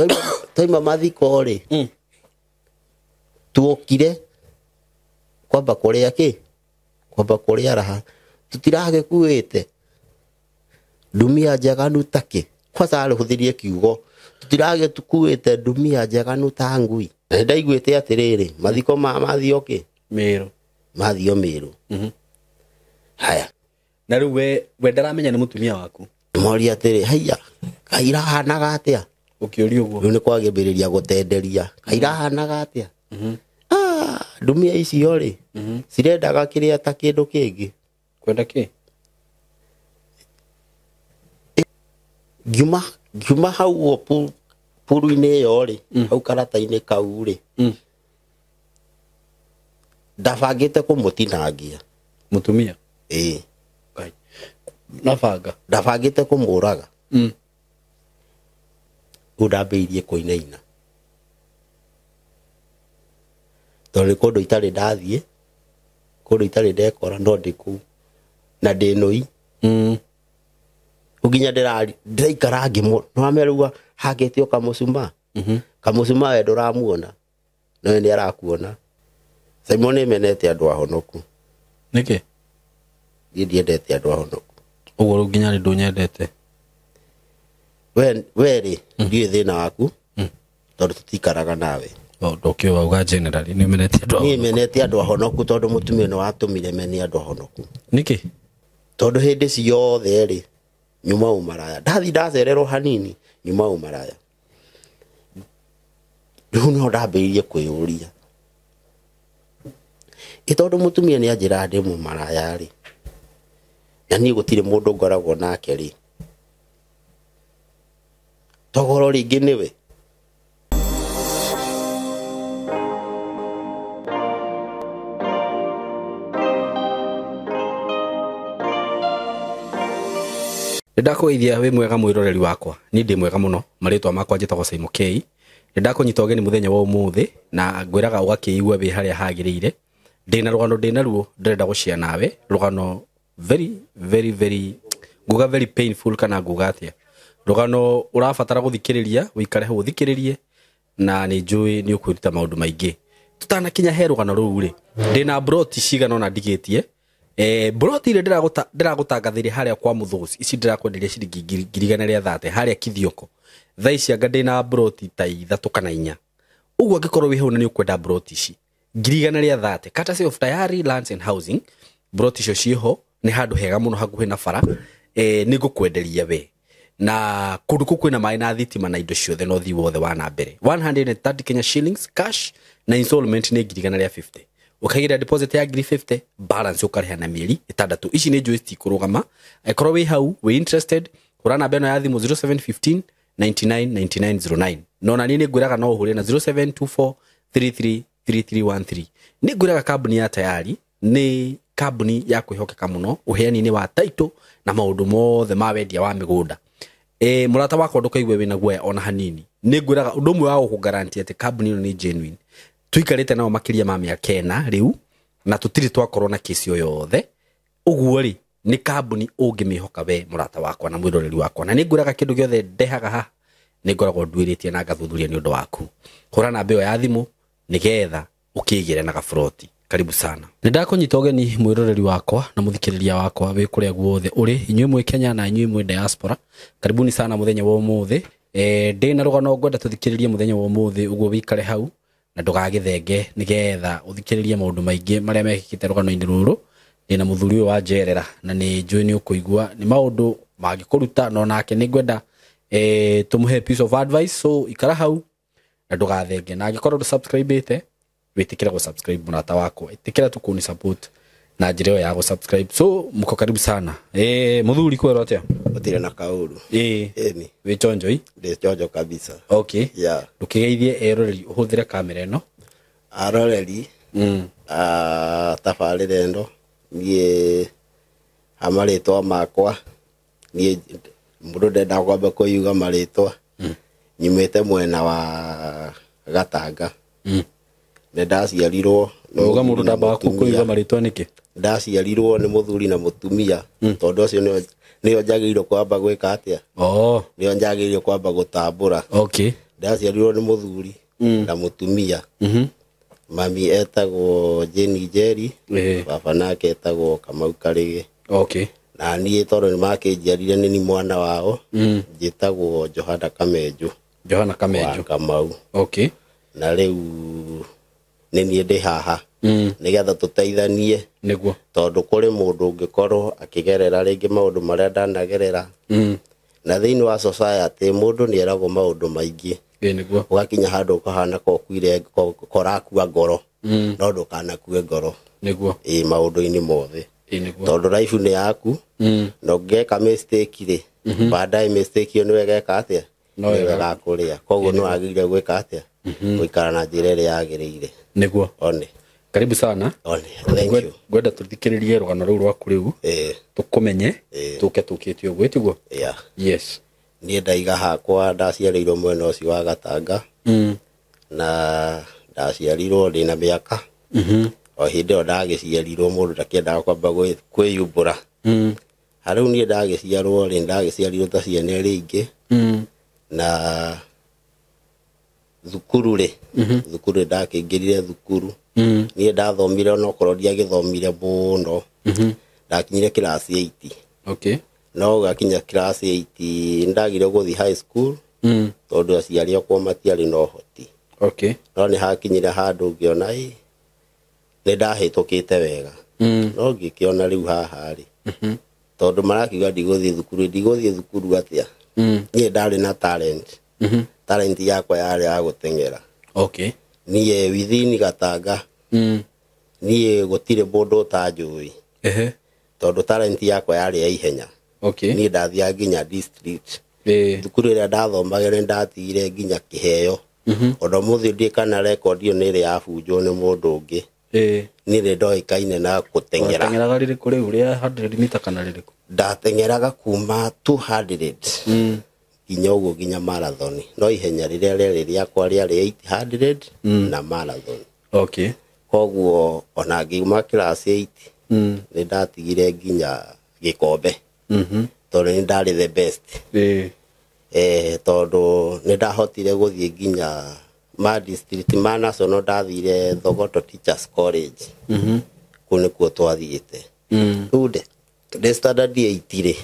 Twaima mathiko rĩ, tuokire kwamba kũrĩa kĩ, kwamba kũrĩa raha, tutiragĩkuĩte ndumia njaganu takĩ. Kwanza arĩhũthĩrie kiugo tutiragĩkuĩte ndumia njaganu ta ngui. Na ndaiguĩte atĩrĩrĩ, mathiko ma mathio kĩ, Meru. Mathio Meru. Haya. Na rĩu we ndaramenya nĩ mũtumia waku. Moria atĩrĩ, haiya, kairahanaga atĩa? Ũkĩũria ũguo. Rĩu nĩ kwagĩmbĩrĩria gũtenderia. Kairahanaga atĩa? Ah, ndumia icio rĩ, cirendaga kĩrĩa ta kĩndũ kĩngĩ. Kwenda kĩ? Ngiuma hau ũguo puru-inĩ ĩyo rĩ, hau karata-inĩ kau rĩ, ndabangĩte kũmũtinangia. Mũtumia? Ĩĩ. Ngai. Na banga? Ndabangĩte kũmũraga. Rĩu ndambĩrĩirie kũinaina. Tondũ nĩ kũndũ itarĩ ndathiĩ, kũndũ itarĩ ndekora, no ndĩ kũu. Na ndĩ nũi. Rĩu nginya ndĩraikara ngĩmũ-, nĩ wamenya rĩu hangĩte o kamũcumaa. Kamũcumaa we ndũramuona, no we nĩ arakuona. Simon nĩ menete andũ ahonoku. Nĩkĩ? Niĩ ndiendete andũ ahonoku. Ũguo rĩu nginya rĩ ndũnyendete? We rĩ, ndiũĩ thĩna waku, tondũ tũtikaraga nawe. O, ndũkĩũĩ wauga generally, nĩ ũmenete andũ Niĩ ahonoku. menete andũ ahonoku tondũ mũtumia nĩ watũmire mene andũ ahonoku. Nĩkĩ? Tondũ hĩndĩ ciothe rĩ, nyuma ũmaraya. Ndathi ndacererwo hanini, nyuma ũmaraya. Rĩu no ndambĩrĩirie kwĩyũria. Ĩ tondũ mũtumia nĩ anjĩraga ndĩ mũmaraya rĩ, na niĩ gũtirĩ mũndũ ngoragwo nake rĩ, togoro rĩngĩ nĩwe. Nĩndakũgeithia wĩ mwega mwĩroreri wakwa. Niĩ ndĩ mwega mũno, marĩtwa makwa njĩtagwo Simon K. Nĩndakũnyita ũgeni mũthenya wa ũmũthĩ na ngwĩraga ũgakĩigua wĩ harĩa hagĩrĩire. Ndĩna rũgano ndĩna ruo ndĩrenda gũshare nawe, rũgano very, very, very, nguga very painful kana nguga atĩa. Rũgano ũrabatara gũthikĩrĩria, ũikare hau ũthikĩrĩrie na nĩ njũĩ nĩ ũkwĩruta maũndũ maingĩ. Tũtanakinya he rũgano rũu rĩ, ndĩna broti cigana ũna ndigĩtie. Broti iria ndĩragũtangathĩria harĩa kwa Mũthũci, ici ndĩrakwenderia ciringi ngiri igana rĩa thate harĩa Kithioko. Thaa ici anga ndĩna broti ta 3 kana 4. Ũguo angĩkorwo wĩ hau na nĩ ũkwenda broti ici, ngiri igana rĩa thate, courtesy of Tayari Lands and Housing, broti icio ciĩho, nĩ handũ hega mũno hakuhĩ na bara. Nĩ ngũkwenderia we. Na kũndũ kũu kwĩna maĩ na thitima na indo ciothe na ũthii wothe wa na mbere. 130 Kenya shillings cash na installment nĩ ngiri igana rĩa 50. Ũkaigĩrĩra deposit ya ngiri 50, balance ũkarĩha na mĩeri 6. Ici nĩ njũĩ citikũrũgama. Angĩkorwo wĩ hau, wĩ interested, hũra namba ĩno ya thimũ zero seven fifteen ninety-nine ninety-nine zero nine. No na niĩ nĩngwĩraga no ũhũre na zero seven two four three three three three one three. Nĩngwĩraga kambuni ya Tayari nĩ kambuni ya kwĩhokeka mũno ũheani-inĩ wa title na maũndũ mothe ma wendia wa mĩgũnda. Mũrata wakwa ndũkaigue wĩna guoya ona hanini. Nĩngwĩraga ũndũ ũmwe wa gũkũgaranti atĩ kambuni ĩno nĩ genuine. Tũikarĩte nao makĩria ma mĩaka 4 rĩu na tũtirĩ twakorwo na kesi o yothe. Ũguo rĩ, nĩ kambuni ũngĩmĩhoka we mũrata wakwa na mwĩroreri wakwa. Na nĩngwĩraga kĩndũ gĩothe ndehaga haha, nĩngoragwo nduĩrĩtie na ngathuthuria nĩ ũndũ waku. Hũra namba ĩyo ya thimũ nĩgetha ũkĩgĩre na gaburoti. Karibu sana. Nĩndakũnyita ũgeni mwĩroreri wakwa na mũthikĩrĩria wakwa wĩ kũrĩa guothe ũrĩ, inyuĩ mwĩ Kenya na inyuĩ mwĩ diaspora. Karibuni sana mũthenya wa ũmũthĩ. Ndĩna rũgano ngwenda tũthikĩrĩrie mũthenya wa ũmũthĩ, ũguo wĩikare hau na ndũgagĩthenge nĩgetha ũthikĩrĩrie maũndũ maingĩ marĩa mekĩkĩte rũgano-inĩ rũrũ. Ndĩna mũthuri ũyũ wa njerera na nĩ njũĩ nĩ ũkũigua nĩ maũndũ mangĩkũruta, no nake nĩ ngwenda, tũmũhe piece of advice. So ikara hau na ndũgathenge, na angĩkorwo ndũ-subscribe-ĩte, wĩtĩkĩre gũ-subscribe mũrata wakwa, ĩtĩkĩra tu kũni support na njĩra ĩyo ya gũ-subscribe. So mko karibu sana. Mũthuri kwĩrwo atĩa? Gũtirĩ na kaũru. Ĩni. Wĩ chonjo i? Ndĩ chonjo kabisa. Okay. Yeah. Ndũkĩgeithie eroreri ũhũthĩre kamera ĩno. Aroreri. Tabarĩra ĩno niĩ ha marĩtwa makwa, niĩ mũndũ ndendaga kwamba kũiuga marĩtwa. Nyumĩte mwena wa Gatanga. Nĩ ndaciarirwo nĩ Uga mũthuri mũndũ na ndambaga mũtumia. kũiuga marĩtwa nĩkĩ? Ndaciarirwo nĩ mũthuri na mũtumia. Tondũ ũcio nĩyo njagĩrĩirwo kwamba gwĩka atĩa? Nĩyo njagĩrĩirwo kwamba gũtambũra. Ndaciarirwo nĩ mũthuri na mũtumia. Mami etagwo Jane Njeri, baba nake etagwo Kamau Karĩgĩ. Okay. Na niĩ tondũ nĩ makĩnjiarire nĩ ni mwana wao, njĩtagwo Johana Kamenju. Johana Wa Kamenju. Kamau. Okay. Na rĩu nĩ niĩ ndĩ haha nĩgetha tũteithanie, Nĩguo. tondũ kũrĩ mũndũ ũngĩkorwo akĩgerera rĩngĩ maũndũ marĩa ndanagerera. Na thĩinĩ wa society mũndũ nĩ eragwo maũndũ maingĩ. Ĩĩ nĩguo. Ũgakinya handũ ũkahana kokuire korakua ngoro, no ndũkanakue ngoro. Nĩguo. Ĩ maũndũ-inĩ mothe. Ĩĩ nĩguo. Tondũ life nĩ yaku, na ũngĩka mistake rĩ, baadaye mistake ĩyo nĩwe ĩgeka atĩa? No Nĩwe ĩga- ĩgakũrĩa. Koguo nĩ wagĩrĩire gwĩka atĩa? Gũikara na njĩra ĩrĩa yagĩrĩire. Nĩguo. One. Karibu sana. One. Thank you. Ngwenda tũthikĩrĩrie rũgano rũu rwaku rĩu, tũkũmenye, tũke tũkĩte ũguo, tiguo? Yeah. Yes. Niĩ ndaiga hakwa ndaciarĩirwo mwena ũcio wa Gatanga, na ndaciarirwo ndĩna mĩaka, o hĩndĩ ĩyo ndagĩciarirwo mũndũ ndakĩendaga kwamba kwĩyumbũra. Harĩu niĩ ndagĩciarwo rĩ, ndagĩciarirwo ta ciana iria ingĩ, na thukuru rĩ, thukuru ndakĩingĩrire thukuru. Niĩ ndathomire onokorwo ndiagĩthomire mũno, ndakinyire class 8. Okay. No gakinya class 8 ndagire gũthiĩ high school, tondũ aciari akwa matiarĩ na ũhoti. Okay. No nĩ hakinyire handũ ngĩona ĩ nĩ ndahĩtũkĩte wega, no ngĩkĩona rĩu haha rĩ, tondũ marakiuga ndigũthiĩ thukuru, ndigũthiĩ thukuru atĩa? Niĩ ndarĩ na talent. Talent yakwa yarĩ ya gũteng'era. Okay. Niĩ within Gatanga, niĩ gũtirĩ mũndũ ũtanjũĩ, Ehe. tondũ talent yakwa yarĩ ya ihenya. Okay. Niĩ ndathiaga nginya district. Ĩĩ. Thukuru ĩrĩa ndathomagĩra nĩ ndatigire nginya kĩheo. Ona ũmũthĩ ndiũĩ kana rekondi ĩyo nĩ ĩrĩ yabunjwo nĩ mũndũ ũngĩ. Ĩĩ. Niĩ nĩ ndoĩkaine na gũteng'era. Wateng'eraga rĩrĩkũ rĩu, rĩa 100 mita kana rĩrĩkũ? Ndateng'eraga kuma 200 nginya ũguo nginya marathon, no ihenya rĩrĩa rĩarĩ rĩakwa rĩarĩ 800 na marathon. Okay. Koguo ona ngiuma class 8 nĩ ndatigire nginya gĩkombe, tondũ nĩ ndarĩ the best. Ĩĩ. Tondũ nĩ ndahotire gũthiĩ nginya ma district, ma national, ndathire Thogoto Teachers College. Kũu nĩkuo twathiĩte. Rĩu ndĩ standard 8 rĩ,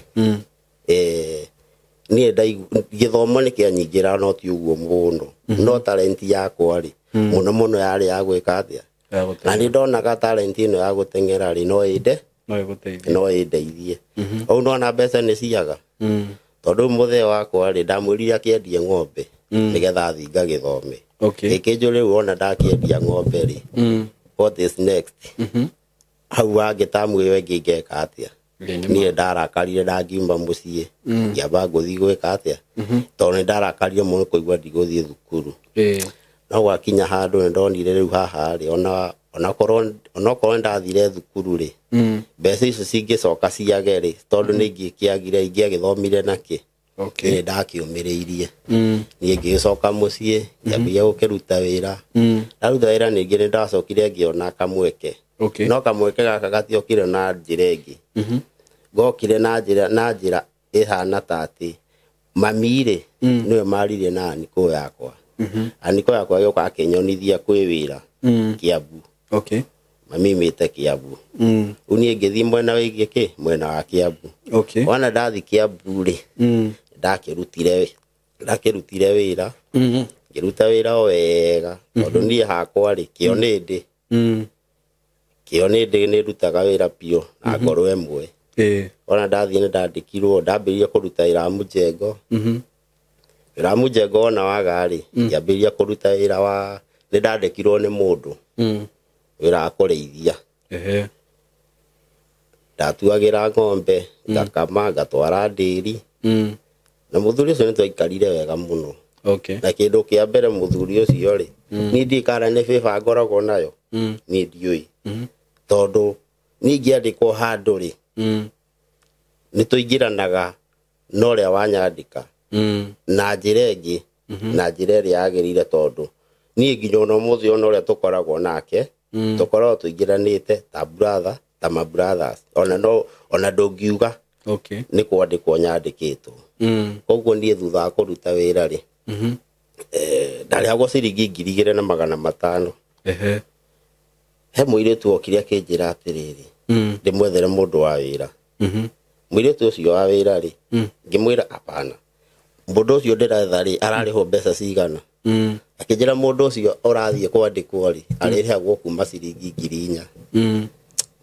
niĩ gĩthomo nĩ kĩanyingĩra, no ti ũguo mũno, no talent yakwa rĩ, mũno mũno yarĩ ya gwĩka atĩa? Ya gũteng'era. Na nĩ ndonaga talent ĩno ya gũteng'era rĩ, no ĩnde No ĩgũteithie. no ĩndeithie. Ũũ nona mbeca nĩ ciaga, tondũ mũthee wakwa rĩ, ndamwĩrire akĩendie ng'ombe nĩgetha athiĩ ngagĩthome. Okay. Gĩkĩnjũ rĩu ona ndakĩendia ng'ombe rĩ, what is next? Hau wangĩ tamu ĩyo ĩngĩ ngeka atĩa? Ĩĩ, nĩ Niĩ ndarakarire, ndangiuma mũciĩ ngĩamba ngũthiĩ gwĩka atĩa, tondũ nĩ ndarakarire mũno kũigua ndigũthiĩ thukuru. Ĩĩ. No gwakinya handũ nĩ ndonire rĩu haha rĩ, ona onakorwo nĩ ndathire thukuru rĩ, mbeca icio cingĩcoka ciage rĩ, tondũ nĩ ingĩkĩagire ingĩagĩthomire nakĩ? Okay. Niĩ ndakĩũmĩrĩirie. Niĩ ngĩgĩcoka mũciĩ ngĩambia gũkĩruta wĩra. Ndaruta wĩra ningĩ nĩ ndacokire ngĩona kamweke. Okay. No kamweke gaka gatiokire na njĩra ĩngĩ, ngokire na njĩra ĩhana ta atĩ mami rĩ, nĩwe maririe na aniko yakwa. Aniko yakwa agĩũka akĩnyonithia kwĩ wĩra Kiambu. Okay. Mami mĩte Kiambu. Rĩu niĩ ngĩthiĩ mwena wĩgiĩ kĩ mwena wa Kiambu. Okay. Wona ndathi Kiambu rĩ, ndakĩrutire wĩra, ngĩruta wĩra o wega, tondũ niĩ hakwa rĩ, kĩo nĩ ndĩ kĩo nĩ ndĩ nĩ ndutaga wĩra biũ na ngoro ĩmwe. Ĩĩ. Ona ndathiĩ nĩ ndandĩkirwo, ndambĩrĩria kũruta wĩra wa mũjengo. Wĩra wa mũjengo wona waga rĩ, ngĩambĩrĩria kũruta wĩra wa, nĩ ndandĩkirwo nĩ mũndũ wĩra wa kũrĩithia. Ehe. Ndatuagĩra ng'ombe, ngakama, ngatwara ndĩri. Na mũthuri ũcio nĩ twaikarire wega mũno. Okay. Na kĩndũ kĩa mbere mũthuri ũcio rĩ, niĩ ndiũĩ kana nĩ bĩba ngoragwo nayo, niĩ ndiũĩ, tondũ niĩ ingĩandĩkwo handũ rĩ, nĩ tũingĩranaga na ũrĩa wanyandĩka na njĩra ĩngĩ, na njĩra ĩrĩa yagĩrĩire, tondũ niĩ nginya ona ũmũthĩ ona ũrĩa tũkoragwo nake, tũkoragwo tũingĩranĩte ta brother, ta ma brothers, ona no ona ndũngiuga Okay. nĩ kwandĩkwo nyandĩkĩtwo. Koguo niĩ thutha wa kũruta wĩra rĩ, Ndarĩhagwo ciringi 2500. Ehe. He mũirĩtu okire akĩnjĩra atĩrĩrĩ, ndĩmwethere mũndũ wa wĩra. Mũirĩtu ũcio wa wĩra rĩ, ngĩmwĩra hapana, mũndũ ũcio ndĩretha rĩ, ararĩhwo mbeca cigana? Akĩnjĩra mũndũ ũcio ũrathiĩ kwandĩkwo rĩ, arĩrĩhagwo kuma ciringi 4000.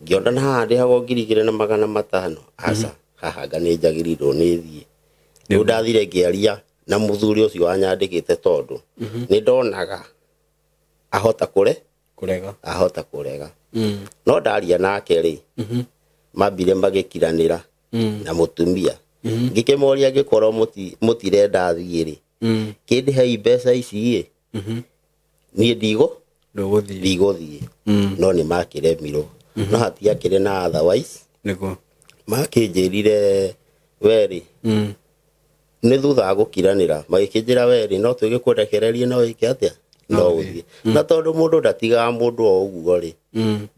Ngĩona na haha ndĩhagwo 2500. Aca, haha anga nĩ njagĩrĩirwo nĩ thiĩ. Rĩu ndathire ngĩaria na mũthuri ũcio wanyandĩkĩte, tondũ nĩ ndonaga ahota kũre Kũrega. Ahota kũrega. No ndaria nake rĩ, mambire magĩkiranĩra na mũtumia. Ngĩkĩmoria, angĩkorwo mũtirenda thiĩ rĩ, kĩndĩhei mbeca ici ĩ, niĩ ndigũ Ndũgũthiĩ. Ndigũthiĩ. No nĩ makĩremirwo, no hatiakĩrĩ na otherwise. Nĩguo. Makĩnjĩrire werĩ, nĩ thutha wa gũkiranĩra magĩkĩnjĩra werĩ, no twĩgĩkũrekererie, no wĩke atĩa, no ũthiĩ. Na tondũ mũndũ ndatigaga mũndũ o ũguo rĩ,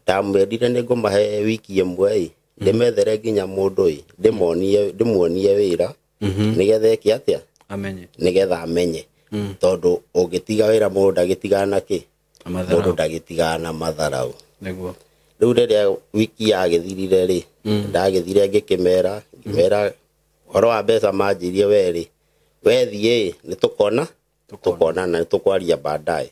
ndamwendire nĩ ngũmahe wiki ĩmwe ĩ, ndĩmethere nginya mũndũ ĩ, ndĩmuonie wĩra, nĩgetha eke atĩa? Amenye. Nĩgetha amenye, tondũ ũngĩtiga wĩra, mũndũ ndagĩtigaga na kĩ? Na Mũndũ matharau. ndagĩtigaga na matharau. Nĩguo. Rĩu rĩrĩa wiki yagĩthirire rĩ, ndagĩthire ngĩkĩmera, ngĩmera ũhoro wa mbeca. Manjĩrie werĩ, wethiĩ nĩ tũkona, tũkonana, nĩ tũkwaria baadaye.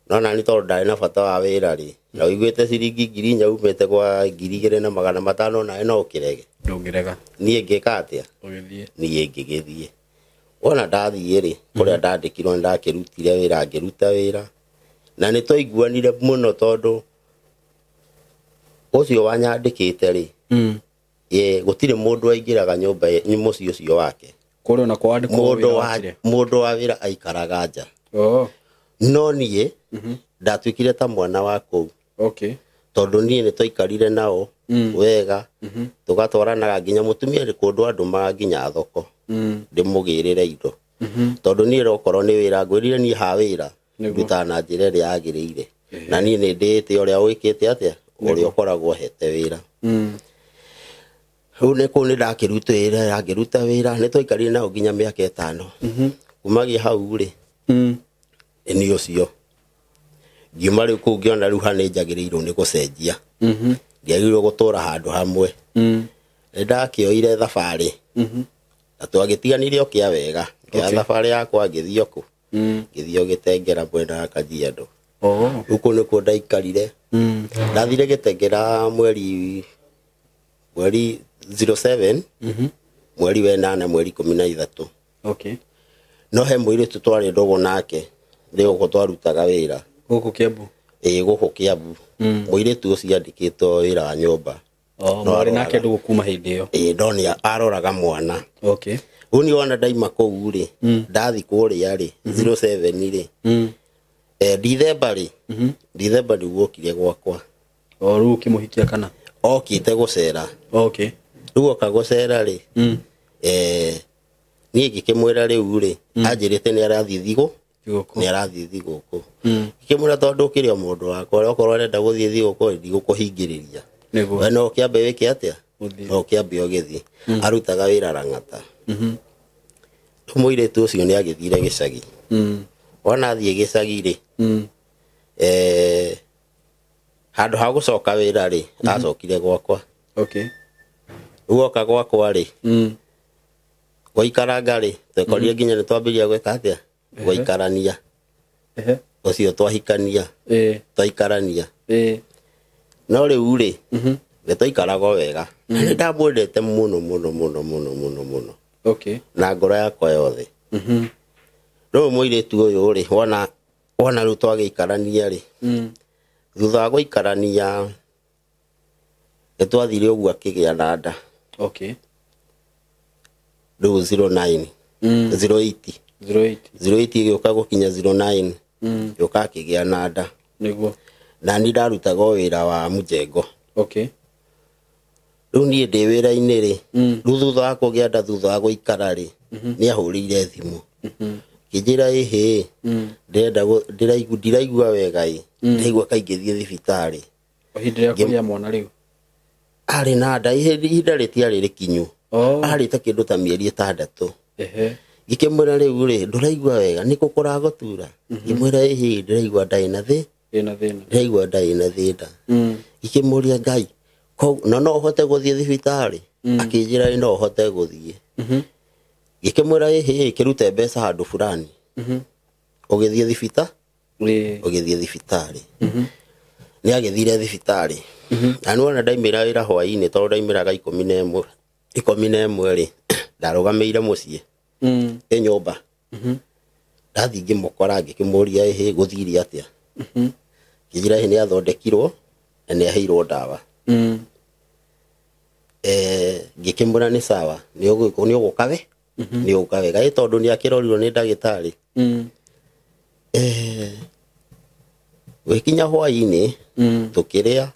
No nani tondũ ndarĩ na bata wa wĩra rĩ, na ũiguĩte ciringi 4000 umĩte kwa 2500, nawe no ũkĩrege? Ndũngĩrega. Niĩ ngĩka atĩa? Ũgĩthiĩ. Niĩ ngĩgĩthiĩ. Wona ndathiĩ rĩ, kũrĩa ndandĩkirwo nĩ ndakĩrutire wĩra, ngĩruta wĩra na nĩ twaiguanire mũno, tondũ ũcio wanyandĩkĩte rĩ, ĩ gũtirĩ mũndũ waingĩraga nyũmba mũciĩ ũcio wake. Kũrĩa ona kwandĩkwo Mũndũ wĩra wa wakire. Mũndũ wa wĩra aikaraga nja. Oh. No niĩ ndatuĩkire ta mwana wa kũu, tondũ niĩ nĩ twaikarire nao wega, tũgatwaranaga nginya mũtumia nĩ kũndũ andũmaga nginya thoko, ndĩmũgĩrĩre indo, tondũ niĩ okorwo nĩ wĩra ngwĩrire, niĩ ha wĩra ndutaga na njĩra ĩrĩa yagĩrĩire, na niĩ nĩ ndĩĩte ũrĩa wĩkĩte atĩa, ũrĩa ũkoragwo hete wĩra. Rĩu nĩ kũu nĩ ndakĩruta wĩra, ngĩruta wĩra, nĩ twaikarire nao nginya mĩaka 5. Kumagia hau rĩ, nĩ ũcio ngiuma rĩu kũu, ngĩona rĩu ha nĩ njagĩrĩirwo nĩ gũcenjia, ndiagĩrĩirwo gũtũra handũ hamwe. Nĩ ndakĩoire thabarĩ na twagĩtiganire o kĩa wega. Ngĩoya thabarĩ yakwa, ngĩthiĩ kũ? Ngĩthiĩ o Gĩtengera, mwena wa Kajiado. Oh. Rĩu kũu nĩkuo ndaikarire. Ndathire Gĩtengera mweri 07, mweri wa 8, mweri 13. No he mũirĩtu twarĩ ndũgũ nake ndĩ gũkũ twarutaga wĩra. Gũkũ Kiambu? Ĩĩ, gũkũ Kiambu. Mũirĩtu ũcio andĩkĩtwo wĩra wa nyũmba. Oh, No mwarĩ nake aroraga. ndũgũ kuma hĩndĩ ĩyo? Ĩĩ, no nĩ aroraga mwana. Rĩu niĩ wona ndaima kũu rĩ, ndathi kũrĩa rĩ 07 rĩ, Dithemba rĩ, Dithemba nĩguo okire gwakwa. O rĩu ũkĩmũhikia kana? Okĩte gũcera. Rĩu oka gũcera rĩ, niĩ ngĩkĩmwĩra rĩu rĩ, anjĩrĩte nĩ arathiĩ thigũ, Thigũkũ. nĩ arathiĩ thigũkũ. Ngĩkĩmwĩra tondũ ũkĩrĩ o mũndũ wakwa, okorwo arenda gũthiĩ thigũkũ, ndigũkũhingĩrĩria. We no ũkĩambe wĩke atĩa? Ũthiĩ. No ũkĩambe ũgĩthiĩ. Arutaga wĩra Lang'ata. Rĩu mũirĩtu ũcio nĩ agĩthire gĩcagi. Wona athiĩ gĩcagi rĩ, handũ ha gũcoka wĩra rĩ, acokire gwakwa. Rĩu oka gwakwa rĩ, gwaikaranga rĩ, twekorire nginya nĩ twambĩrĩria gwĩka atĩa? Gwaikarania. Ũcio twahikania, twaikarania. No rĩu rĩ, nĩ twaikaraga o wega na nĩ ndamwendete mũno mũno mũno mũno mũno mũno na ngoro yakwa yothe. Rĩu mũirĩtu ũyũ rĩ, wona rĩu twagĩikarania rĩ, thutha wa gũikarania nĩ twathire ũguo akĩgĩa na nda. Rĩu 09, 08. 08. 08 ĩgĩũka gũkinya 09, gĩũka akĩgĩa na nda. Na ni ndarutaga o wĩra wa mũjengo. Rĩu niĩ ndĩ wĩra-inĩ rĩ, rĩu thutha wa kũgĩa nda, thutha wa gũikara rĩ, nĩ ahũrĩire thimũ kĩnjĩra, ĩhĩ, ndĩrenda ndiraigua wega ĩ, ndĩraigua kaingĩthiĩ thibitarĩ. O hĩndĩ ĩrĩa kũgĩa mwana rĩu? Arĩ na nda, ihinda rĩtiarĩ rĩkinyu. Oh. Arĩ ta kĩndũ ta mĩeri 6. Ngĩkĩmwĩra rĩu rĩ ndũraigua wega nĩkũ kũragũtura? Ngĩmwĩra ĩhĩ ndĩraigua ndarĩ na thĩ Ĩna thĩna. Ndĩraigua ndarĩ na thĩna. Ngĩkĩmũria Ngai no no ũhote gũthiĩ thibitarĩ? Akĩnjĩra ĩ no ũhote gũthiĩ. Ngĩkĩmwĩra ĩhĩ kĩrute mbeca handũ fulani. Ũgĩthiĩ thibitarĩ? Ũgĩthiĩ thibitarĩ. Nĩ agĩthire thibitarĩ. Na nĩwona ndaimĩra wĩra hwaĩ-inĩ tondũ ndaimĩraga 11 rĩ ndarũgamĩire mũciĩ ĩ nyũmba. Ndathiĩ ngĩmũkora ngĩkĩmũria ĩhĩ gũthire atĩa? Ngĩnjĩra ĩhĩ nĩ athondekirwo na nĩ aheirwo ndawa. Ngĩkĩmwĩra nĩ sawa nĩ ũgũka we nĩ ũgũka wega ĩ tondũ nĩ akĩrorirwo nĩ ndagĩtarĩ. Gũgĩkinya hwaĩ-inĩ tũkĩrĩa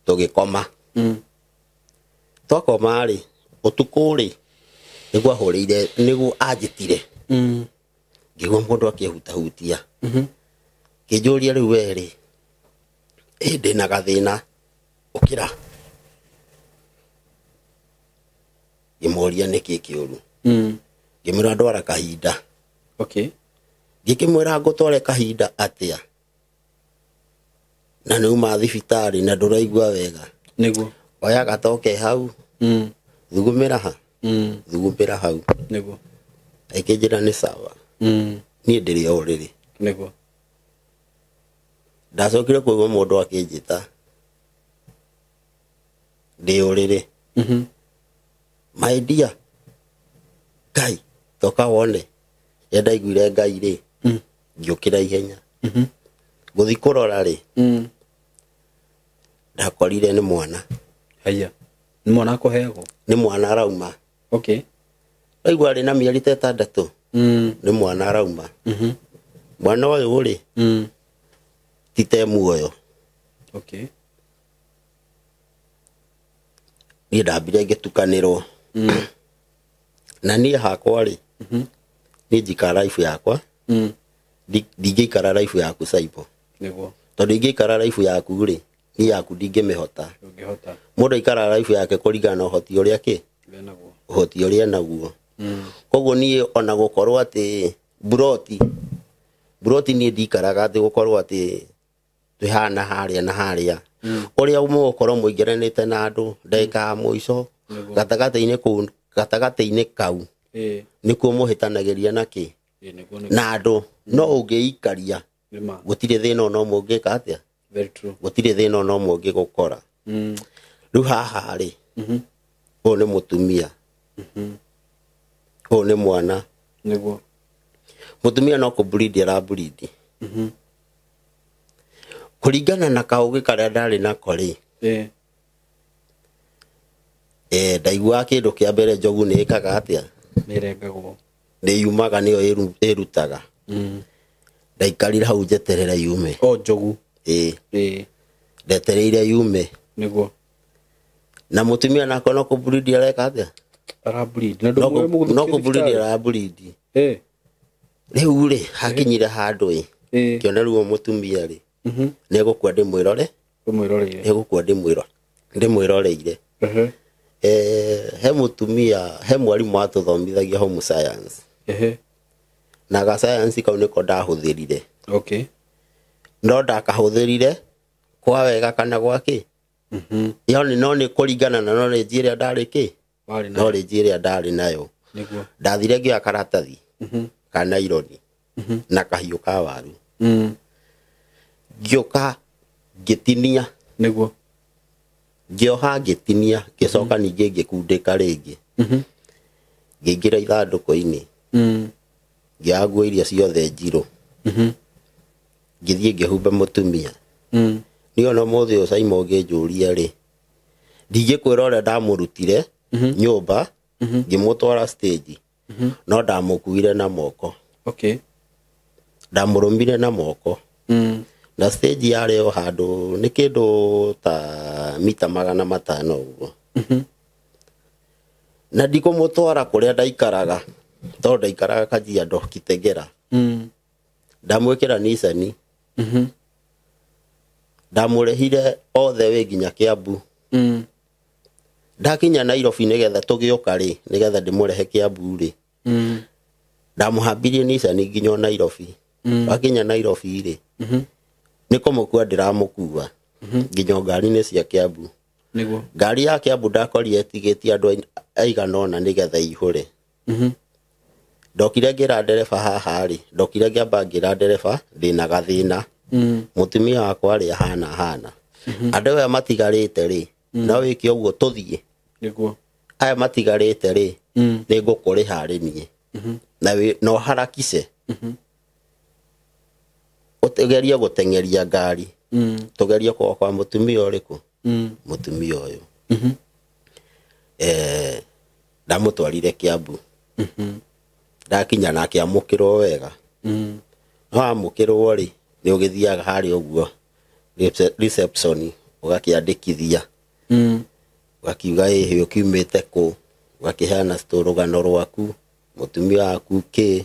tũgĩkoma. Twakoma rĩ ũtukũ rĩ nĩguo ahũrĩire nĩguo anjĩtire. Ngĩigua mũndũ akĩhutahutia. Ngĩnjũria rĩu we rĩ ĩ ndĩna gathĩna ũkĩra. Ngĩmũria nĩkĩ kĩũru. Ngĩmwĩra ndwara kahinda. Okay. Ngĩkĩmwĩra ngũtware kahinda atĩa na nĩ uma thibitarĩ na ndũraigua wega. Nĩguo. Oya gatoke hau. Thugumĩra ha. Thugumĩra hau. Nĩguo. Akĩnjĩra nĩ sawa. Niĩ ndĩrĩ o ũrĩrĩ. Nĩguo. Ndacokire kũigua mũndũ akĩnjĩta ndĩ ũrĩrĩ. My dear Ngai toka wone. Rĩrĩa ndaiguire Ngai rĩ ngĩũkĩra ihenya. Gũthiĩ kũrora rĩ ndakorire nĩ mwana. Haya. Nĩ mwana akũheagwo? Nĩ mwana arauma. Okay. Ndaigua arĩ na mĩeri ta 6. Nĩ mwana arauma. Mwana ũyũ rĩ ti te muoyo. Okay. Niĩ ndambire ngĩtukanĩrwo. Na niĩ hakwa rĩ niĩ njikara life yakwa. Ndingĩikara life yaku Saibo. Nĩguo. Tondũ ingĩikara life yaku rĩ niĩ yaku ndingĩmĩhota. Ndũngĩhota. Mũndũ aikara life yake kũringana na ũhoti ũrĩa kĩ? Enaguo. Ũhoti ũrĩa enaguo. Koguo niĩ ona gũkorwo atĩ buroti niĩ ndikaraga atĩ gũkorwo atĩ twĩhana harĩa na harĩa. Ũrĩa mũgũkorwo mũingĩranĩte na andũ ndagĩka ya mũico gatagatĩ-inĩ kũu gatagatĩ-inĩ kau nĩkuo mũhĩtanagĩria na kĩ? Na andũ no ũngĩikaria gũtirĩ thĩna ona ũmwe ũngĩka atĩa? Very true. Gũtirĩ thĩna ona ũmwe ũngĩgũkora. Rĩu haha rĩ ũyũ nĩ mũtumia. Ũyũ nĩ mwana. Nĩguo. Mũtumia no kũmburindi aramburindi. Kũringana na kaũgĩ karĩa ndarĩ nako rĩ ndaiguaga kĩndũ kĩa mbere njogu nĩ ĩkaga atĩa? Nĩ ĩrengagwo. Nĩ yumaga nĩyo ĩrutaga. Ndaikarire hau njeterere yume. O njogu. Ĩĩ. Ndetereire yume. Nĩguo. Na mũtumia nako no kũmburindi areka atĩa? Aramburindi. Na ndũmũĩ No kũmburindi aramburindi. Rĩu rĩ hakinyire handũ ĩ ngĩona rĩu mũtumia rĩ nĩ egũkua ndĩmwĩrore. Ndĩmwĩroreire. Egũkua ndĩmwĩroreire. He mũtumia he mwarimũ watũthomithagia home science. Na ga science kau nĩko ndahũthĩrire. Okay. No ndakahũthĩrire kwa wega kana gwa kĩ? Yaani no nĩ kũringana na knowledge ĩrĩa ndarĩ kĩ? Knowledge ĩrĩa ndarĩ nayo. Nĩguo. Ndathire ngĩoya karatathi ka naironi na kahiũ ka waru. Ngĩũka ngĩtinia. Nĩguo. Ngĩoha ngĩtinia ngĩcoka ningĩ ngĩkundĩka rĩngĩ. Ngĩingĩra ithandũkũ-inĩ. Ngĩoya nguo iria ciothe njirũ. Ngĩthiĩ ngĩhumba mũtumia. Niĩ ona ũmũthĩ ũyũ Saimo ũngĩnjũria rĩ ndingĩkwĩra ũrĩa ndamũrutire nyũmba ngĩmũtwara stage no ndamũkuire na moko. Okay. Ndamũrũmire na moko. Na stage yarĩ o handũ nĩ kĩndũ ta mita 500 ũguo. Na ndikũmũtwara kũrĩa ndaikaraga tondũ ndaikaraga Kajiado Kitegera. Ndamwĩkĩra Nissan. Ndamũrĩhire othe wĩ nginya Kiambu. Ndakinya Nairobi nĩgetha tũgĩũka rĩ nĩgetha ndĩmũrehe Kiambu rĩ. Ndamũhambirie Nissan nginya o Nairobi. Wakinya Nairobi rĩ, nĩ kũmũkua ndĩramũkua nginya o ngari-inĩ cia Kiambu. Nĩguo. Ngari ya Kiambu ndakorire ĩtigĩtie andũ aigana ũna nĩgetha ĩihũre. Ndokire ngĩra ndereba haha rĩ, ndokire ngĩamba ngĩra ndereba ndĩna gathĩna. Mũtumia wakwa rĩ ahana hana. Andũ aya matigarĩte rĩ, no wĩke ũguo tũthiĩ. Nĩguo. Aya matigarĩte rĩ, nĩ ngũkũrĩha rĩ niĩ. Na no harakice. Ũgerie gũteng'eria ngari. Tũgerie kwa kwa mũtumia ũrĩkũ? Mũtumia ũyũ. Ndamũtwarire Kiambu. Ndakinya nake amũkĩrwo wega. No amũkĩrwo rĩ, nĩ ũgĩthiaga harĩa ũguo reception ũgakĩandĩkithia. Ũgakiuga ĩhĩ ũkiumĩte kũ, ũgakĩheana rũgano rwaku, mũtumia waku kĩ.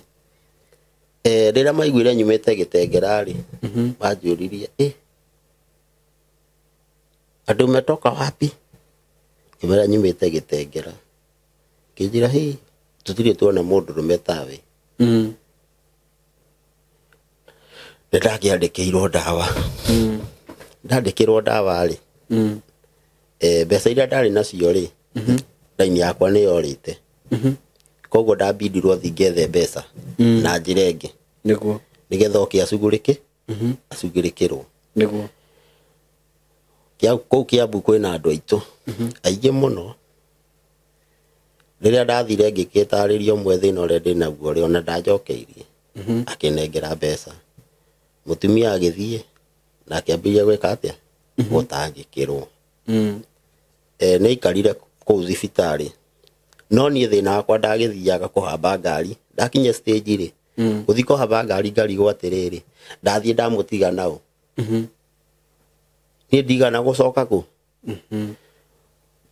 Rĩrĩa maiguire nyumĩte Gĩtengera rĩ, manjũririe andũ metoka wapi? Ngĩmera nyumĩte Gĩtengera. Kĩnjĩra hĩ, tũtirĩ tuona mũndũrũme tawe. Nĩ ndakĩandĩkĩirwo ndawa. Ndandĩkĩrwo ndawa rĩ, mbeca iria ndarĩ nacio rĩ, raini yakwa nĩ yorĩte. Koguo ndambindirwo thiĩ ngethe mbeca na njĩra ĩngĩ. Nĩguo. Nĩgetha oke acugurĩke, acugurĩkĩrwo. Nĩguo. Kũu Kiambu kwĩna andũ aitũ aingĩ mũno. Rĩrĩa ndathire ngĩgĩtarĩria ũmwe thĩna ũrĩa ndĩnaguo rĩ, ona ndanjokeirie. Akĩnengera mbeca. Mũtumia agĩthiĩ na akĩambĩrĩria gwĩka atĩa? Gũtangĩkĩrwo. Nĩ aikarire kũu thibitarĩ. No niĩ thĩna wakwa ndagĩthiaga kũhamba ngari. Ndakinya stage rĩ, gũthiĩ kũhamba ngari ngarigwo atĩrĩrĩ, ndathiĩ ndamũtiga nao. Niĩ ndigana gũcoka kũ.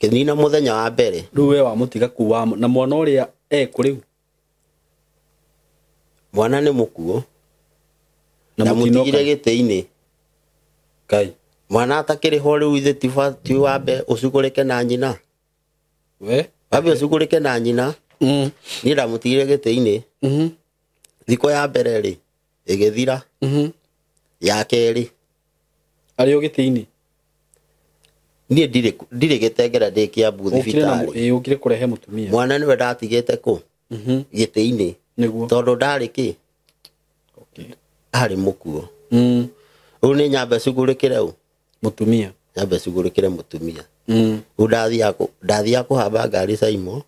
Ngĩnina mũthenya wa mbere. Rĩu we wamũtiga kũu na mwana ũrĩa ekũ rĩu? Mwana nĩ mũkuũ. Na Ndamũtigire gĩtĩ-inĩ. Ngai. Mwana atakĩrĩ ho rĩu ithe ti wambe ũcugũrĩke na nyina. We? Wambe ũcugũrĩke na nyina. Niĩ ndamũtigire gĩtĩ-inĩ. Thikũ ya mbere rĩ, ĩgĩthira. Ya kerĩ. Arĩ o gĩtĩ-inĩ? Niĩ ndirĩ Gĩtengera, ndĩ Kiambu thibitarĩ. Ũkire kũrehe mũtumia. Mwana nĩwe ndatigĩte kũ? Gĩtĩ-inĩ. Nĩguo. Tondũ ndarĩ kĩ? Okay. Arĩ mũkuũ. Rĩu nĩ nyambe cugũrĩkĩre ũ? Mũtumia. Nyambe cugũrĩkĩre mũtumia. Rĩu ndathiaga kũhamba ngari Saimo.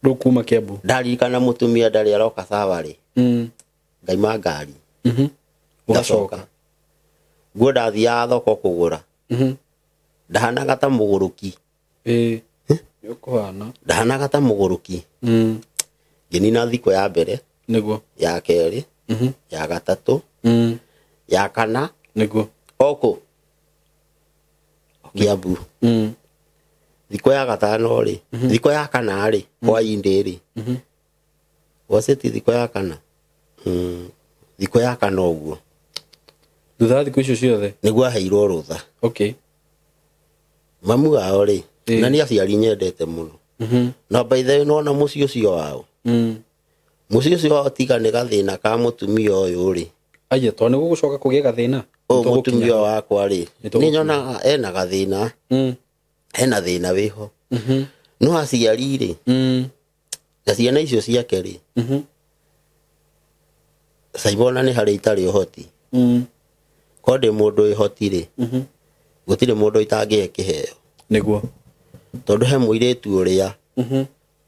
Rĩu kuma Kiambu. Ndaririkana mũtumia ndarĩ aroka sawa rĩ. Ngaima ngari. Ũgacoka. Nguo ndathiaga thoko kũgũra. Ndahanaga ta mũgũrũki. Nĩ ũkũhana. Ndahanaga ta mũgũrũki. Ngĩnina thikũ ya mbere. Nĩguo. Ya kerĩ. Ya gatatũ. Ya kana. Nĩguo. Okũ. Kiambu. Thikũ ya gatano rĩ, thikũ ya kana rĩ, hwaĩ-inĩ rĩ. Wacĩti thikũ ya kana. Thikũ ya kana ũguo. Thutha wa thikũ icio ciothe? Nĩguo aheirwo rũtha. Okay. Mamu wao rĩ, na nĩ aciari nyendete mũno. Na by the way nĩwona mũciĩ ũcio wao. Mũciĩ ũcio wao tiga nĩ gathĩna ka mũtumia ũyũ rĩ. Aya, tondũ nĩ gũgũcoka kũgĩa gathĩna. Ũyũ mũtumia wakwa rĩ, nĩ nyonaga ena gathĩna. Hena thĩna wĩho. No aciari rĩ, na ciana icio ciake rĩ, Saibona nĩ harĩ itarĩ ũhoti. Korwo ndĩ mũndũ wĩhoti rĩ, gũtirĩ mũndũ itangĩhe kĩheo. Nĩguo. Tondũ he mũirĩtu ũrĩa,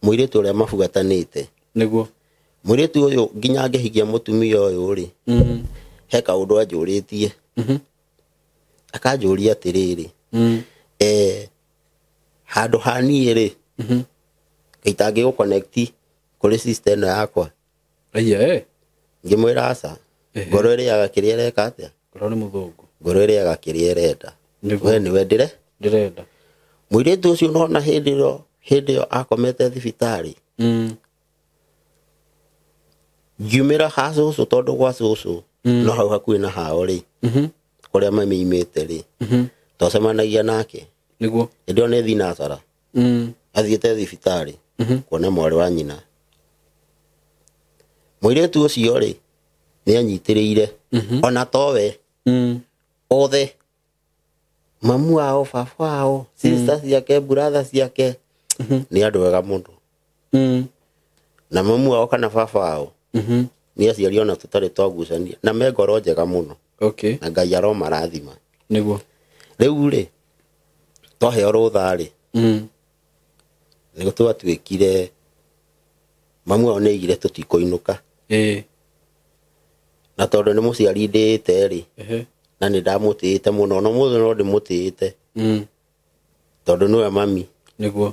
mũirĩtu ũrĩa mabuatanĩte. Nĩguo. Mũirĩtu ũyũ nginya angĩhikia mũtumia ũyũ rĩ, he kaũndũ anjũrĩtie. Akanjũria atĩrĩrĩ, handũ ha niĩ rĩ, itangĩ gũ-connect kũrĩ sister ĩno yakwa. Aya, Ngĩmwĩra aca. Ngoro ĩrĩaga kĩrĩa ĩreka atĩa? Ngoro nĩ mũthũngũ. Ngoro ĩrĩaga kĩrĩa ĩrenda. Nĩguo. We nĩwe ndĩrenda. Mũirĩtu ũcio nona hĩndĩ ĩyo akomete thibitarĩ. Ngiumĩra ha cũcũ tondũ gwa cũcũ no hau hakuhĩ na hao rĩ, kũrĩa mami imĩte rĩ, twacemanagia nake. Nĩguo. Hĩndĩ ĩyo nĩ thinacara. Athiĩte thibitarĩ. Kuona mwarĩ wa nyina. Mũirĩtu ũcio rĩ, nĩ anyitĩrĩire ona towe othe, mamu wao, baba wao, sister ciake, brother ciake, nĩ andũ ega mũno. Na mamu wao kana baba wao nĩ aciari ona tũtarĩ twagucania na me ngoro njega mũno. Okay. Na Ngai aromarathima. Nĩguo. Rĩu rĩ, twaheo rũtha rĩ, nĩ twatuĩkire mamu wao nĩ aigire tũtikũinũka. Na tondũ nĩ mũciari ndĩĩte rĩ, na nĩ ndamũtĩĩte mũno, na ũmũthĩ no ndĩmũtĩĩte tondũ nĩwe mami. Nĩguo.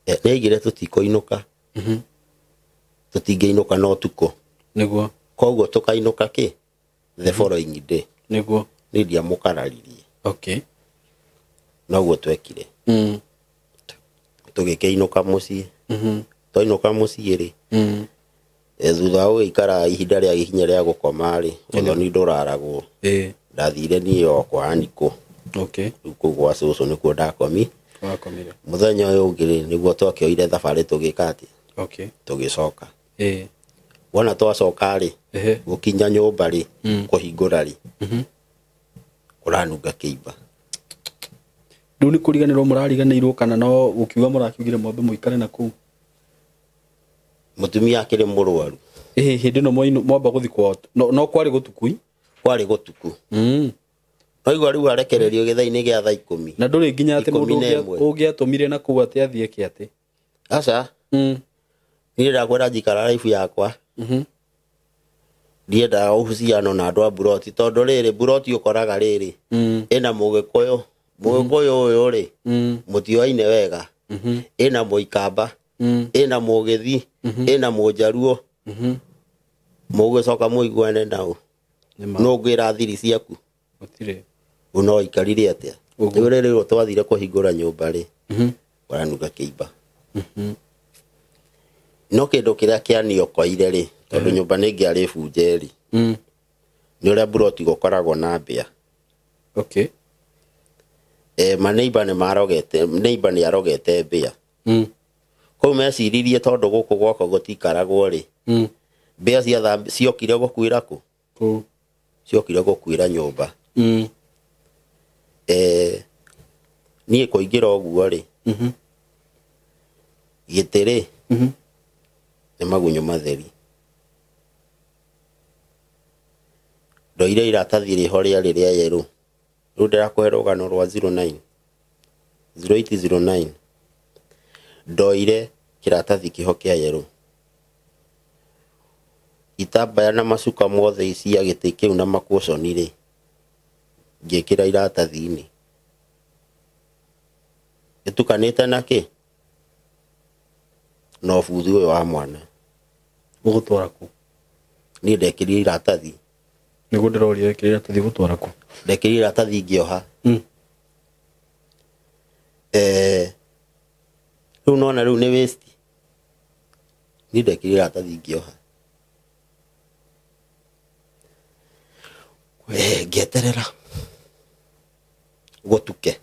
Nĩ aigire tũtikũinũka, tũtingĩinũka na ũtukũ. Nĩguo. Koguo tũkainũka kĩ the following day. Nĩguo. Niĩ ndiamũkararirie. Okay. Noguo twekire. Tũgĩkĩinũka mũciĩ. Twainũka mũciĩ rĩ, thutha wa gũgĩikara ihinda rĩa gĩkinya rĩa gũkoma rĩ, ũthoni ndũraragwo. Ndathire niĩ o kwa Anikũ. Okay. Rĩu kũu gwa cũcũ nĩkuo ndakomi. Wakomire. Mũthenya ũyũ ũngĩ rĩ, nĩguo twakĩoire thabarĩ tũgĩka atĩ? Okay. Tũgĩcoka. Wona twacoka rĩ, gũkinya nyũmba rĩ, kũhingũra rĩ, kũranunga kĩimba. Rĩu nĩ kũriganĩrwo mũrariganĩirwo kana no gũkiuga mũrakiugire mwambe mũikare na kũu? Mũtumia akĩrĩ mũrwaru. Hĩndĩ ĩno mwamba gũthiĩ kwao, no kwarĩ gũtukũ? Kwarĩ gũtukũ. No igua rĩu arekererio gĩthaa-inĩ gĩa thaa ikũmi. Na ndũrĩ nginya atĩ Ikũmi mũndũ na ĩmwe. ũngĩatũmire na kũu atĩ athiĩ eke atĩ? Aca. Niĩ ndakwĩra njikara life yakwa. Ndiendaga uhusiano na andũ a mburoti tondũ rĩrĩ, mburoti ũkoraga rĩrĩ, ĩna mũgĩkũyũ. Mũgĩkũyũ ũyũ rĩ, mũtioaine wega. Ĩna mũikamba, ĩna mũgĩthi, ĩna mũnjaruo. Mũgĩcoka mũiguane nao. No ngwĩra thiri ciaku. Gũtirĩ. Rĩu no ikarire atĩa? Ũguo. Rĩu rĩrĩ twathire kũhingũra nyũmba rĩ, kũranunga kĩimba. No kĩndũ kĩrĩa kĩaniokoire rĩ, tondũ nyũmba nĩ ĩngĩarĩ bunje rĩ, nĩ ũrĩa mburoti gũkoragwo na mbĩa. Okay. Maneiba nĩ marogete, neighbor nĩ arogete mbĩa. Kũu meciririe tondũ gũkũ gwakwa gũtikaragwo rĩ, mbĩa ciokire gũkuĩra kũ? Kũu. Ciokire gũkuĩra nyũmba. Niĩ kũingĩra ũguo rĩ, gĩtĩ rĩ, nĩ magunyũ matheri. Ndoire iratathi rĩho rĩarĩ rĩa yerũ. Rĩu ndĩrakũhe rũgano rwa zero nine, zero eight zero nine. Ndoire kĩratathi kĩho kĩa yerũ. Itambaya na macuka mothe cia gĩtĩ kĩu na makuconi rĩ, ngĩkĩra iratathi-inĩ. Ĩtukanĩte na kĩ? Na ũbuthi ũyũ wa mwana. Ũgũtwara kũ? Niĩ ndekĩrire iratathi. Nĩguo ndĩroria wekĩrire iratathi ũgũtwara kũ? Ndekĩrire iratathi ngĩoha. Rĩu nona rĩu nĩ waste. Niĩ ndekĩrire iratathi ngĩoha. Ngĩeterera gũtuke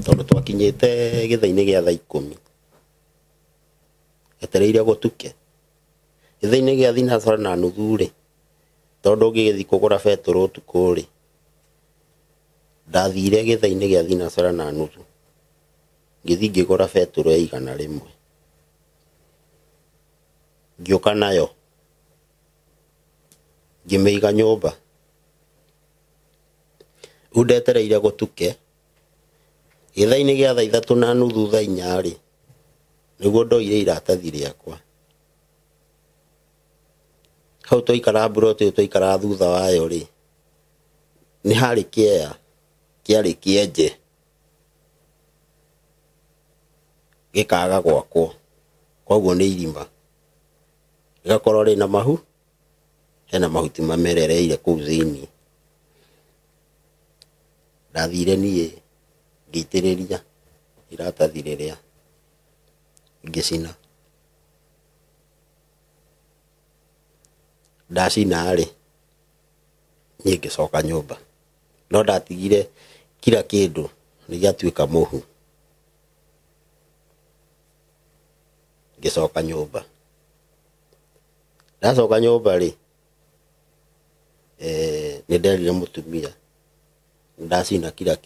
tondũ twakinyĩte gĩthaa-inĩ gĩa thaa ikũmi. Etereire gũtuke. Gĩthaa-inĩ gĩa thinacara na nuthu rĩ, tondũ ũngĩgĩthiĩ kũgũra betũrũ ũtukũ rĩ, ndathire gĩthaa-inĩ gĩa thinacara na nuthu. Ngĩthiĩ ngĩgũra betũrũ ya igana rĩmwe. Ngĩũka nayo. Ngĩmĩiga nyũmba. Rĩu ndetereire gũtuke. Gĩthaa-inĩ gĩa thaa ithatũ na nuthu thaa inya rĩ, nĩguo ndoire iratathi rĩakwa. Hau twaikara mburoti ĩyo twaikara thutha wayo rĩ, nĩ harĩ kĩea kĩarĩ kĩenje gĩkaga gwakwo, koguo nĩ irima, rĩgakorwo rĩna mahu, hena mahuti mamerereire kũu thĩiniĩ. Ndathire niĩ ngĩitĩrĩria iratathi rĩrĩa ngĩcina. Ndacina rĩ, niĩ ngĩcoka nyũmba. No ndatigire kila kĩndũ nĩ gĩatuĩka mũhu. Ngĩcoka nyũmba. Ndacoka nyũmba rĩ, nĩ nderire mũtumia ndacina kila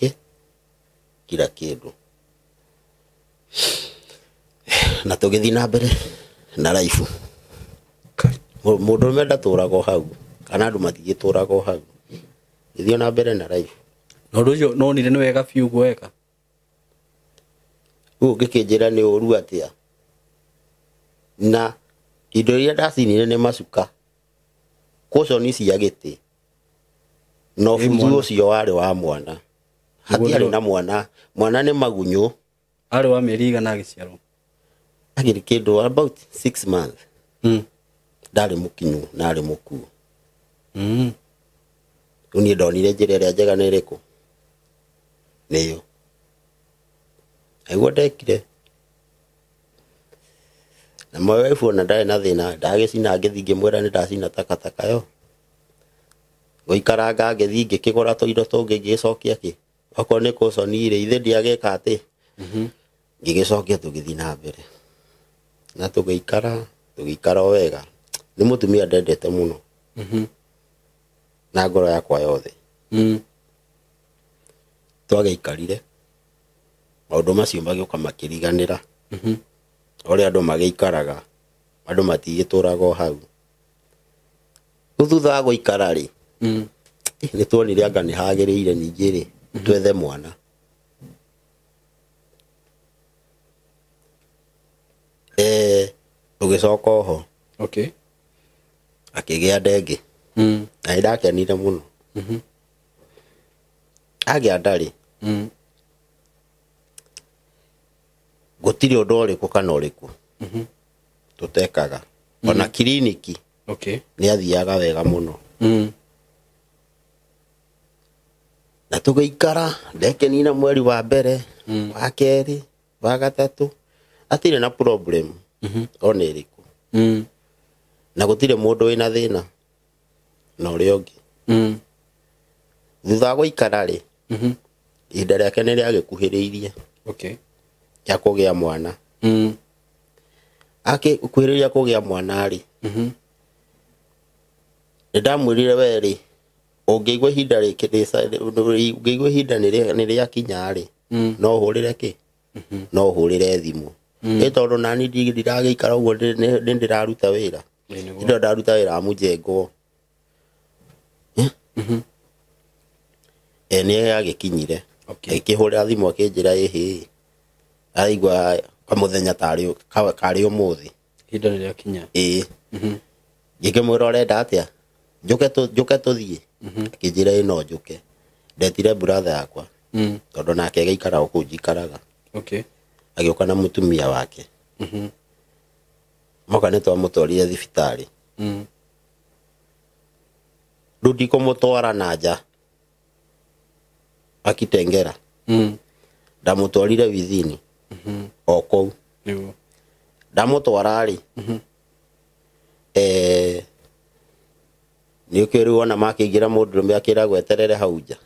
kila kĩndũ, na tũgĩthiĩ na mbere na life. Mũndũrũme ndatũraga o hau, kana andũ matigĩtũraga o hau. Gĩthiĩ na mbere na life. Na ũndũ ũcio nonire nĩ wega biũ ũguo weka? Rĩu ũngĩkĩnjĩra nĩ ũru atĩa? Na indo iria ndacinire nĩ macuka, cushion cia gĩtĩ, na ũbuthu ũcio warĩ wa mwana. Hatiarĩ na mwana, mwana nĩ magunyũ. Arĩ wa mĩeri igana agĩciarwo? Agĩrĩ kĩndũ about 6 months. Ndarĩ mũkinyu na arĩ mũkuũ. Rĩu niĩ ndonire njĩra ĩrĩa njega nĩ ĩrĩkũ? Nĩyo. Nĩguo ndekire. Na my wife ona ndarĩ na thĩna, ndagĩcina ngĩthiĩ ngĩmwĩra nĩ ndacina takataka yo. Gũikaranga ngĩthiĩ ngĩkĩgũra tũindo tũngĩ ngĩgĩcokia kĩ. Okorwo nĩ cushion rĩ, ithe ndiagĩka atĩ. Ngĩgĩcokia tũgĩthiĩ na mbere. Na tũgĩikara, tũgĩikara o wega. Nĩ mũtumia ndendete mũno. Na ngoro yakwa yothe. Twagĩikarire, maũndũ macio magĩũka makĩriganĩra. Ũrĩa andũ magĩikaraga, andũ matigĩtũraga o hau. Rĩu thutha wa gũikara rĩ, nĩ tuonire anga nĩ hagĩrĩire ningĩ rĩ, twethe mwana. Tũgĩcoka oho. Akĩgĩa nda ĩngĩ. Na nĩ ndakenire mũno. Agĩa nda rĩ, gũtirĩ ũndũ ũrĩkũ kana ũrĩkũ tũtekaga. Ona kiriniki nĩ athiaga wega mũno. Na tũgĩikara, ndekenire mweri wa mbere, wa kerĩ, wa gatatũ, hatirĩ na problem ona ĩrĩkũ. Na gũtirĩ mũndũ wĩna thĩna na ũrĩa ũngĩ. Thutha wa gũikara rĩ, ihinda rĩake nĩ rĩagĩkuhĩrĩirie rĩa kũgĩa mwana. Akĩkuhĩrĩria kũgĩa mwana rĩ, nĩ ndamwĩrire we rĩ, ũngĩigua ihinda rĩkĩ, ũngĩigua ihinda nĩ rĩakinya rĩ, no ũhũrĩre kĩ? No ũhũrĩre thimũ. Ĩ tondũ nani ndiragĩikara ũguo, nĩ ndĩraruta wĩra. Nĩ ndaruta wĩra wa mũjengo. Nĩ agĩkinyire. Akĩhũrĩra thimũ akĩnjĩra ĩhĩ. Araigua kamũthenya tarĩ ũmũthĩ. Ihinda nĩ rĩakinya. Ĩĩ. Ngĩkĩmwĩra ũrenda atĩa? Njũke tũthiĩ. Akĩnjĩra ĩ no njũke. Ndetire brother yakwa. Tondũ nake agĩikara o kũu njikaraga. Agĩũka na mũtumia wake. Moka nĩ twamũtwarire thibitarĩ. Rĩu ndikũmũtwara na nja akitengera. Ndamũtwarire withini. O kũu. Ndamũtwara rĩ, nĩ ũkĩũĩ rĩu ona makĩingĩra mũndũrũme akĩragwo eterere hau nja.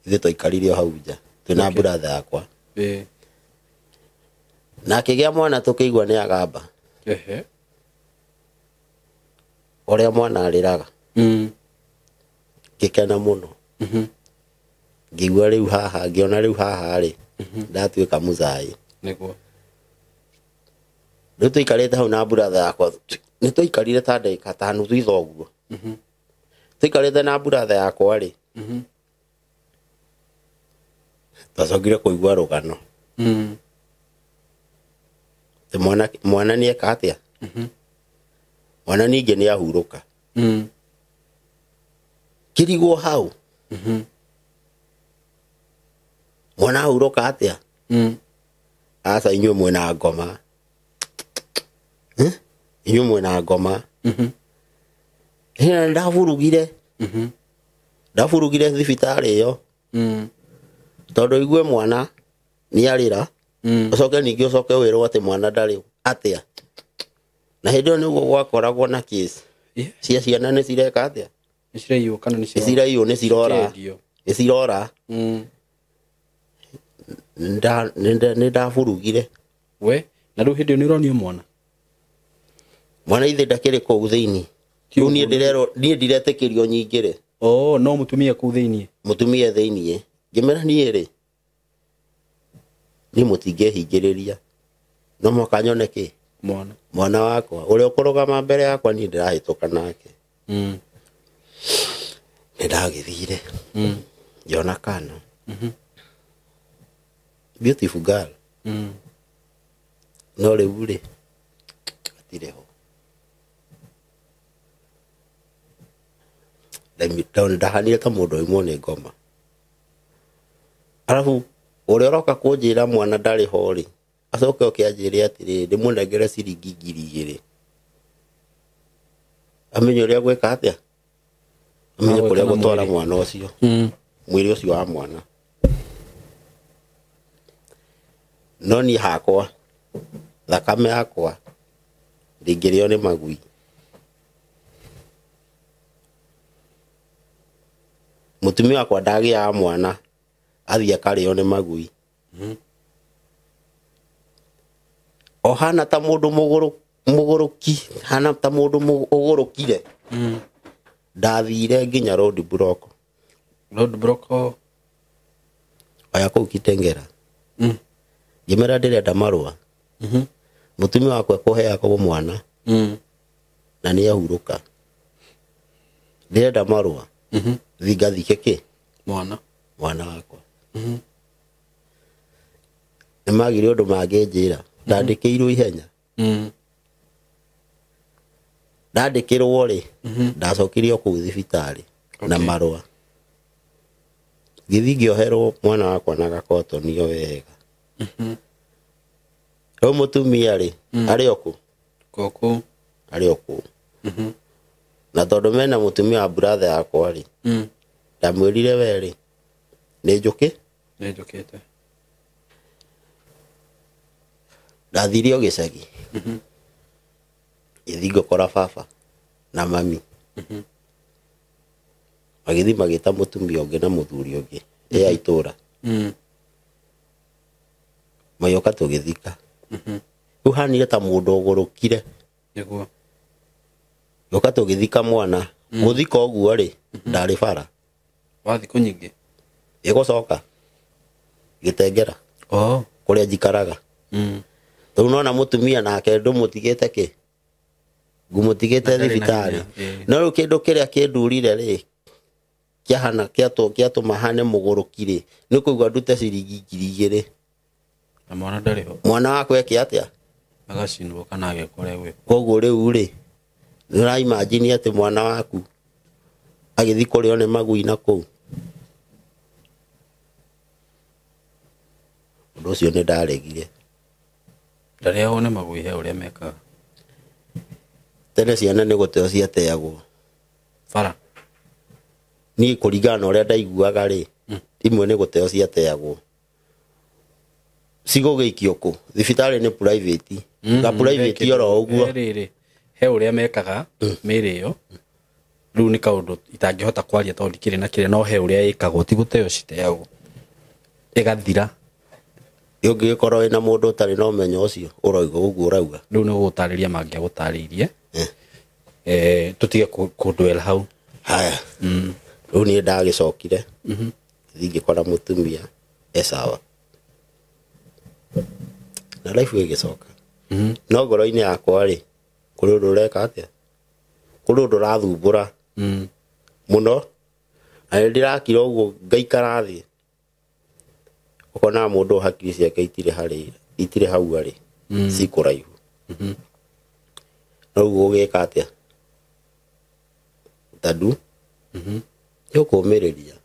Ithuĩ twaikarire o hau nja twĩna brother yakwa. Na akĩgĩa mwana tũkĩigua nĩ agamba. Ũrĩa mwana arĩraga. Ngĩkena mũno. Ngĩigua rĩu haha, ngĩona rĩu haha rĩ, ndatuĩka mũcai. Rĩu tũikarĩte hau na brother yakwa, nĩ twaikarire ta ndagĩka tano thutha ũguo. Tũikarĩte na brother yakwa rĩ, twacokire kũigua rũgano. Atĩ mwana nĩ eka atĩa? Mwana ningĩ nĩ ahurũka. Kĩrigwo hau. Mwana ahurũka atĩa? Aca inyuĩ mwĩna ngoma. Inyuĩ mwĩna ngoma. Ndaburugire. Ndaburugire thibitarĩ ĩyo. Tondũ igue mwana nĩ arĩra. Ũcoke ningĩ ũcoke wĩrwo atĩ mwana ndarĩ atĩa. Na hĩndĩ ĩyo nĩguo gwakoragwo na case. Cia ciana nĩ cireka atĩa? Nĩ ciraiywo kana nĩ Nĩ ciraiywo, nĩ cirora. cirendio. Nĩ cirora. Nĩ ndaburugire. We, Na rĩu hĩndĩ ĩyo nĩ ũronio mwana. Mwana ithe ndakĩrĩ kũu thĩinĩ. Ti Rĩu niĩ ũguo. ndĩrerwo niĩ ndiretĩkĩrio nyingĩre. Oh, no mũtumia kũu thĩinĩ. Mũtumia thĩinĩ. Ngĩmera niĩ rĩ, niĩ mũtingĩhingĩrĩria, no mũhaka nyone kĩ Mwana. Mwana wakwa ũrĩa ũkũrũgama mbere yakwa niĩ ndĩrahĩtũka nake. Nĩ ndagĩthire ngĩona kana beautiful girl. No rĩu rĩ, hatirĩ ho. Ndahanire ta mũndũ oimwo nĩ ngoma, arabu ũrĩa ũroka kũnjĩra mwana ndarĩ ho rĩ, acoke oke anjĩre atĩrĩrĩ, ndĩmũnengere ciringi 2000 amenye ũrĩa gwĩka atĩa, amenye Agwĩka kũrĩa na gũtwara mwĩrĩ. Mwana ũcio, mwĩrĩ ũcio wa mwana. No niĩ hakwa thakame yakwa ndĩngĩrĩo nĩ magui. Mũtumia wakwa ndagĩaga mwana athiĩ akarĩo nĩ magui. O hana ta mũndũ mũgũrũki, hana ta mũndũ ũgũrũkire. Ndathire nginya road block. Road block. Oya kũu Kitengera. Ngĩmera ndĩrenda marũa, mũtumia wakwa ekũheagwo mwana na nĩ ahurũka, ndĩrenda marũa thingathike kĩ Mwana. Mwana wakwa. Nĩ magire ũndũ mangĩnjĩra, ndandĩkĩirwo ihenya. Ndandĩkĩrwo rĩ, ndacokirio kũu thibitarĩ na marũa, ngĩthiĩ ngĩoherwo mwana wakwa na gakotonio wega. Rĩu mũtumia rĩ, arĩ o kũ? Koko. Arĩ o kũu. Na tondũ mena mũtumia wa brother yakwa rĩ, ndamwĩrire we rĩ, nĩ njũkĩ. Nĩ njũkĩte. Ndathire o gĩcagi, ngĩthiĩ ngĩkora baba na mami, magĩthiĩ magĩta mũtumia ũngĩ na mũthuri ũngĩ ĩ ya itũra. Magĩũka tũgĩthika. Rĩu hanire ta mũndũ ũgũrũkire. Nĩguo. Gĩũka tũgĩthika mwana. Gũthika ũguo rĩ, ndarĩ bara. Wa thikũ nyingĩ. Ĩgũcoka gĩtengera. Oh. Kũrĩa njikaraga. Rĩu nona mũtumia nake ndũmũtigĩte kĩ, ngũmũtigĩte Na ndarĩ na thibitarĩ. hinya, ĩĩ. No rĩu kĩndũ kĩrĩa kĩndurire rĩ, kĩahana kĩatũma hane mũgũrũki rĩ, nĩ kũigua ndute ciringi 2000. Na mwana ndarĩ ho. Mwana wakwa eke atĩa? Agacinwo kana agekwo ũrĩa egwĩkwo. Koguo rĩu rĩ, nĩ ũraimajini atĩ mwana waku agĩthiĩ kũrĩo nĩ magui na kũu. Ũndũ ũcio nĩ ndaregire. Ndarĩagwo nĩ magui, he ũrĩa mekaga. Tene ciana nĩ gũteo ciateagwo. Bara. Niĩ kũringana na ũrĩa ndaiguaga rĩ, imwe nĩ gũteo ciateagwo, cigũgĩikio kũ? Thibitarĩ nĩ private ga private oro ũguo. He rĩrĩ, he ũrĩa mekaga mĩrĩ ĩyo. Rĩu nĩ kaũndũ itangĩhota kwaria tondũ ndikĩrĩ na kĩrĩa, no he ũrĩa ĩkagwo, ti gũteo citeagwo, ĩgathira. Ũngĩgĩkorwo wĩna mũndũ ũtarĩ na ũmenyo ũcio ũroiga ũguo ũrauga. Rĩu nĩ gũgũtarĩria mangĩagũtarĩirie. Eh. Tũtige kũndwell hau. Haya, rĩu niĩ ndagĩcokire thiĩ ngĩkora mũtumia e sawa na life ĩgĩcoka. No ngoro-inĩ yakwa rĩ, kũrĩ ũndũ ũreka atĩa, kũrĩ ũndũ ũrathumbũra mũno, na nĩ ndĩrakira ũguo ngaikara thĩ, ũkonaga mũndũ hakiri ciake itirĩ harĩ, itirĩ hau arĩ, cikũraihu. No rĩu ũgĩka atĩa tondũ nĩ ũkũmĩrĩria?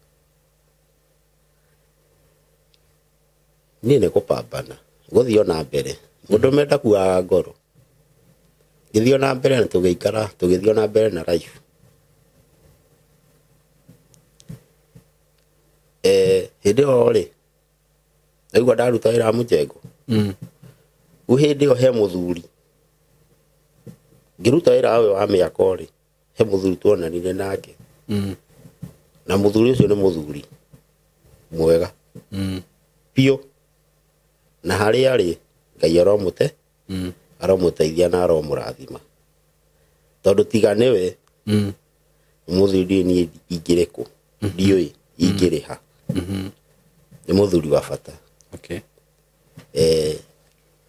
Niĩ nĩ kũpambana gũthiĩ ona mbere, mũndũ ndakuaga ngoro, ngĩthiĩ ona mbere na tũgĩikara, tũgĩthiĩ ona mbere na life. Hĩndĩ ĩyo rĩ, ndaigua ndaruta wĩra wa mũjengo. Rĩu hĩndĩ ĩyo he mũthuri, ngĩruta wĩra ũyũ wa mĩako rĩ, he mũthuri tuonanire nake. Na mũthuri ũcio nĩ mũthuri mwega biũ, na harĩa arĩ Ngai aromũte. Aromũteithia na aromũrathima. Tondũ tiga nĩwe mũthuri ndiũĩ niĩ ingĩrĩ kũ, ndiũĩ ingĩrĩ ha. Nĩ mũthuri wa bata. Okay.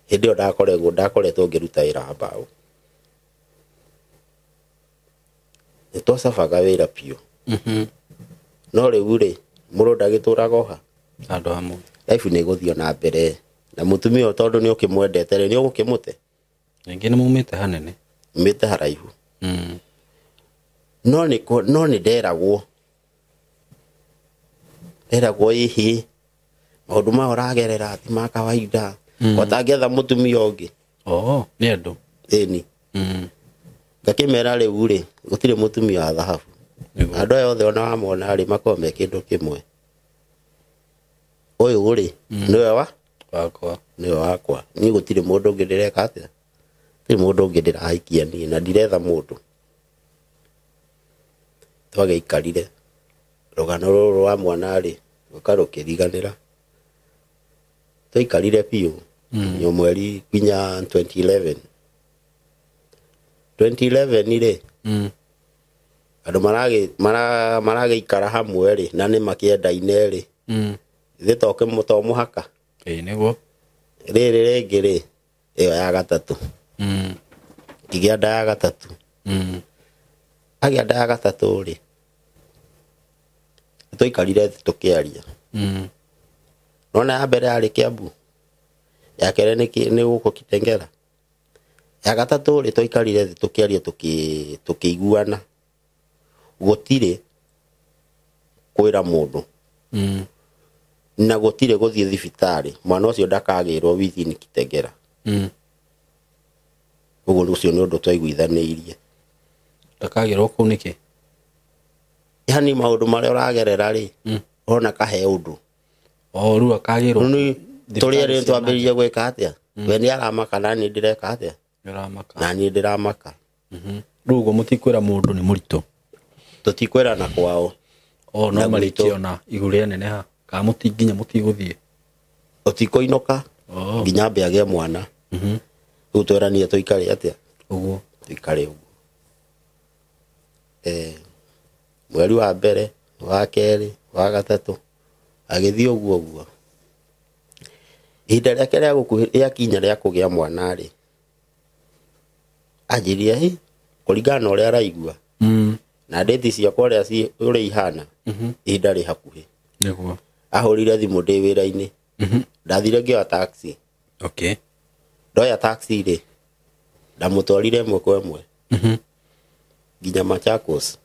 Hĩndĩ ĩyo ndakoretwo ngĩruta wĩra wa mbaũ. Nĩ twacabaga wĩra biũ. No rĩu rĩ, mũndũ ndagĩtũraga oha. Handũ hamwe. Life nĩ ĩgũthiĩ na mbere. Na mũtumia ũyũ tondũ nĩ ũkĩmwendete rĩ, nĩ ũgũkĩmũte. Ningĩ nĩ mumĩte hanene. Mumĩte haraihu. No nĩ nderagwo. Nderagwo ĩhĩ, maũndũ maya ũragerera ti ma kawaida. Ũtangĩetha mũtumia ũngĩ. Oh, nĩ andũ. Ĩni. Ngakĩmera rĩu rĩ, gũtirĩ mũtumia wa thahabu. Andũ aya othe ona wamona rĩ, makoragwo me kĩndũ kĩmwe. Ũyũ rĩ, nĩwe wa? Wakwa. Nĩwe wakwa. Niĩ gũtirĩ mũndũ ũngĩ ndĩreka atĩa? Gũtirĩ mũndũ ũngĩ ndĩrahikia niĩ na ndiretha mũndũ. Twagĩikarire. Rũgano rũrũ rwa mwana rĩ, rũka rũkĩriganĩra. Twaikarire biũ. Nginya mweri nginya 2011. 2011 rĩ, andũ maragĩikara hamwe rĩ, na nĩ makĩendaine rĩ. Ithuĩ to mũhaka. Ĩĩ nĩguo. Rĩrĩ rĩngĩ rĩ, ĩyo ya gatatũ. Ngĩgĩa nda ya gatatũ. Agĩa nda ya gatatũ rĩ, twaikarire thĩ tũkĩaria. Nona ya mbere yarĩ Kiambu, ya kerĩ nĩ gũkũ Kitengela. Ya gatatũ rĩ, twaikarire thĩ tũkĩaria tũkĩiguana. Gũtirĩ kwĩra mũndũ. Na gũtirĩ gũthiĩ thibitarĩ, mwana ũcio ndakagĩrwo within Kitengela. Ũguo ũcio nĩ ũndũ twaiguithanĩirie. Ndakagĩrwo kũu nĩkĩ? Yaani maũndũ marĩa ũragerera rĩ, ũrona kahe ũndũ. O rĩu akagĩrwo. Rĩu tũrĩ erĩ twambĩrĩrie gwĩka atĩa? We nĩ aramaka na niĩ ndĩreka atĩa? Nĩũramaka. Na niĩ ndĩramaka. Rĩu ũguo mũtikwĩra mũndũ nĩ mũritũ? Tũtikwĩrana kwao. O no marĩkĩona igũrũ rĩa neneha. Kana nginya mũtigũthiĩ? Tũtikũinũka. Nginya ambe agĩe mwana. Rĩu tweranire tũikare atĩa? Ũguo. Tũikare ũguo. Mweri wa mbere, wa kerĩ, wa gatatũ, agĩthiĩ ũguo ũguo. Ihinda rĩake rĩa gũkuhĩ rĩakinya rĩa kũgĩa mwana rĩ, anjĩrire, hĩ, kũringana na ũrĩa araigua. Na ndĩti ciakwa ũrĩa ihana, ihinda rĩ hakuhĩ. Nĩguo. Ahũrire thimũ ndĩ wĩra-inĩ. Ndathire ngĩoya taxi. Okay. Ndoya taxi rĩ, ndamũtwarire ĩmwe kwa ĩmwe. Nginya Machakos.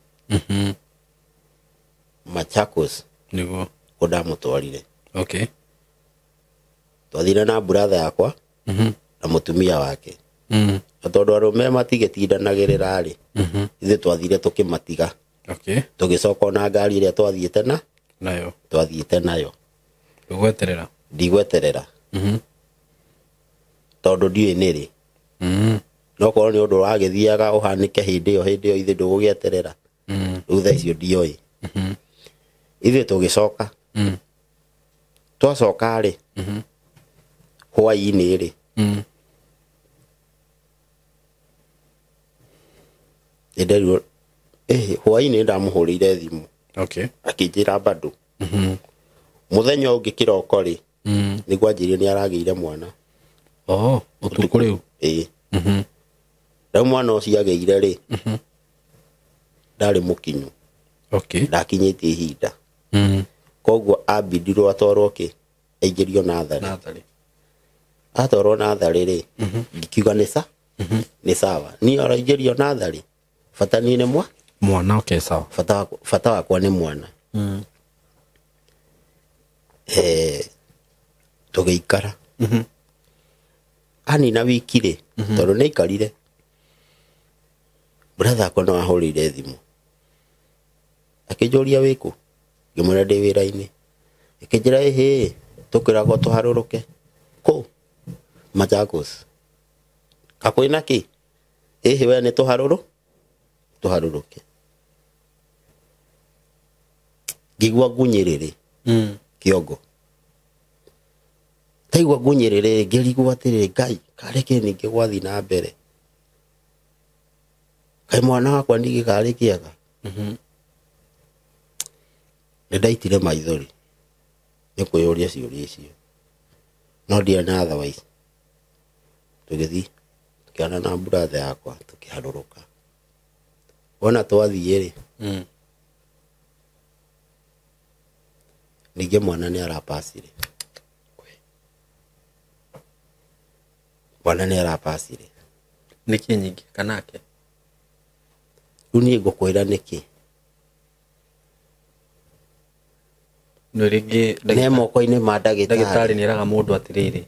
Machakos. Nĩguo. Kũ ndamũtwarire. Okay. Twathire na brother yakwa na mũtumia wake. Na tondũ arũme matigĩtindanagĩrĩra rĩ, ithuĩ twathire tũkĩmatiga. Okay. Tũgĩcoka na ngari ĩrĩa twathiĩte na nayo. Twathiĩte nayo. Ndũgweterera? Ndigweterera. Tondũ ndiũĩ nĩ rĩ. No korwo nĩ ũndũ wagĩthiaga ũhanĩke hĩndĩ ĩyo, hĩndĩ ĩyo ithuĩ ndũgũgĩeterera. Rĩu thaa icio ndioĩ. Ithuĩ tũgĩcoka. Twacoka rĩ, hwaĩ-inĩ rĩ, nĩnderirwo, hwaĩ-inĩ ndamũhũrĩire thimũ. Okay. Akĩnjĩra bado. Mũthenya ũngĩ kĩroko rĩ, nĩguo anjĩrire nĩ aragĩire mwana. Oh, ũtukũ rĩu? Ĩĩ. Rĩu mwana ũcio agĩire rĩ, ndarĩ mũkinyu. Okay. Ndakinyĩtie ihinda. Koguo ambindirwo atwarwo kĩ? Aingĩrio natharĩ. Natharĩ. Atwarwo natharĩ rĩ, ngikiuga nĩ sa? Nĩ sawa. Niĩ araingĩrio natharĩ. Bata niĩ nĩ mwa? Mwana, okay, sawa. Bata wakwa nĩ mwana. Tũgĩikara. Anina wiki rĩ, tondũ nĩ aikarire. Brother akwa no ahũrĩire thimũ. Akĩnjũria wĩkũ? Ngĩmwĩra ndĩ wĩra-inĩ. Akĩnjĩra ĩhĩ, tũkwĩragwo tũharũrũke. Kũ? Machakos. Kakwĩna kĩ? Ĩhĩ we nĩ tũharũrũ? Tũharũrũke. Ngĩigua ngunyĩrĩrĩ. Kĩongo. Ndaigua ngunyĩrĩrĩ, ngĩrigwo atĩrĩrĩ, Ngai, Karĩ kĩ ningĩ gwathiĩ na mbere? Kaĩ mwana wakwa ningĩ karĩ kĩega? Nĩ ndaitire maithori nĩ kwĩyũria ciũria icio, no ndiarĩ na otherwise. Tũgĩthiĩ tũkĩana na brother yakwa tũkĩharũrũka. Wona twathiĩ rĩ, ningĩ mwana nĩ arapacire, mwana nĩ arapacire. Nĩkĩ nyingĩ kanake? Rĩu niĩ ngũkwĩra nĩkĩ? Nĩ rĩngĩ Nĩ moko-inĩ ma ndagĩtarĩ ndagĩtarĩ. nĩ eraga mũndũ atĩrĩrĩ,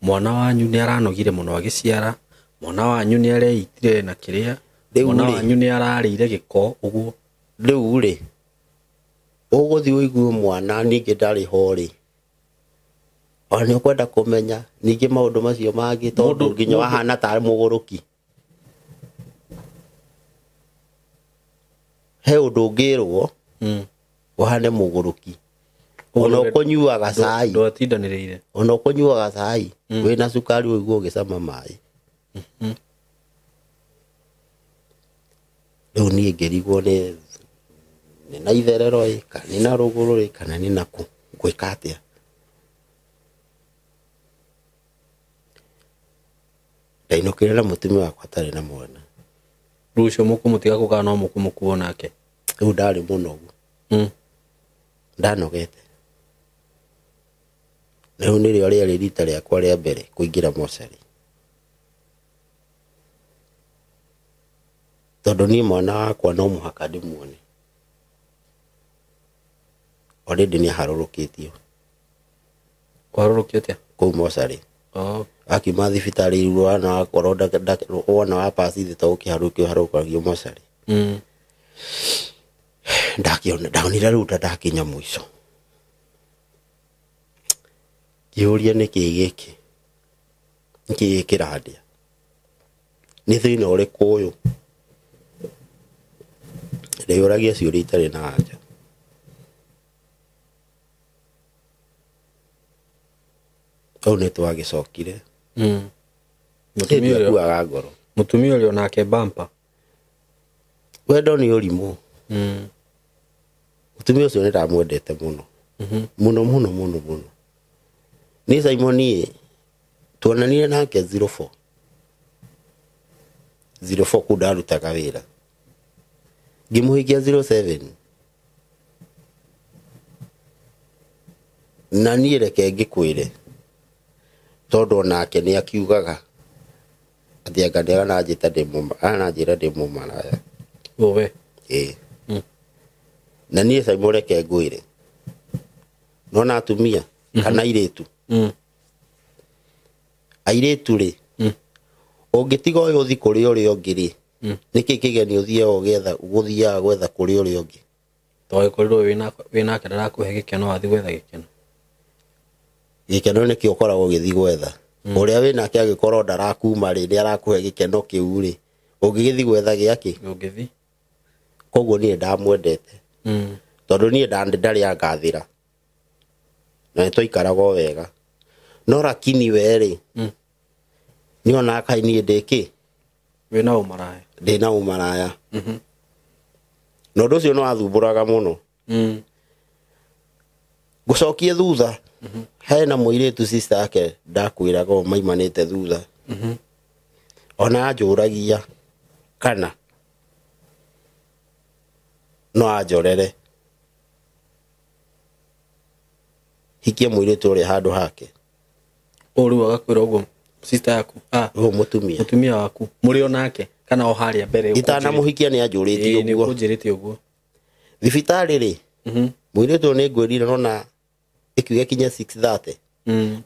mwana wanyu nĩ aranogire mũno agĩciara, mwana wanyu nĩ areitire na kĩrĩa, Rĩu mwana rĩ. wanyu nĩ ararĩire gĩko ũguo. Rĩu rĩ, ũgũthiĩ ũigue mwana ningĩ ndarĩ ho rĩ, ona nĩ ũkwenda kũmenya ningĩ maũndũ macio mangĩ, tondũ nginya wahana tarĩ mũgũrũki. He ũndũ ũngĩrwo ũhane mũgũrũki, ona ũkũnyuaga cai, Ndwatindanĩrĩire. ona ũkũnyuaga cai wĩna cukari ũigue ũgĩcama maĩ. Rĩu niĩ ngĩrigwo nĩ na itherero ĩ, kana nĩ na rũgũrũ ĩ, kana nĩ nakũ, ngwĩka atĩa? Ndainũkire na mũtumia wakwa atarĩ na mwana. Rĩu ũcio mũkũmũtiga kũ kana no mũkũmũkua nake? Rĩu ndarĩ mũnogu, ndanogete. Rĩu nĩrĩo rĩarĩ rita rĩakwa rĩa mbere kũingĩra mocarĩ, tondũ niĩ mwana wakwa no mũhaka ndĩmuone. Already nĩ aharũrũkĩtio. Kũharũrũkio atĩa? Kũu mocarĩ. Oh. Akiuma thibitarĩ rĩu wana wakorwo wona wa pass thĩ to gũkĩharũrũkio harũrũkagio mocarĩ. Ndakĩona, ndonire rĩu ta ndakinya mũico. Ngĩũria nĩkĩ gĩkĩ? Nĩkĩ gĩkĩ kĩrandĩa? Nĩ thĩna ũrĩkũ ũyũ? Ndeyũragia ciũria itarĩ na anja. Hau nĩ twagĩcokire. Mũtumia ũrĩa Ndiakuaga ngoro. Mũtumia ũrĩa onake bampa. Wendo nĩ ũrimũ. Mũtumia ũcio nĩ ndamwendete mũno. Mũno mũno mũno mũno. Niĩ Simon niĩ tuonanire nake 04. 04 kũu ndarutaga wĩra. Ngĩmũhikia 07. Na niĩ reke ngĩkwĩre, tondũ onake nĩ akiugaga atĩ anga nĩ aranjĩta ndĩ aranjĩra ndĩ mũmaraya. Ũwe. Ĩĩ. Na niĩ Simon reke ngwĩre, nona atumia kana airĩtu, airĩtu rĩ, ũngĩtiga ũyũ ũthiĩ kũrĩ ũrĩa ũngĩ rĩ, nĩkĩ kĩgeni ũthiaga ũgĩetha, gũthiaga gwetha kũrĩ ũrĩa ũngĩ? Tondũ wĩnake ndarakũhe gĩkeno, wathiĩ gwetha gĩkeno. Gĩkeno nĩkĩo ũkoragwo ũgĩthiĩ gwetha. Ũrĩa wĩnake angĩkorwo ndarakuma rĩ, nĩ arakũhe gĩkeno kĩu rĩ, ũngĩgĩthiĩ gwetha gĩakĩ? Ũngĩthiĩ. Koguo niĩ ndamwendete. Tondũ niĩ ndarĩ angathĩra. Na nĩ twaikaraga o wega. No lakini we rĩ, nĩ onaga kaĩ niĩ ndĩ kĩ? Wĩna ũmaraya. Ndĩna ũmaraya. Na ũndũ ũcio nĩ wathumbũraga mũno. Ngũcokie thutha, hena mũirĩtu sister yake ndakwĩraga ũũ maimanĩte thutha. Ona anjũragia kana no anjorere hikie mũirĩtu ũrĩa handũ hake. Ũũ rĩu agakwĩra ũguo sister yaku? Ũyũ mũtumia. Mũtumia waku mũrĩ o nake kana o harĩa mbere? Itanamũhikia nĩ anjũrĩtie Nĩ ũguo. ũkũnjĩrĩte ũguo. Thibitarĩ rĩ, mũirĩtu ũyũ nĩ ngwĩrire nona ĩkiuga kinya 6:30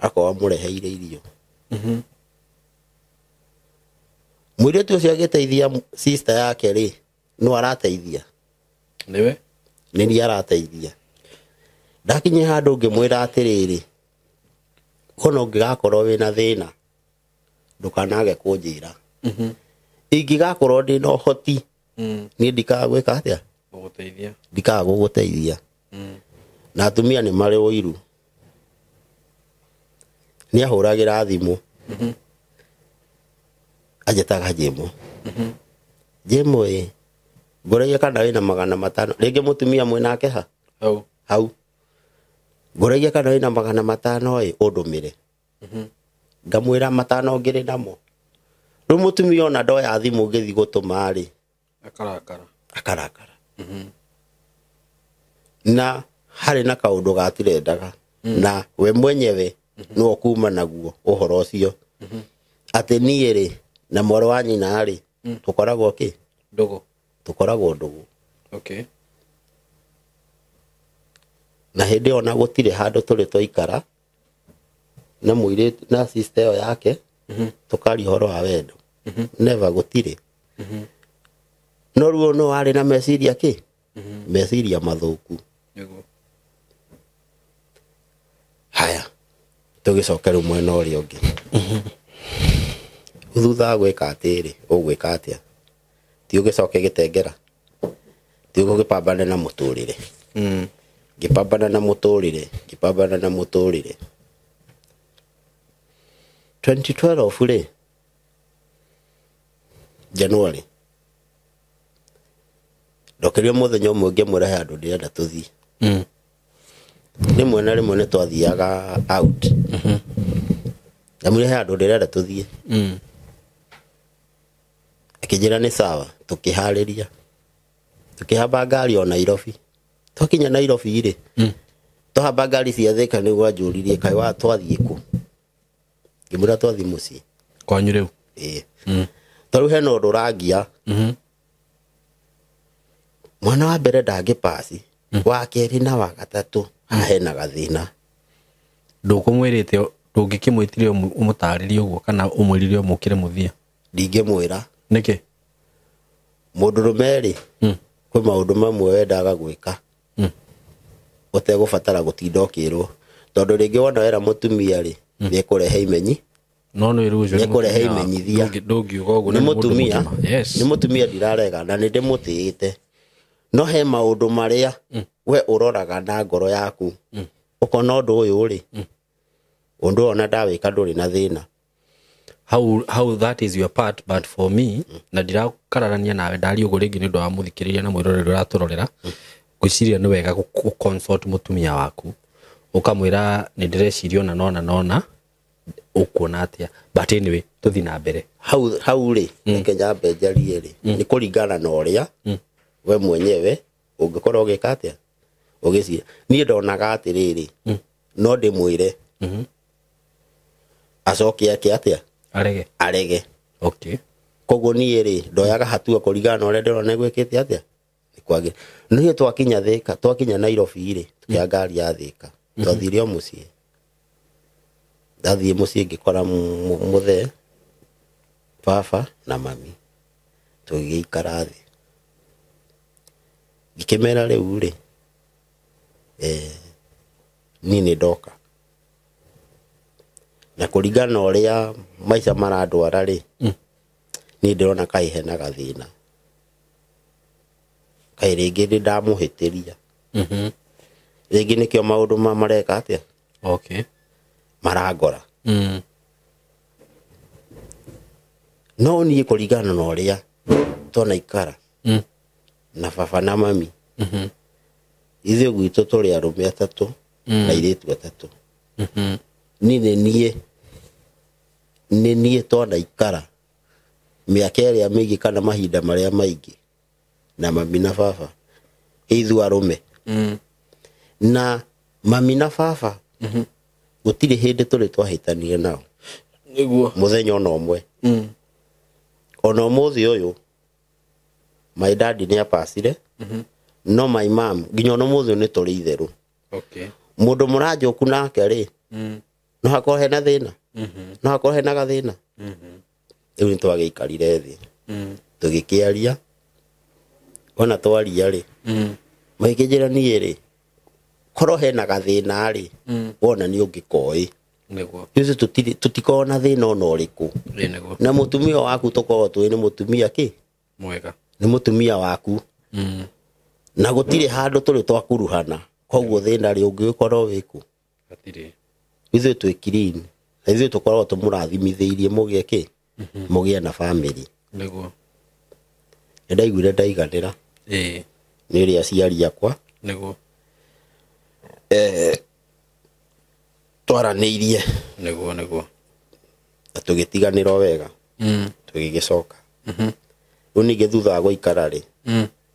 akorwo amũreheire irio. Mũirĩtu ũcio agĩteithia sister yake rĩ, no arateithia. Nĩwe? Nĩ niĩ arateithia. Ndakinyia handũ ngĩmwĩra atĩrĩrĩ, wona ũngĩgakorwo wĩna thĩna, ndũkanage kũnjĩra. Ingĩgakorwo ndĩna ũhoti, niĩ ndikaga gwĩka atĩa? Gũgũteithia. Ndikaga gũgũteithia. Na atumia nĩ marĩ ũiru. Nĩ ahũragĩra thimũ. Anjĩtaga Jĩmũ. Jĩmũ ĩ, ngũragia kana wĩna 500. Rĩngĩ mũtumia mwĩnake ha? Hau. Hau. Ngũragia kana wĩna 500 ĩ, ũndũmĩre. Ngamwĩra 500 ngĩrĩ namo. Rĩu mũtumia ona ndoya thimũ ngĩthiĩ gũtũma rĩ. Akarakara. Akarakara. Na harĩ na kaũndũ gatirendaga. Na we mwenyewe nĩwe ũkuma naguo ũhoro ũcio. Atĩ niĩ rĩ, na mwarĩ wa nyina rĩ, tũkoragwo kĩ? Ndũgũ. Tũkoragwo ndũgũ. Okay. Na hĩndĩ ĩyo ona gũtirĩ handũ tũrĩ twaikara na mũirĩtu na sister ĩyo yake, tũkaria ũhoro wa wendo. Never, gũtirĩ. No rĩu no warĩ na meciria kĩ? Meciria mathũku. Nĩguo. Haya, tũgĩcoke rĩu mwena ũrĩa ũngĩ. Thutha wa gwĩka atĩrĩ, ũgwĩka atĩa? Ti ũgĩcoke gĩtengera. Ti ũgĩpambana na mũtũrĩre. Ngĩpambana na mũtũrĩre, ngĩpambana na mũtũrĩre. 2012 rĩ, January. Ndokĩrio mũthenya ũmwe ngĩmwĩra he handũ ndĩrenda tũthiĩ. Rĩmwe na rĩmwe nĩ twathiaga out. Ndamwĩra he handũ ndĩrenda tũthiĩ. Akĩnjĩra nĩ sawa, tũkĩharĩria. Tũkĩhamba ngari o Nairobi. Twakinya Nairobi rĩ, twahamba ngari cia Thika nĩguo anjũririe kaĩ wa twathiĩ kũ? Ngĩmwĩra twathiĩ mũciĩ. Kwanyu rĩu? Ĩĩ. Tondũ hena ũndũ ũrangia. Mwana wa mbere ndangĩpasi, wa kerĩ na wa gatatũ, haha hena gathĩna. Ndũkũmwĩrĩte, ndũngĩkĩmwĩtire ũmũtarĩrie ũguo kana ũmwĩrire ũmũkĩre mũthia? Ndingĩmwĩra. Nĩkĩ? Mũndũrũme rĩ, kwĩ maũndũ mamwe wendaga gwĩka. Ũtegũbatara gũtinda ũkĩrwo. Tondũ rĩngĩ wona wera mũtumia rĩ, nĩekũrehe imenyi. No nĩ rũcio nĩ Nĩekũrehe mũtumia waku. imenyithia. Ndũngiuga ũguo Nĩ nĩ mũndũ mũtumia. mũgima. Yes. Nĩ mũtumia ndirarega na nĩ ndĩmũtĩĩte. No he maũndũ marĩa we ũroraga na ngoro yaku. Ũkona ũndũ ũyũ rĩ, ũndũ ũyũ ona ndawĩka ndũrĩ na thĩna. How that is your part, but for me, na ndirakararania nawe ndaria ũguo rĩngĩ nĩ ũndũ wa mũthikĩrĩria na mwĩroreri ũratũrorera. Ngwĩciria nĩ wega gũ-consult mũtumia waku. Ũkamwĩra nĩ ndĩreciria ona nona nona, ũkuona atĩa. But anyway, tũthiĩ na mbere. Hau rĩ, reke nyambe njarie rĩ, nĩ kũringana na ũrĩa we mwenyewe ũngĩkorwo ũgĩka atĩa? Ũgĩciria. Niĩ ndonaga atĩrĩrĩ, no ndĩmwĩre. Acoke ake atĩa? Arege. Arege. Okay. Koguo niĩ rĩ, ndoyaga hatua kũringana na ũrĩa ndĩrona gwĩkĩte atĩa? Nĩ kwagĩrĩire. Niĩ twakinya Thika, twakinya Nairobi rĩ, tũkĩoya ngari ya Thika. Twathire o mũciĩ. Ndathiĩ mũciĩ ngĩkora mũthee, baba na mami. Tũgĩikara thĩ. Ngĩkĩmera rĩu rĩ, niĩ nĩ ndoka. Na kũringana na ũrĩa maica marandwara rĩ, niĩ ndĩrona kaĩ hena gathĩna. Kaĩ rĩngĩ nĩ ndamũhĩtĩria. Rĩngĩ nĩkĩo maũndũ mareka atĩa? Okay. Marangora. No niĩ kũringana na ũrĩa twanaikara na baba na mami. Ithuĩ gwitũ tũrĩ arũme atatũ na airĩtu atatũ. Niĩ nĩ niĩ twanaikara mĩaka ĩrĩa mĩingĩ kana mahinda marĩa maingĩ na mami na baba ithuĩ arũme. Na mami na baba gũtirĩ hĩndĩ tũrĩ twahĩtanire nao. Nĩguo. Mũthenya ona ũmwe. Ona ũmũthĩ ũyũ my daddy nĩ apacire. No my mom nginya ona ũmũthĩ ũyũ nĩ tũrĩ itherũ. Okay. Mũndũ mũranjũku nake rĩ, no hakorwo hena thĩna. No hakorwo hena gathĩna. Rĩu nĩ twagĩikarire thĩ. Tũgĩkĩaria. Ona twaria rĩ, magĩkĩnjĩra niĩ rĩ, korwo hena gathĩna rĩ, wona nĩ ũngĩkoĩ. Nĩguo. Ithuĩ tũtikoragwo na thĩna ona ũrĩkũ. Ĩĩ, nĩguo. Na mũtumia waku tũkoragwo tũĩ nĩ mũtumia kĩ? Mwega. Nĩ mũtumia waku. Na gũtirĩ handũ tũrĩ twakuruhana. Koguo thĩna rĩ ũngĩgĩkorwo wĩkũ? Hatirĩ. Ithuĩ twĩ clean. Na ithuĩ tũkoragwo tũmũrathimithĩirie mũgĩe kĩ? Mũgĩe na bamĩrĩ. Nĩguo. Nĩ ndaiguire ndaiganĩra nĩ ũrĩa aciari akwa Nĩguo. Twaranĩirie. Nĩguo, nĩguo. Na tũgĩtiganĩra o wega. Tũgĩgĩcoka. Rĩu ningĩ thutha wa gũikara rĩ,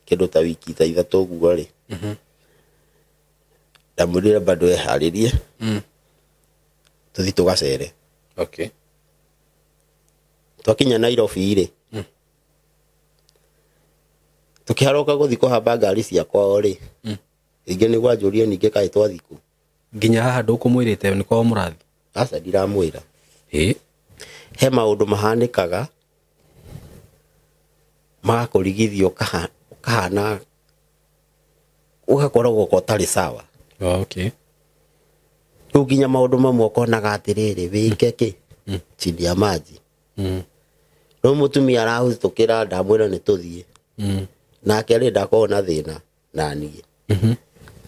kĩndũ ta wiki ta 3 ũguo rĩ, ndamwĩrire bado eharĩrie tũthiĩ tũgacere. Okay. Twakinya Nairobi rĩ, tũkĩharũka gũthiĩ kũhamba ngari cia kwao rĩ, rĩngĩ nĩ gwanjũria ningĩ kaĩ twathiĩ kũ. Nginya haha ndũkũmwĩrĩte nĩ kwao mũrathiĩ? Aca, ndiramwĩra. He maũndũ mahanĩkaga magakũrigithia ũkahana ũgakoragwo ko ũtarĩ sawa. Okay. Rĩu nginya maũndũ mamwe ũkonaga atĩrĩrĩ, wĩke kĩ chini ya maji. Rĩu mũtumia arahĩtũkĩra ndamwĩra nĩ tũthiĩ. Nake rĩ ndakoragwo na thĩna na niĩ.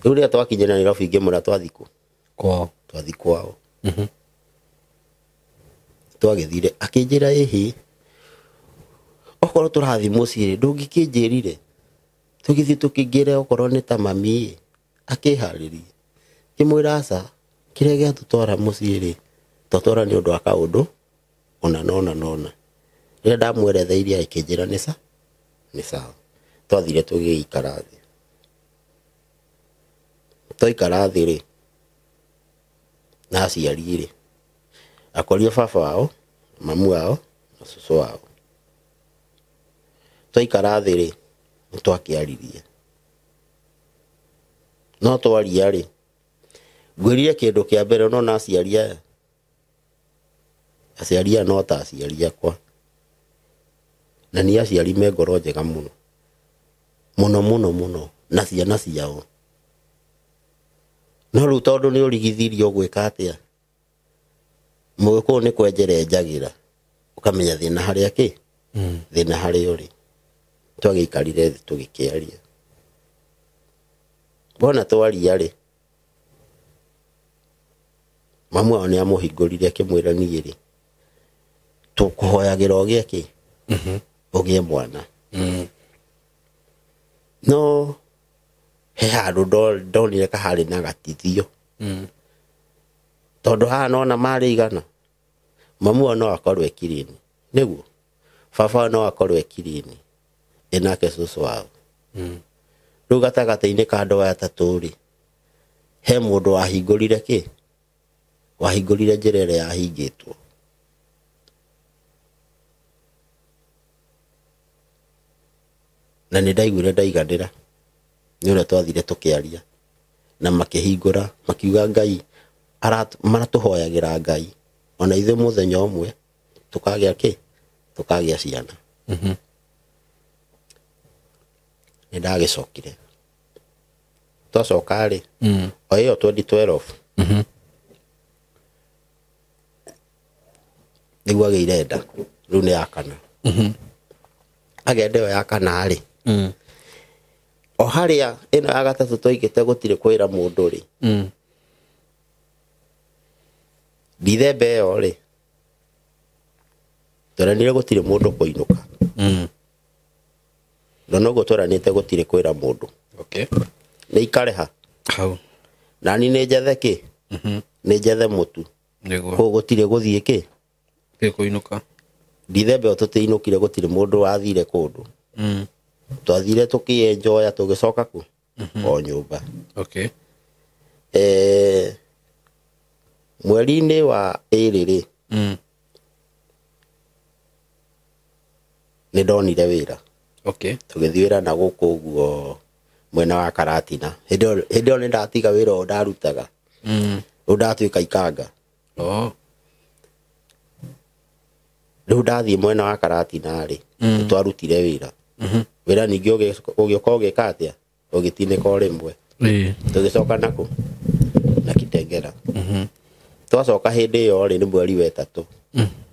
Rĩu rĩrĩa twakinyire Nairobi ngĩmwĩra twathiĩ kũ? Kwao. Twathiĩ kwao. Twagĩthire akĩnjĩra ĩhĩ, okorwo tũrathiĩ mũciĩ rĩ, ndũngĩkĩnjĩrire tũgĩthiĩ tũkĩingĩre okorwo nĩ ta mami ĩ, akĩharĩrie. Ngĩmwĩra aca, kĩrĩa gĩatũtwara mũciĩ rĩ, twatwara nĩ ũndũ wa kaũndũ ona nona nona. Rĩrĩa ndamweretheirie akĩnjĩra nĩ sawa. Twathire tũgĩikara thĩ. Twaikara thĩ rĩ, na aciari rĩ, akorio baba wao, mamu wao, na cũcũ wao. Twaikara thĩ rĩ, nĩ twakĩaririe. No twaria rĩ, ngwĩrire kĩndũ kĩa mbere, no na aciari aya. Aciari aya no ta aciari akwa. Na nĩ aciari me ngoro njega mũno. Mũno, mũno, mũno. Na ciana ciao. No rĩu tondũ nĩ ũrigithirio gwĩka atĩa? Mũgĩkũyũ nĩ kwenjera enjagĩra. Ũkamenya thĩna harĩa kĩ? Thĩna harĩa ũrĩ. Twagĩikarire thĩ tũgĩkĩaria. Wona twaria rĩ, mamu wao nĩ amũhingũrire akĩmwĩra niĩ rĩ, tũkũhoyagĩra ũgĩe kĩ? Ũgĩe mwana. No he handũ ndonire ka harĩ na gatithio. Tondũ haha nona marĩ igana, mamu wao no akorwo e kirini. Nĩguo? Baba wao no akorwo e kirini. Ĩ nake cũcũ wao. Rĩu gatagatĩ-inĩ ka andũ aya atatũ rĩ, he mũndũ wahingũrire kĩ? Wahingũrire njĩra ĩrĩa yahingĩtwo. Na nĩ ndaiguire ndaiganĩra nĩ ũrĩa twathire tũkĩaria na makĩhingũra makiuga Ngai maratũhoyagĩra Ngai ona ithuĩ mũthenya ũmwe tũkagĩa kĩ? Tũkagĩa ciana. Nĩ ndagĩcokire. Twacoka rĩ, o ĩyo 2012, nĩguo agĩire nda, rĩu nĩ ya kana. Agĩa nda ĩyo ya kana rĩ, o harĩa ĩno ya gatatũ twaigĩte gũtirĩ kwĩra mũndũ rĩ, Dithemba ĩyo rĩ, tweranire gũtirĩ mũndũ kũinũka. Na noguo tweranĩte gũtirĩ kwĩra mũndũ. Okay. Nĩ ikare ha? Hau. Nani nĩ njethe kĩ? Nĩ njethe mũtu. Nĩguo. Kũu gũtirĩ gũthiĩ kĩ? Gũtirĩ kũinũka. Dithemba ĩyo tũtiinũkire, gũtirĩ mũndũ wathire kũndũ. Twathire tũkĩenjoya tũgĩcoka kũ? O nyũmba. Okay. Mweri-inĩ wa ĩrĩ rĩ, nĩ ndonire wĩra. Okay. Tũgĩthiĩ wĩra na gũkũ ũguo mwena wa Karatina. Hĩndĩ ĩyo nĩ ndatiga wĩra ũyũ ndarutaga. Rĩu ndatuĩka ikanga. Oh. Rĩu ndathiĩ mwena wa Karatina rĩ, nĩ twarutire wĩra. Wĩra ningĩ ũgĩũka ũgĩka atĩa? Ũgĩtinĩka o rĩmwe. Tũgĩcoka nakũ? Na Kitengela. Twacoka hĩndĩ ĩyo rĩ, nĩ mweri wa ĩtatũ.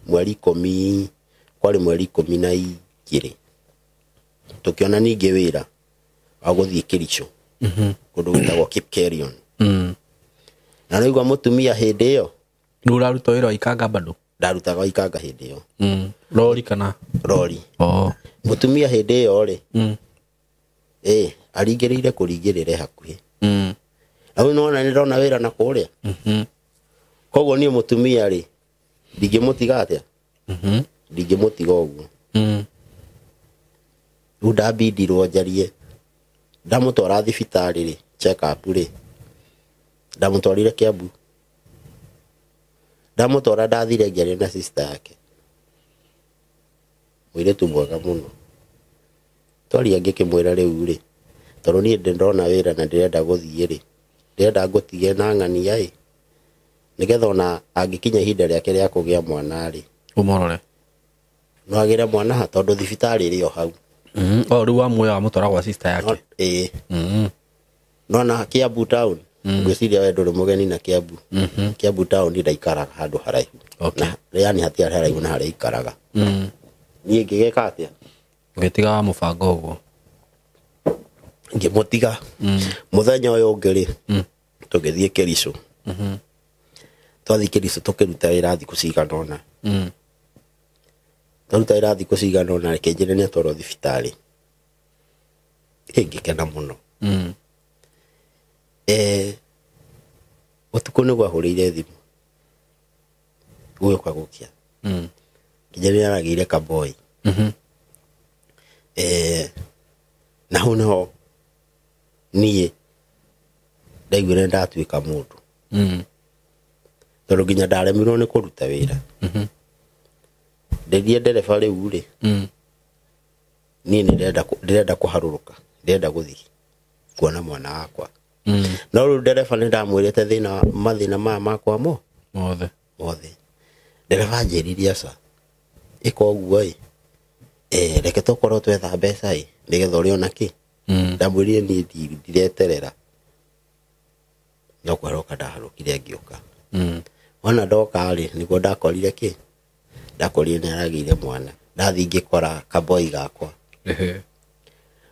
Mweri ikũmi, kwarĩ mweri 12. Tũkĩona ningĩ wĩra wa gũthiĩ Kericho. Kũndũ gwĩtagwo Kipkelion. Na nĩigua mũtumia hĩndĩ ĩyo. Nĩ ũraruta wĩra wa ikanga bado? Ndarutaga ikanga hĩndĩ ĩyo. Rori kana? Rori. Oh. Mũtumia hĩndĩ ĩyo rĩ, aringĩrĩire kũringĩrĩre hakuhĩ. Na rĩu nĩwona nĩndona wĩra na kũrĩa. Koguo niĩ mũtumia rĩ, ndingĩmũtiga atĩa? Ndingĩmũtiga ũguo. Rĩu ndambindirwo njarie, ndamũtwara thibitarĩ rĩ, check up rĩ, ndamũtwarire Kiambu. Ndamũtwara ndathire ngĩaria na sister yake, mũirĩtu mwega mũno. Twaria ngĩkĩmwĩra rĩu rĩ, tondũ niĩ ndĩrona wĩra na ndĩrenda gũthiĩ rĩ, ndĩrenda ngũtige na ng'ania ĩ, nĩgetha ona angĩkinya ihinda rĩake rĩa kũgĩa mwana rĩ, Ũmũrore. no agĩre mwana ha, tondũ thibitarĩ ĩrĩ o hau. O rĩu wamuoya wamũtwara gwa sister yake. Ĩĩ. Nona Kiambu town, ngwĩciria we ndũrĩ mũgeni na Kiambu. Kiambu town ndaikaraga handũ haraihu. Okay. Na yani hatiarĩ haraihu na harĩa ikaraga. Niĩ ngĩgĩka atĩa? Ũgĩtiga wa mũbango ũguo. Ngĩmũtiga. Mũthenya ũyũ ũngĩ rĩ, tũgĩthiĩ Kericho. Twathiĩ Kericho tũkĩruta wĩra thikũ cigana ũna. Twaruta wĩra thikũ cigana ũna, reke njĩre nĩ atwarwo thibitarĩ. Ngĩkena mũno. Ũtukũ nĩguo ahũrĩire thimũ gũgĩũka gũkĩa. Nginya nĩ aragĩire kaboi. Na hau nĩho niĩ ndaiguire ndatuĩka mũndũ. Tondũ nginya ndaremirwo nĩ kũruta wĩra. Ndĩrie ndereba rĩu rĩ, niĩ ndĩrenda kũharũrũka, ndĩrenda gũthiĩ kuona mwana wakwa. No rĩu ndereba nĩ ndamwĩrĩte thĩna, mathĩna maya makwa mo mothe. Mothe. Ndereba anjĩrire aca, ĩka ũguo ĩ, reke tũkorwo twetha mbeca ĩ, nĩgetha ũrĩe ona kĩ. Ndamwĩrire niĩ ndireterera. No kũharũka ndaharũkire ngĩũka. Wona ndoka rĩ, nĩguo ndakorire kĩ? Ndakorire nĩ aragĩire mwana. Ndathiĩ ngĩkora kaboi gakwa.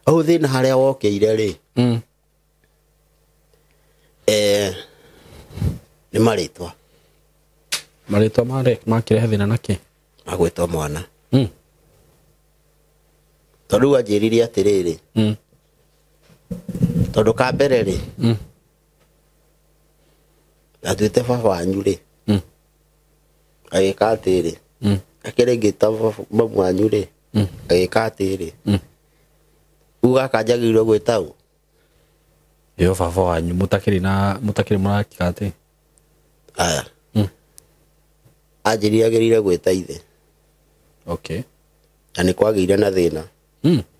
Hau thĩna harĩa wokĩire rĩ, nĩ marĩtwa. Marĩtwa makĩrehe thĩna na kĩ? Magwĩtwo mwana. Tondũ rĩu anjĩrire atĩrĩrĩ, tondũ ka mbere rĩ, atuĩte baba wanyu rĩ, agĩka atĩrĩ, akĩrĩ ngĩta mamu wanyu rĩ, agĩka atĩrĩ, rĩu gaka njagĩrĩirwo gwĩta ũ? Ĩyo baba wanyu mũtakĩrĩ na mũtakĩrĩ mũrakĩka atĩ? Aya. Anjĩrire agĩrĩire gwĩta ithe. Okay. Na nĩ kwagĩire na thĩna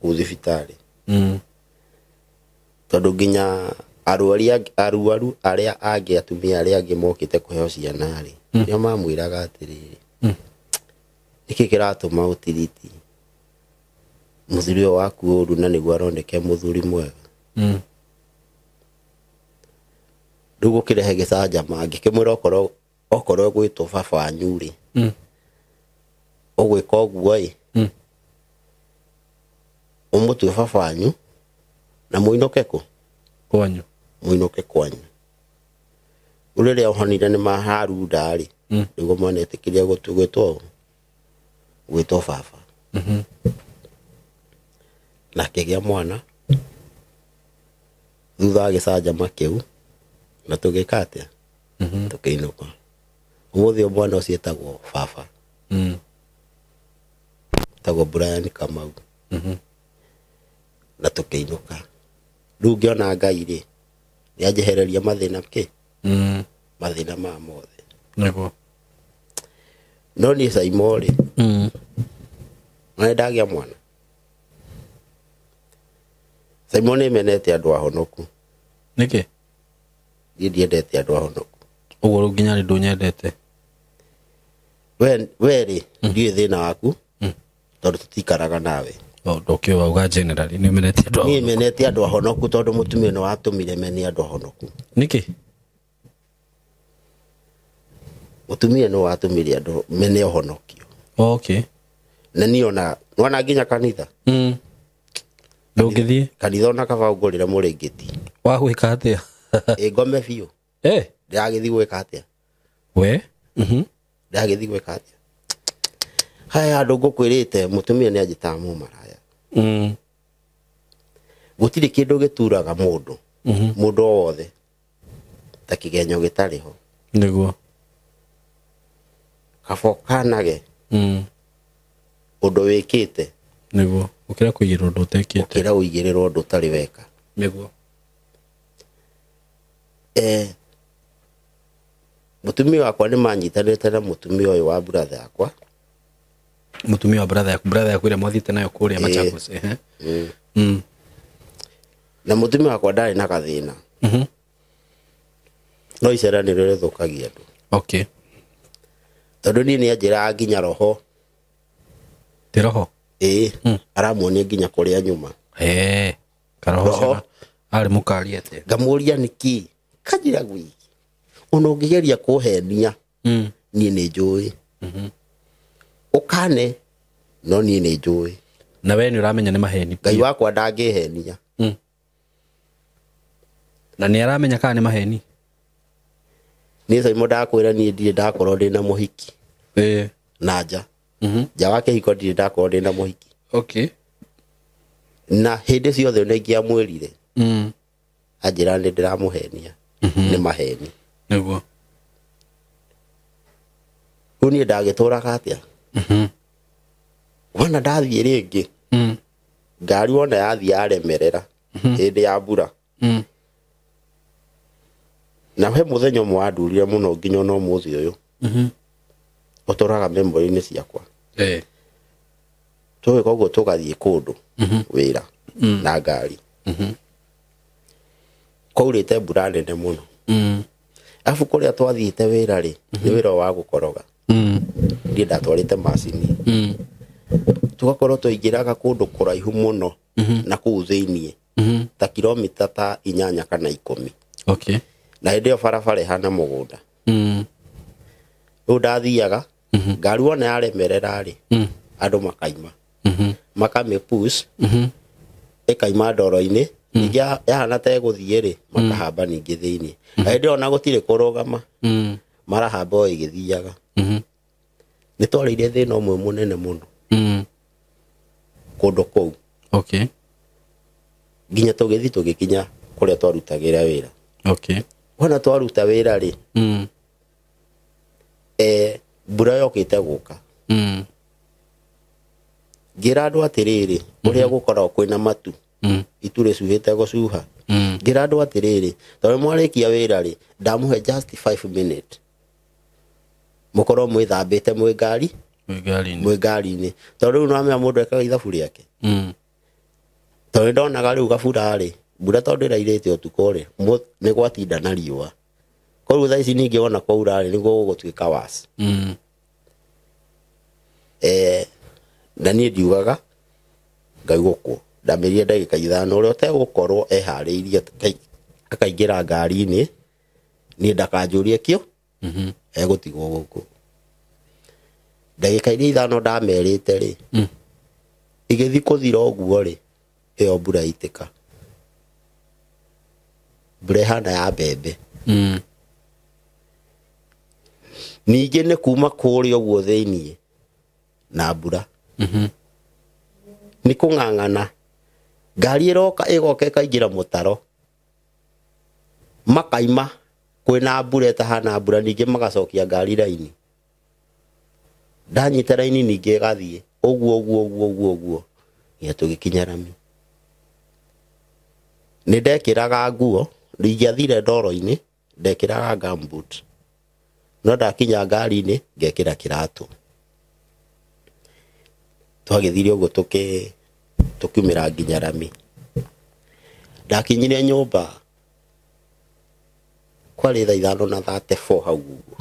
kũu thibitarĩ. Tondũ nginya arwaru arĩa angĩ, atumia arĩa angĩ mokĩte kũheo ciana rĩ, nĩo mamwĩraga atĩrĩrĩ, nĩkĩ kĩratũma ũtiriti mũthuri ũyũ waku ũru na nĩguo aroneke mũthuri mwega? Rĩu gũkĩrehe gĩcanjama, ngĩkĩmwĩra okorwo ũgwĩtwo baba wanyu rĩ, ũgwĩka ũguo ĩ, ũmũtue baba wanyu na mũinũke kũ? Kwanyu. Mũinũke kwanyu. Rĩu rĩrĩa ohonire nĩ maharunda rĩ, nĩguo mwana etĩkĩria gwĩtwo baba. Na akĩgĩa mwana thutha wa gĩcanjama kĩu, na tũgĩka atĩa? Tũkĩinũka. Ũmũthĩ ũyũ mwana ũcio etagwo baba. Etagwo Brian Kamau. Na tũkĩinũka. Rĩu ngĩona Ngai rĩ, nĩanjehereria mathĩna kĩ? Mathĩna maya mothe. Nĩguo. No niĩ Saimo rĩ, na nĩndagĩa mwana. Saimo nĩ menete andũ ahonoku. Nĩkĩ? Niĩ ndiendete andũ ahonoku. Ũguo rĩu nginya rĩ ndũnyendete? We rĩ, ndiũĩ thĩna waku, tondũ tũtikaraga nawe. Ndũkĩũĩ wauga generally, nĩ ũmenete andũ Niĩ ahonoku. menete andũ ahonoku tondũ mũtumia nĩ watũmire mene andũ ahonoku. Nĩkĩ? Mũtumia nĩ watũmire andũ mene ũhonokio. Okay. Na niĩ ona, nĩwona nginya kanitha? Ndũngĩthiĩ? Kanitha ona kaba ũngũrĩre mũrĩngĩti. Wa gwĩka atĩa? Ĩ ngome biũ. Ndĩragĩthiĩ gwĩka atĩa? We? Ndagĩthiĩ gwĩka atĩa? Haya andũ ngũkwĩrĩte mũtumia nĩ anjĩtaga mũmaraya. Gũtirĩ kĩndũ gĩturaga mũndũ. Mũndũ o wothe ta kĩgenyo gĩtarĩ ho. Nĩguo. Kaba ũkanage ũndũ wĩkĩte. Nĩguo. Ũkĩra kũigĩrĩrwo ũndũ ũtekĩte. Ũkĩra ũigĩrĩrwo ũndũ ũtarĩ weka. Nĩguo. Mũtumia wakwa nĩ manyitanĩte na mũtumia ũyũ wa brother yakwa. Mũtumia wa brother yaku, brother yaku ĩrĩa mwathiĩte nayo kũrĩa Machakos. Na mũtumia wakwa ndarĩ na gathĩna. No icera nĩrĩo rĩthũkagia andũ. Okay. Tondũ niĩ nĩ anjĩraga nginya roho. Ti roho? Ĩĩ. Aramuonia nginya kũrĩa nyuma. Karoho Roho. Arĩ mũkari atĩa? Ngamũria nĩkĩ? Kanjĩra gwiki. Ona ũngĩgeria kũhenia, niĩ nĩ njũĩ. Ũkane, no niĩ nĩ njũĩ. Na we nĩ ũramenya nĩ maheni. Ngai wakwa ndangĩhenia. Na nĩ aramenya kana nĩ maheni? Niĩ Saimo ndakwĩra niĩ ndirĩ ndakorwo ndĩna mũhiki. Na nja. Nja wa kĩhiko ndirĩ ndakorwo ndĩna mũhiki. Okay. Na hĩndĩ ciothe nĩ ingĩamwĩrire. Anjĩra nĩ ndĩramũhenia. Nĩ maheni. Nĩguo. Rĩu niĩ ndagĩtũraga atĩa? Wona ndathiĩ rĩngĩ. Ngari wona yathiĩ yaremerera. Hĩndĩ ya mbura. Na he mũthenya ũmwe wandurire mũno nginya ona ũmũthĩ ũyũ. Ũtũraga memory-inĩ ciakwa. Tũgĩka ũguo tũgathiĩ kũndũ wĩra na ngari. Kwaurĩte mbura nene mũno. Arabu kũrĩa twathiĩte wĩra rĩ, nĩ wĩra wa gũkoroga. Niĩ ndatwarĩte macini. Tũgakorwo tũingĩraga kũndũ kũraihu mũno na kũu thĩiniĩ. Ta kilomita ta 8 kana 10. Okay. Na hĩndĩ ĩyo barabara ĩhana mũgũnda. Rĩu ndathiaga, ngari wona yaremerera rĩ, andũ makaima. Makamĩpush, ĩkaima ndoro-inĩ, ningĩ yahana ta ĩgũthiĩ rĩ, makahamba ningĩ thĩiniĩ. Na hĩndĩ ĩyo ona gũtirĩ kũrũgama, marahamba o ĩgĩthiaga. Nĩ twarĩire thĩna ũmwe mũnene mũno. Kũndũ kũu. Okay. Nginya tũgĩthiĩ tũgĩkinya kũrĩa twarutagĩra wĩra. Okay. Wona twaruta wĩra rĩ, mbura yokĩte gũka. Ngĩra andũ atĩrĩrĩ, ũrĩa gũkoragwo kwĩna matu, itu rĩcuhĩte gũcuha. Ngĩra andũ atĩrĩrĩ, tondũ mwarĩkia wĩra rĩ, ndamũhe just 5 minutes. Mũkorwo mwĩthambĩte mwĩ ngari, mwĩ ngari-inĩ. Tondũ rĩu nĩwamenya mũndũ ekaga ithabu rĩake. Tondũ nĩndonaga rĩu gabura rĩ, mbura tondũ ĩrairĩte ũtukũ rĩ, nĩ gwatinda na riũa. Koguo thaa ici ningĩ wona kwaura rĩ, nĩguo gũgũtuĩka worse. Na niĩ ndiugaga ngaigũkwo. Ndamĩrire ndagĩka 5 ũrĩa ũtegũkorwo eharĩirie akaingĩra ngari-inĩ, niĩ ndakanjũrie kĩo, egũtigwo gũkũ. Ndagĩka iria 5 ndamerĩte rĩ, igĩthiĩ kũthira ũguo rĩ, ĩyo mbura ĩitĩka. Mbura ĩhana ya mbembe. Ningĩ nĩ kuma kũrĩa ũguo thĩiniĩ na mbura. Nĩ kũng'ang'ana. Ngari ĩroka ĩgoka ĩkaingĩra mũtaro. Makaima kwĩna mbura ĩtahana mbura, ningĩ magacokia ngari raini. Ndanyita raini ningĩ ĩgathiĩ ũguo ũguo ũguo ũguo ũguo nginya tũgĩkinya rami. Nĩ ndekĩraga nguo, ingĩathire ndoro-inĩ, ndekĩraga gumboot. No ndakinya ngari-inĩ ngekĩra kĩratũ. Twagĩthire ũguo tũkiumĩra nginya rami. Ndakinyire nyũmba kwarĩ thaa 5:34 hau ũguo.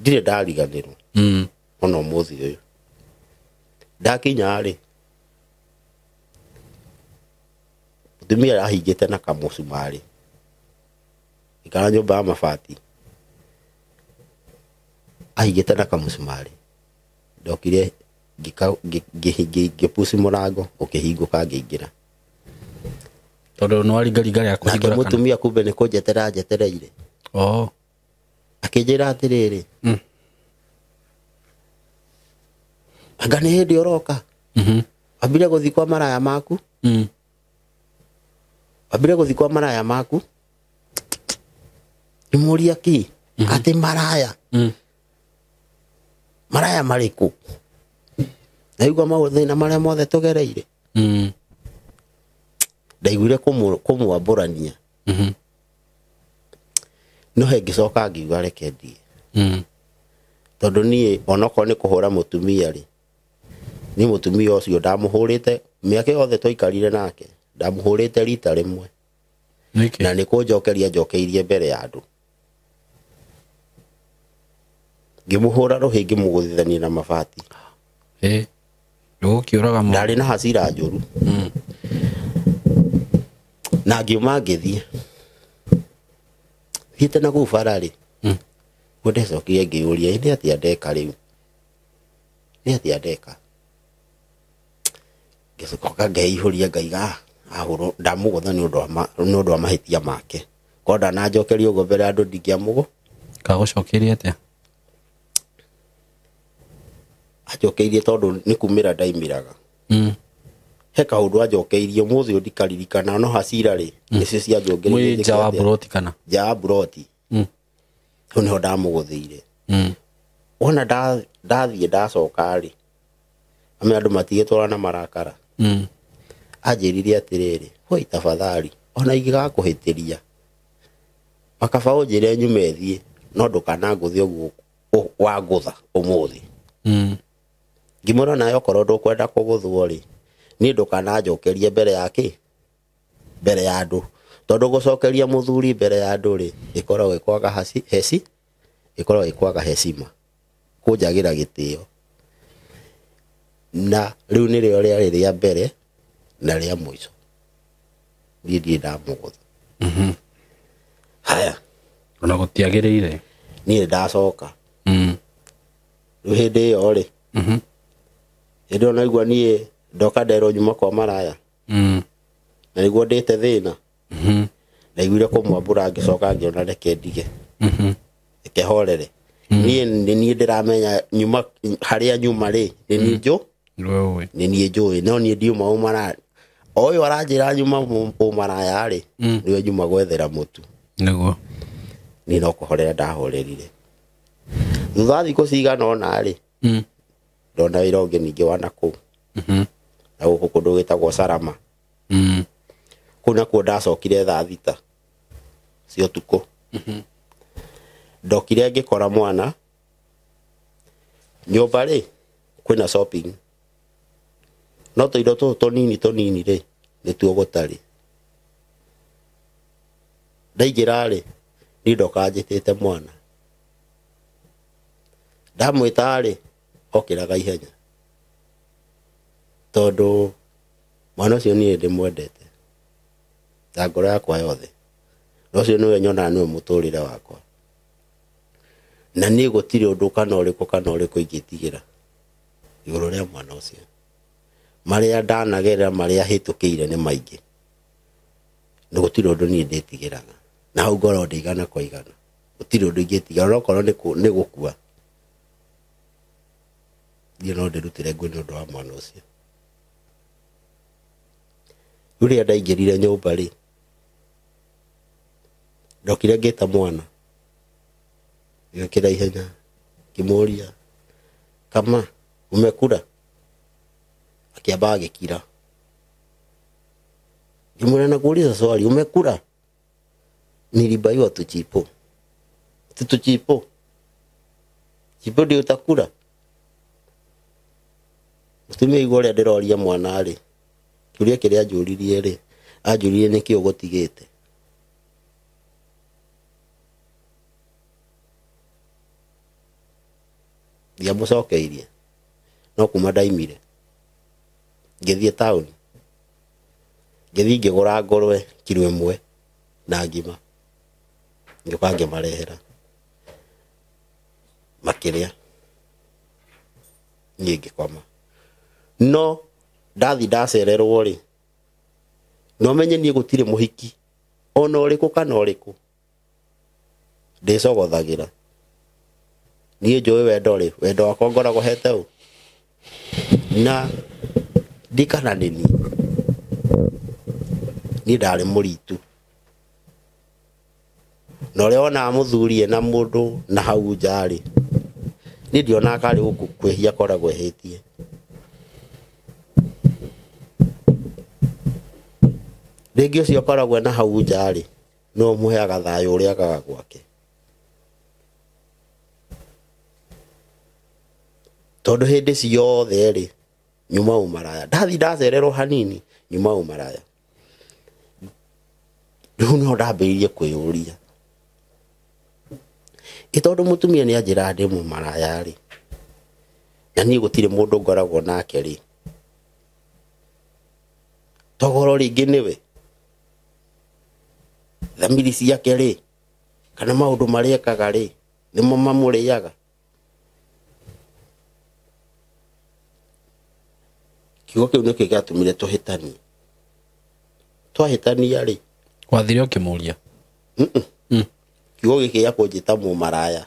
Ndirĩ ndariganĩrwo. Ona ũmũthĩ ũyũ. Ndakinya rĩ, mũtumia arahingĩte na kamũcumarĩ. Ikara nyũmba ya mabati. Ahingĩte na kamũcumarĩ. Ndokire ngĩpuci mũrango, ũkĩhingũka ngĩingĩra. Tondũ nĩ waringaringa rĩa kũhingũra Nake kana? mũtumia kumbe nĩ kũnjetera njetereire. Akĩnjĩra atĩrĩrĩ, Anga nĩ hĩndĩ ũroka. Wambire gũthiĩ kwa maraya maku. Wambire gũthiĩ kwa maraya maku. Ngĩmũria kĩ? Atĩ maraya. Maraya marĩkũ? Ndaigua mathĩna marĩa mothe tũgereire. Ndaiguire kũmwambũrania. No he ngĩcoka ngiuga reke ndige. Tondũ niĩ onokorwo nĩ kũhũra mũtumia rĩ, niĩ mũtumia ũcio ndamũhũrĩte mĩaka yothe twaikarire nake, ndamũhũrĩte rita rĩmwe. Nĩkĩ? Na nĩ kũnjokeria njokeirie mbere ya andũ. Ngĩmũhũra rũhĩ ngĩmũgũthithania na mabati. Ndũgũkĩũraga mũndũ. Ndarĩ na hasira njũru. Na ngiuma ngĩthiĩ. Thiĩte na kũu bara rĩ, guo ndecokire ngĩyũria, nĩ atĩa ndeka rĩu? Nĩ atĩa ndeka? Ngĩcoka ngeihũria ngaiga, ahũrwo, ndamũgũtha nĩ ũndũ wa mahĩtia make. Korwo ndananjokeria ũguo mbere ya andũ ndingĩamũgũ. Kagũcokeria atĩa? Anjokeirie tondũ nĩ kumĩra ndaimĩraga. He kaũndũ anjokeirie ũmũthĩ ũyũ ndikaririkana, no hasira rĩ, nĩcio cianjũngĩrĩirie Mwĩ nja wa njĩke atĩa? buroti kana? Nja wa buroti. Hau nĩho ndamũgũthĩire. Wona ndathiĩ ndacoka rĩ, ame andũ matigĩtwara na marakara. Anjĩrire atĩrĩrĩ, hoi tafadhali, ona ingĩgakũhĩtĩria, makaba ũnjĩre nyume thiĩ, no ndũkanangũthe ũguo wangũtha ũmũthĩ. Ngĩmwĩra nawe okorwo ndũkwenda kũgũthwo rĩ, niĩ ndũkananjokerie mbere ya kĩ? Mbere ya andũ. Tondũ gũcokeria mũthuri mbere ya andũ rĩ, ĩkoragwo ĩkwaga heci, ĩkoragwo ĩkwaga hecima, kũnjagĩra gĩtĩo. Na rĩu nĩrĩo rĩarĩ rĩa mbere na rĩa mũico. Niĩ ndirĩ ndamũgũtha. Haya. Ona gũtiagĩrĩire. Niĩ ndacoka. Rĩu hĩndĩ ĩyo rĩ, hĩndĩ ĩyo naigua niĩ ndoka nderwo nyuma kwa maraya. Na nĩguo ndĩte thĩna. Ndaiguire kũmwambũra ngĩcoka ngĩona reke ndige. Reke horere. Niĩ nĩ niĩ ndĩramenya nyuma harĩa nyuma rĩ, nĩ niĩ njũ? Nĩ niĩ njũĩ, no niĩ ndiuma ũmaraya. O ũyũ aranjĩra nyuma ũmaraya rĩ, nĩwe nyuma gwethera mũtu. Nĩguo. Niĩ no kũhorera ndahorerire. Thutha wa thikũ cigana ũna rĩ, ndona wĩra ũngĩ ningĩ wa nakũu. Na gũkũ kũndũ gwĩtagwo Salama. Kũu nakuo ndacokire thaa 6 cia ũtukũ. Ndokire ngĩkora mwana nyũmba rĩ, kwĩna shopping. No tũindo tũtũ tũnini tũnini rĩ, nĩtuo gũtarĩ. Ndaingĩra rĩ, niĩ ndoka njĩtĩte mwana. Ndamwĩta rĩ, okĩraga ihenya. Tondũ mwana ũcio niĩ ndĩmwendete na ngoro yakwa yothe. Na ũcio nĩwe nyonaga nĩwe mũtũrĩre wakwa. Na niĩ gũtirĩ ũndũ kana ũrĩkũ kana ũrĩkũ ingĩtigĩra igũrũ rĩa mwana ũcio. Marĩa ndanagerera, marĩa hĩtũkĩire nĩ maingĩ. Na gũtirĩ ũndũ niĩ ndĩtigĩraga. Na hau ngoragwo ndĩ igana kwa igana. Gũtirĩ ũndũ ingĩtigĩra, ona okorwo nĩ gũkua. Niĩ no ndĩrutĩre ngũĩ nĩ ũndũ wa mwana ũcio. Rĩu rĩrĩa ndaingĩrire nyũmba rĩ, ndokire ngĩta mwana. Ngĩũkĩra ihenya, ngĩmũũria, kama umekula? Akĩamba agĩkira. Ngĩmwĩra, nakuuliza swali, umekula? Nilibaiwa tuchipo. Si tuchipo. Chipo ndio utakula? Mũtumia aigua ũrĩa ndĩroria mwana rĩ, kĩũria kĩrĩa anjũririe rĩ, anjũririe nĩkĩ ũgũtigĩte. Ndiamũcokeirie, no kuma ndaimire ngĩthiĩ taũni, ngĩthiĩ ngĩgũra ngũrwe kiro 1 na ngima, ngĩũka ngĩmarehera makĩrĩa, niĩ ngĩkoma. No ndathi ndacererwo rĩ, no menye niĩ gũtirĩ mũhiki ona ũrĩkũ kana ũrĩkũ ndĩcogothagĩra. Niĩ njũĩ wendo rĩ, wendo wakwa ngoragwo hete ũ? Na ndikana nĩ niĩ ndarĩ mũritu. Na ũrĩa wonaga mũthuri ena mũndũ na hau nja rĩ, niĩ ndionaga karĩ gũkũ kwĩhia akoragwo ehĩtie. Rĩngĩ ũcio akoragwo na hau nja rĩ, no ũmũheaga thayũ ũrĩa agaga gwake. Tondũ hĩndĩ ciothe rĩ, nyuma ũmaraya. Ndathi ndacererwo hanini, nyuma ũmaraya. Rĩu nĩho ndambĩrĩirie kwĩyũria. Ĩ tondũ mũtumia nĩ anjĩraga ndĩ mũmaraya rĩ, na niĩ gũtirĩ mũndũ ngoragwo nake rĩ, togoro rĩngĩ nĩwe, thamiri ciake rĩ, kana maũndũ marĩa ekaga rĩ, nĩmo mamũrĩaga. Kiugo kĩu nĩkĩo gĩatũmire tũhĩtanie. Twahĩtania rĩ, Wathire ũkĩmũria? Kiugo gĩkĩ gĩa kũnjĩta mũmaraya,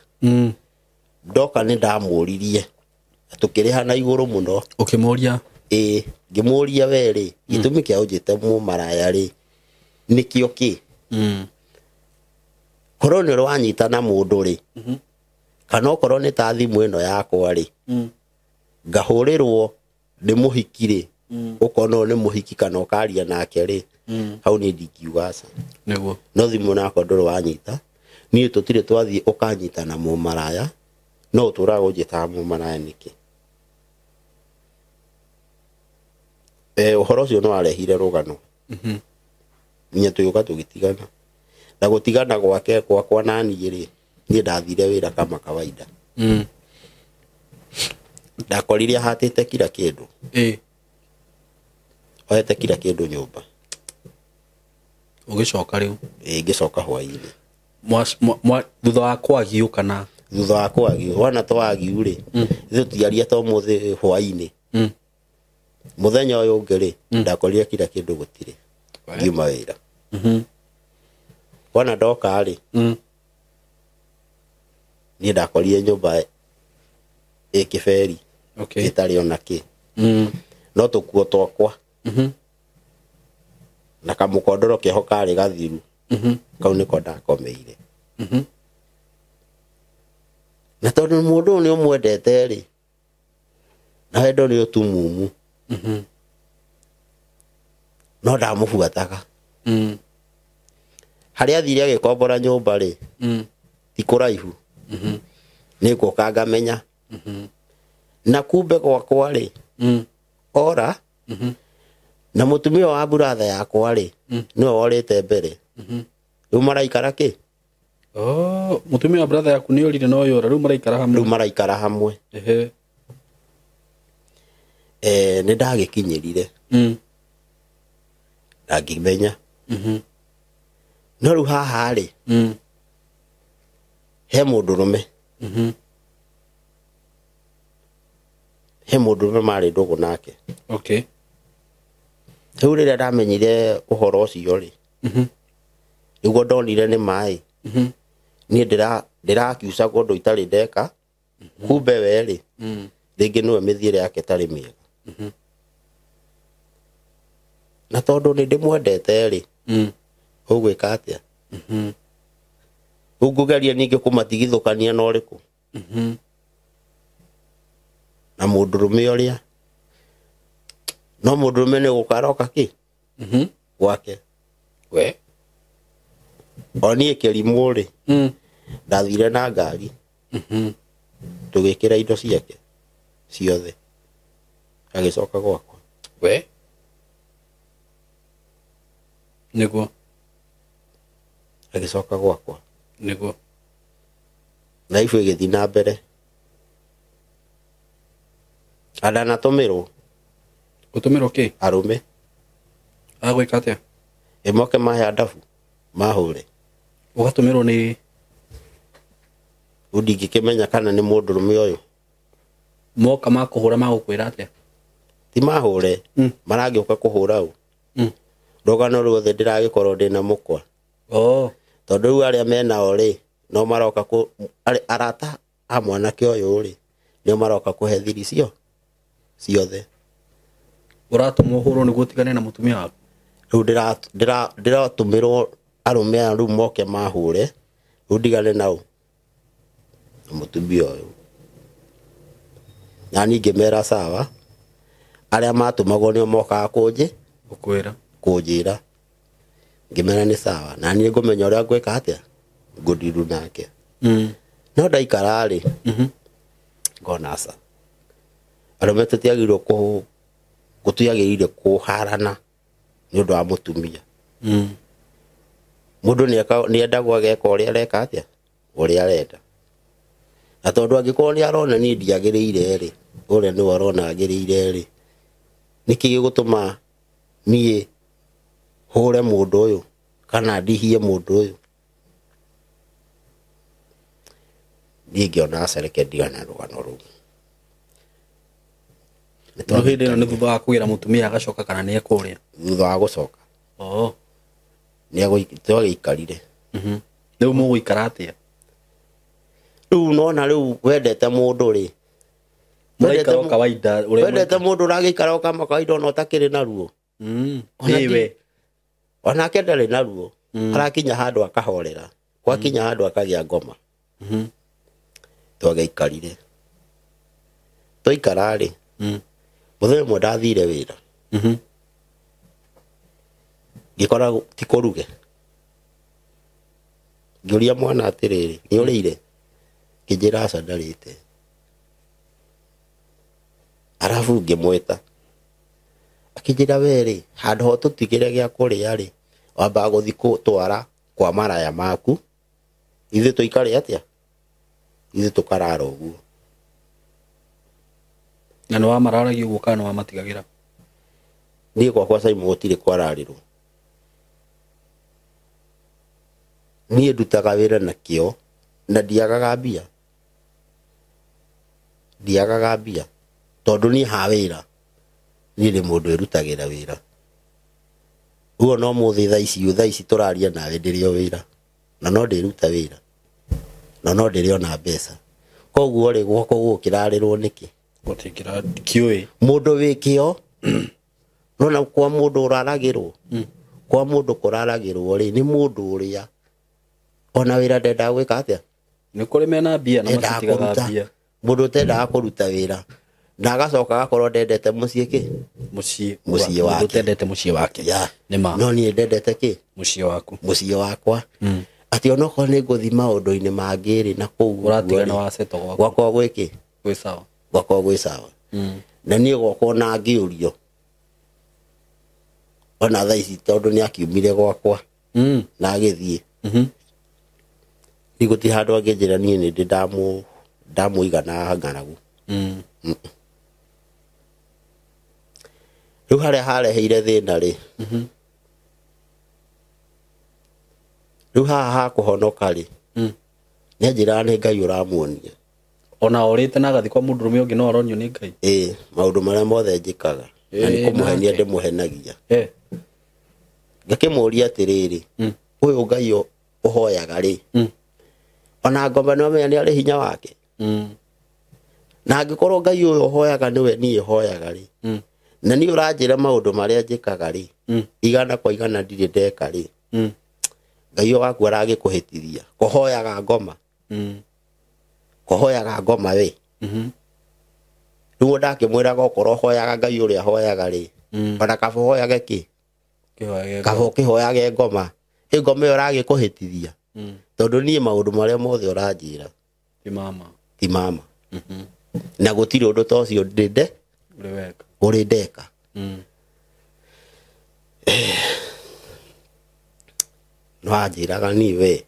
ndoka nĩ ndamũririe na tũkĩrĩha na igũrũ mũno. Ũkĩmũria? Ĩĩ, ngĩmũria we rĩ, gĩtũmi kĩa ũnjĩte mũmaraya rĩ, nĩkĩo kĩ? Korwo nĩ ũrwanyita na mũndũ rĩ, kana okorwo nĩ ta thimũ ĩno yakwa rĩ, ngahũrĩrwo nĩ mũhiki rĩ, ũkona ũyũ nĩ mũhiki kana ũkaria nake rĩ, hau niĩ ndingiuga aca. Nĩguo. No thimũ nakwa ndũrĩ wanyita, niĩ tũtirĩ twathiĩ ũkanyita na mũmaraya, no ũtũraga ũnjĩtaga mũmaraya nĩkĩ? Ũhoro ũcio nĩ warehire rũgano. Nginya tũgĩũka tũgĩtigana. Na gũtigana gwake gwakwa na niĩ rĩ, niĩ ndathire wĩra kama kawaida. Ndakorire ahatĩte kila kĩndũ. Ohete kila kĩndũ nyũmba. Ũgĩcoka rĩu? Ĩĩ, ngĩcoka hwaĩ-inĩ. Thutha wa kwagiũ kana? Thutha wa kwagiũ, wana twagiũ rĩ, ithuĩ tũtiaria ta ũmũthĩ hwaĩ-inĩ. Mũthenya ũyũ ũngĩ rĩ, ndakorire kila kĩndũ gũtirĩ. Ngiuma wĩra. Wana ndoka rĩ, niĩ ndakorire nyũmba ĩ kĩberi. Ĩtarĩ ona kĩ. No tũkuo twakwa. Na kamũkondoro keho karĩ gathiru. Kau nĩko ndakomeire. Na tondũ mũndũ ũyũ nĩ ũmwendete rĩ, na wendo nĩ ũtumumu. No ndamũbuataga. Harĩa athire agĩkombora nyũmba rĩ, ti kũraihu. Nĩ ngũka ngamenya. Na kumbe gwakwa rĩ, ora, na mũtumia wa buratha yakwa rĩ, nĩwe worĩte mbere. Rĩu maraikara kĩ? Oh, mũtumia wa brother yaku nĩ orire no yora, rĩu maraikara hamwe. Rĩu maraikara hamwe. Nĩ ndagĩkinyĩrire. Ndangĩmenya. No rĩu haha rĩ, he mũndũrũme. He mũndũrũme marĩ ndũgũ nake. Rĩu rĩrĩa ndamenyire ũhoro ũcio rĩ, nĩguo ndonire nĩ maĩ. Niĩ ndĩrakiucagwo ũndũ itarĩ ndeka, kumbe we rĩ, rĩngĩ nĩwe mĩthiĩre yake ĩtarĩ mĩega. Na tondũ nĩ ndĩmwendete rĩ, ũgwĩka atĩa? Rĩu ngũgeria ningĩ kũmatigithũkania na ũrĩkũ? Na mũndũrũme ũrĩa. No mũndũrũme nĩ gũka aroka kĩ? Gwake. We? O niĩ kĩrimũ rĩ, ndathire na ngari. Tũgĩkĩra indo ciake ciothe. Agĩcoka gwakwa. We? Nĩguo. Agĩcoka gwakwa. Nĩguo. Na ibu ĩgĩthiĩ na mbere. Andanatũmĩrwo. Gũtũmĩrwo kĩ? Arũme. Agwĩka atĩa? Ĩmoke mahe ndabu, mahũre. Ũgatũmĩrwo nĩ? Rĩu ndingĩkĩmenya kana nĩ mũndũrũme ũyũ. Moka makũhũra magũkwĩra atĩa? Ti mahũre, maragĩũka kũhũra ũ. Rũgano ruothe ndĩragĩkorwo ndĩna mũkwa. Tondũ rĩu arĩa menao rĩ, no maroka arata a mwanake ũyũ rĩ, nĩo maroka kũhe thiri Ciothe. Ũratũmwo ũhũrwo nĩguo ũtigane na mũtumia waku? Rĩu ndĩratũmĩrwo arũme aya rĩu moke mahũre, rĩu ndigane nao na mũtumia ũyũ. Na niĩ ngĩmera sawa, arĩa matũmagwo nĩo mokaga gũkwĩra. Kũnjĩra. Ngĩmera nĩ sawa, na niĩ ngũmenya ũrĩa ngwĩka atĩa, ngũndiru nake. No ndaikara rĩ, ngona aca. Arũme tũtiagĩrĩirwo gũtiagĩrĩire kũharana nĩ ũndũ wa mũtumia. Mũndũ nĩendagwo ageka ũrĩa areka atĩa, ũrĩa arenda. Na tondũ angĩkorwo nĩ arona niĩ ndiagĩrĩire rĩ, ũrĩa nĩwe arona agĩrĩire rĩ, nĩkĩ gĩgũtũma niĩ hũre mũndũ ũyũ kana ndihie mũndũ ũyũ? Niĩ ngĩona aca, reke ndigane na rũgano rũu. No hĩndĩ ĩno nĩ thutha wa kũgĩra mũtumia agacoka kana nĩ ekũrĩa? Thutha wa gũcoka. Nĩ twagĩikarire. Rĩu mũgũikara atĩa? Rĩu nona rĩu wendete mũndũ rĩ, Mũraikara o kawaida ũrĩa wendete mũndũ ũragĩikara o kama kawaida ona ũtakĩrĩ na ruo. Ĩwe. Onake ndarĩ na ruo. Arakinya handũ akahorera. Gwakinya handũ akagĩa ngoma. Twagĩikarire. Twaikara rĩ, mũthenya ũmwe ndathire wĩra. Ngĩkora ti kũruge. Ngĩũria mwana atĩrĩrĩ, nĩ ũrĩire? Ngĩnjĩra aca ndarĩte. Arabu ngĩmwĩta. Akĩnjĩra we rĩ, handũ ho tũtigĩre gĩa kũrĩa rĩ, wambaga gũthiĩ gũtwara kwa maraya maku. Ithuĩ tũikare atĩa? Ithuĩ tũkarara ũguo. Na nĩ wamararagia ũguo kana nĩ wamatigagĩra? Niĩ gwakwa Simon gũtirĩ kwararĩrwo. Niĩ ndutaga wĩra na kĩo na ndiagaga mbia. Ndiagaga mbia tondũ niĩ ha wĩra, niĩ ndĩ mũndũ wĩrutagĩra wĩra. Ũguo no mũthĩ thaa ici tũraria nawe ndĩrĩ o wĩra, na no ndĩruta wĩra, na no ndĩrĩ ona mbeca. Koguo rĩ, gwakwa gũkĩrarĩrwo nĩkĩ? Gũtingĩra kĩũĩ. Mũndũ wĩ kĩo, nona kwa mũndũ ũraragĩrwo, kwa mũndũ kũraragĩrwo rĩ, nĩ mũndũ ũrĩa ona wĩra ndendaga gwĩka atĩa? Nĩ kũrĩ mena mbia na matitigaga mbia. Mũndũ ũtendaga kũruta wĩra na agacoka agakorwo ndendete mũciĩ kĩ? Mũciĩ wake. Ũtendete mũciĩ wake. Nĩ ma. No niĩ ndendete kĩ? Mũciĩ waku. Mũciĩ wakwa. Atĩ onokorwo nĩ ngũthiĩ maũndũ-inĩ mangĩ rĩ, na kũu ũratigana wa seto gwaku. Gwakwa gwĩ kĩ? Gwĩ sawa. Gwakwa gwĩ sawa. Na niĩ gwakwa ona ngĩũrio, ona thaa ici tondũ nĩ akiumire gwakwa na agĩthiĩ. Niĩ gũtirĩ handũ angĩnjĩra niĩ nĩ ndĩ ndamũiga na ng'aragu. Rĩu harĩa hareheire thĩna rĩ, rĩu haha hakũhonoka rĩ, nĩ anjĩraga nĩ Ngai ũramuonia. Ona orĩte na agathiĩ kwa mũndũrũme ũngĩ no aronio nĩ Ngai. Ĩĩ, maũndũ marĩa mothe njĩkaga. Na nĩ kũmũhenia ndĩmũhenagia. Ngakĩmũria atĩrĩrĩ, ũyũ Ngai ũhoyaga rĩ, ona ngoma nĩ wamenya nĩ arĩ hinya wake. Na angĩkorwo Ngai ũyũ ũhoyaga nĩwe niĩ hoyaga rĩ, na niĩ ũranjĩra maũndũ marĩa njĩkaga rĩ, igana kwa igana ndirĩ ndeka rĩ, Ngai ũyũ waku aragĩkũhĩtithia. Kũhoyaga ngoma. Kũhoyaga ngoma we. Rĩu ndakĩmwĩraga okorwo hoyaga Ngai ũrĩa hoyaga rĩ, ona kaba ũhoyage kĩ? Kaba ũkĩhoyage ngoma. Ĩ ngoma ĩyo ĩragĩkũhĩtithia. Tondũ niĩ maũndũ marĩa mothe ũranjĩra ti mama. Ti mama. Na gũtirĩ ũndũ ta ũcio ndĩnde ũrĩ ndeka. No anjĩraga niĩ we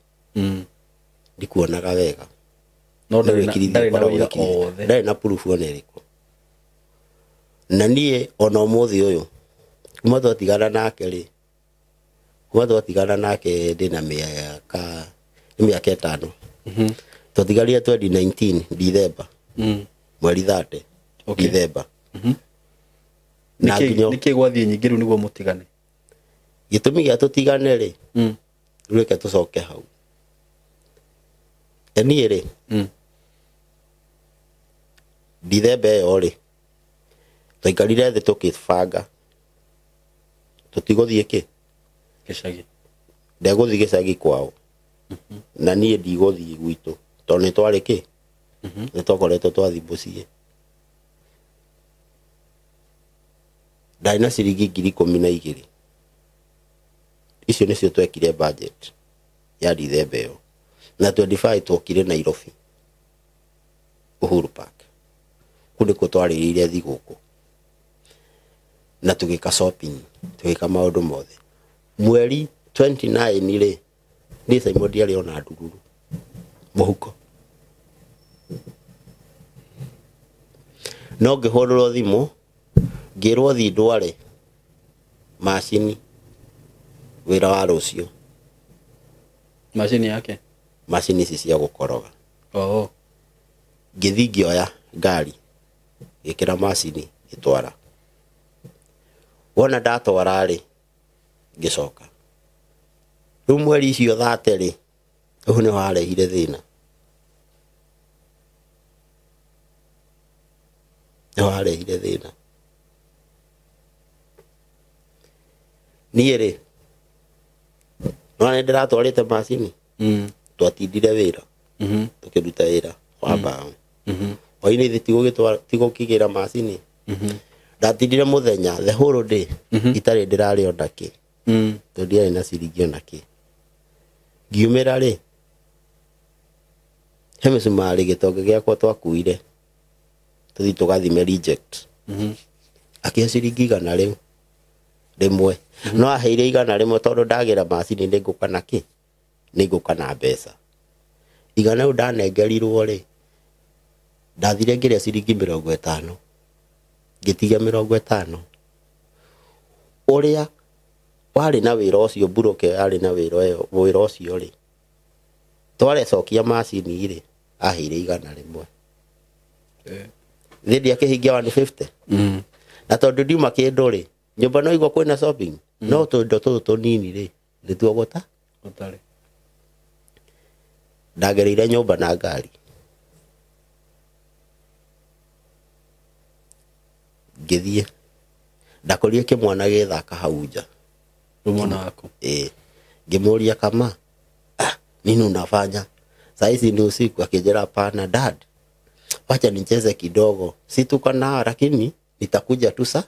ndikuonaga wega. No ndarĩ na wĩra o wothe. Ndarĩ na proof ona ĩrĩkũ. Na niĩ ona ũmũthĩ ũyũ kuma twatigana nake rĩ, kuma twatigana nake ndĩna mĩaka, nĩ mĩaka 5. Twatigarire 2019 December. Mweri 30 December. Nĩkĩ gwathiĩ nyingĩ rĩu nĩguo mũtigane? Gĩtũmi gĩa tũtigane rĩ, reke tũcoke hau. Niĩ rĩ, December ĩyo rĩ, Twaikarire thĩ tũkĩbanga tũtigũthiĩ kĩ Gĩcagi. Ndegũthiĩ gĩcagi kwao na niĩ ndigũthiĩ gwitũ tondũ nĩ twarĩ kĩ nĩ twakoretwo twathiĩ mũciĩ. Ndarĩ na ciringi 12,000. Icio nĩcio twekire budget ya Dithemba ĩyo na 25 twokire Nairobi Uhuru Park. Kũu nĩkuo twarĩrĩire thigũkũ na tũgĩka shopping, tũgĩka maũndũ mothe. Mweri 29 rĩ, niĩ Simon ndiarĩ ona ndururu mũhuko, no ngĩhũrĩrwo thimũ ngĩrwo thiĩ ndware macini wĩra wa rũciũ. Macini yake. Macini ici cia gũkoroga. Oh. Ngĩthiĩ ngĩoya ngari ngĩkĩra macini ngĩtwara. Wona ndatwara rĩ, ngĩcoka. Rĩu mweri icio 30 rĩ, ũyũ nĩho harehire thĩna. Nĩho harehire thĩna. Niĩ rĩ, nĩwona nĩndĩratwarĩte macini, twatindire wĩra, tũkĩruta wĩra wa mbaũ. Hwaĩ-inĩ ithe tigũkĩgĩra macini. Ndatindire mũthenya the whole day itarĩ ndĩrarĩa ona kĩ, tondũ ndiarĩ na ciringi ona kĩ. Ngiumĩra rĩ, he mĩcumarĩ gĩtonge gĩakwa twakuire tũthiĩ tũgathime reject. Akĩhe ciringi 100 rĩu rĩmwe. No aheire 100 tondũ ndagĩra macini nĩngũka na kĩ, nĩngũka na mbeca. 100 rĩu ndanengerirwo rĩ, ndathire ngĩrĩa ciringi 50, ngĩtiga 50. Ũrĩa warĩ na wĩra ũcio, mburoka ĩyo yarĩ na wĩra ũcio rĩ, twarecokia macini rĩ, aheire 100. Thĩ ndiakĩhingia 150. Na tondũ ndiuma kĩndũ rĩ, nyũmba no igua kwĩna shopping, no tũindo tũtũ tũnini rĩ, nĩtuo gũta. Gũtarĩ. Ndagereire nyũmba na ngari. Ngĩthiĩ ndakorire kĩmwana gĩthaka hau nja. Rĩu mwana waku. Ĩĩ. Ngĩmũria kama, nini unafanya? Saa hizi ni usiku. Akijera hapana dad, wacha nicheze kidogo, si tuko nao lakini nitakuja tu saa,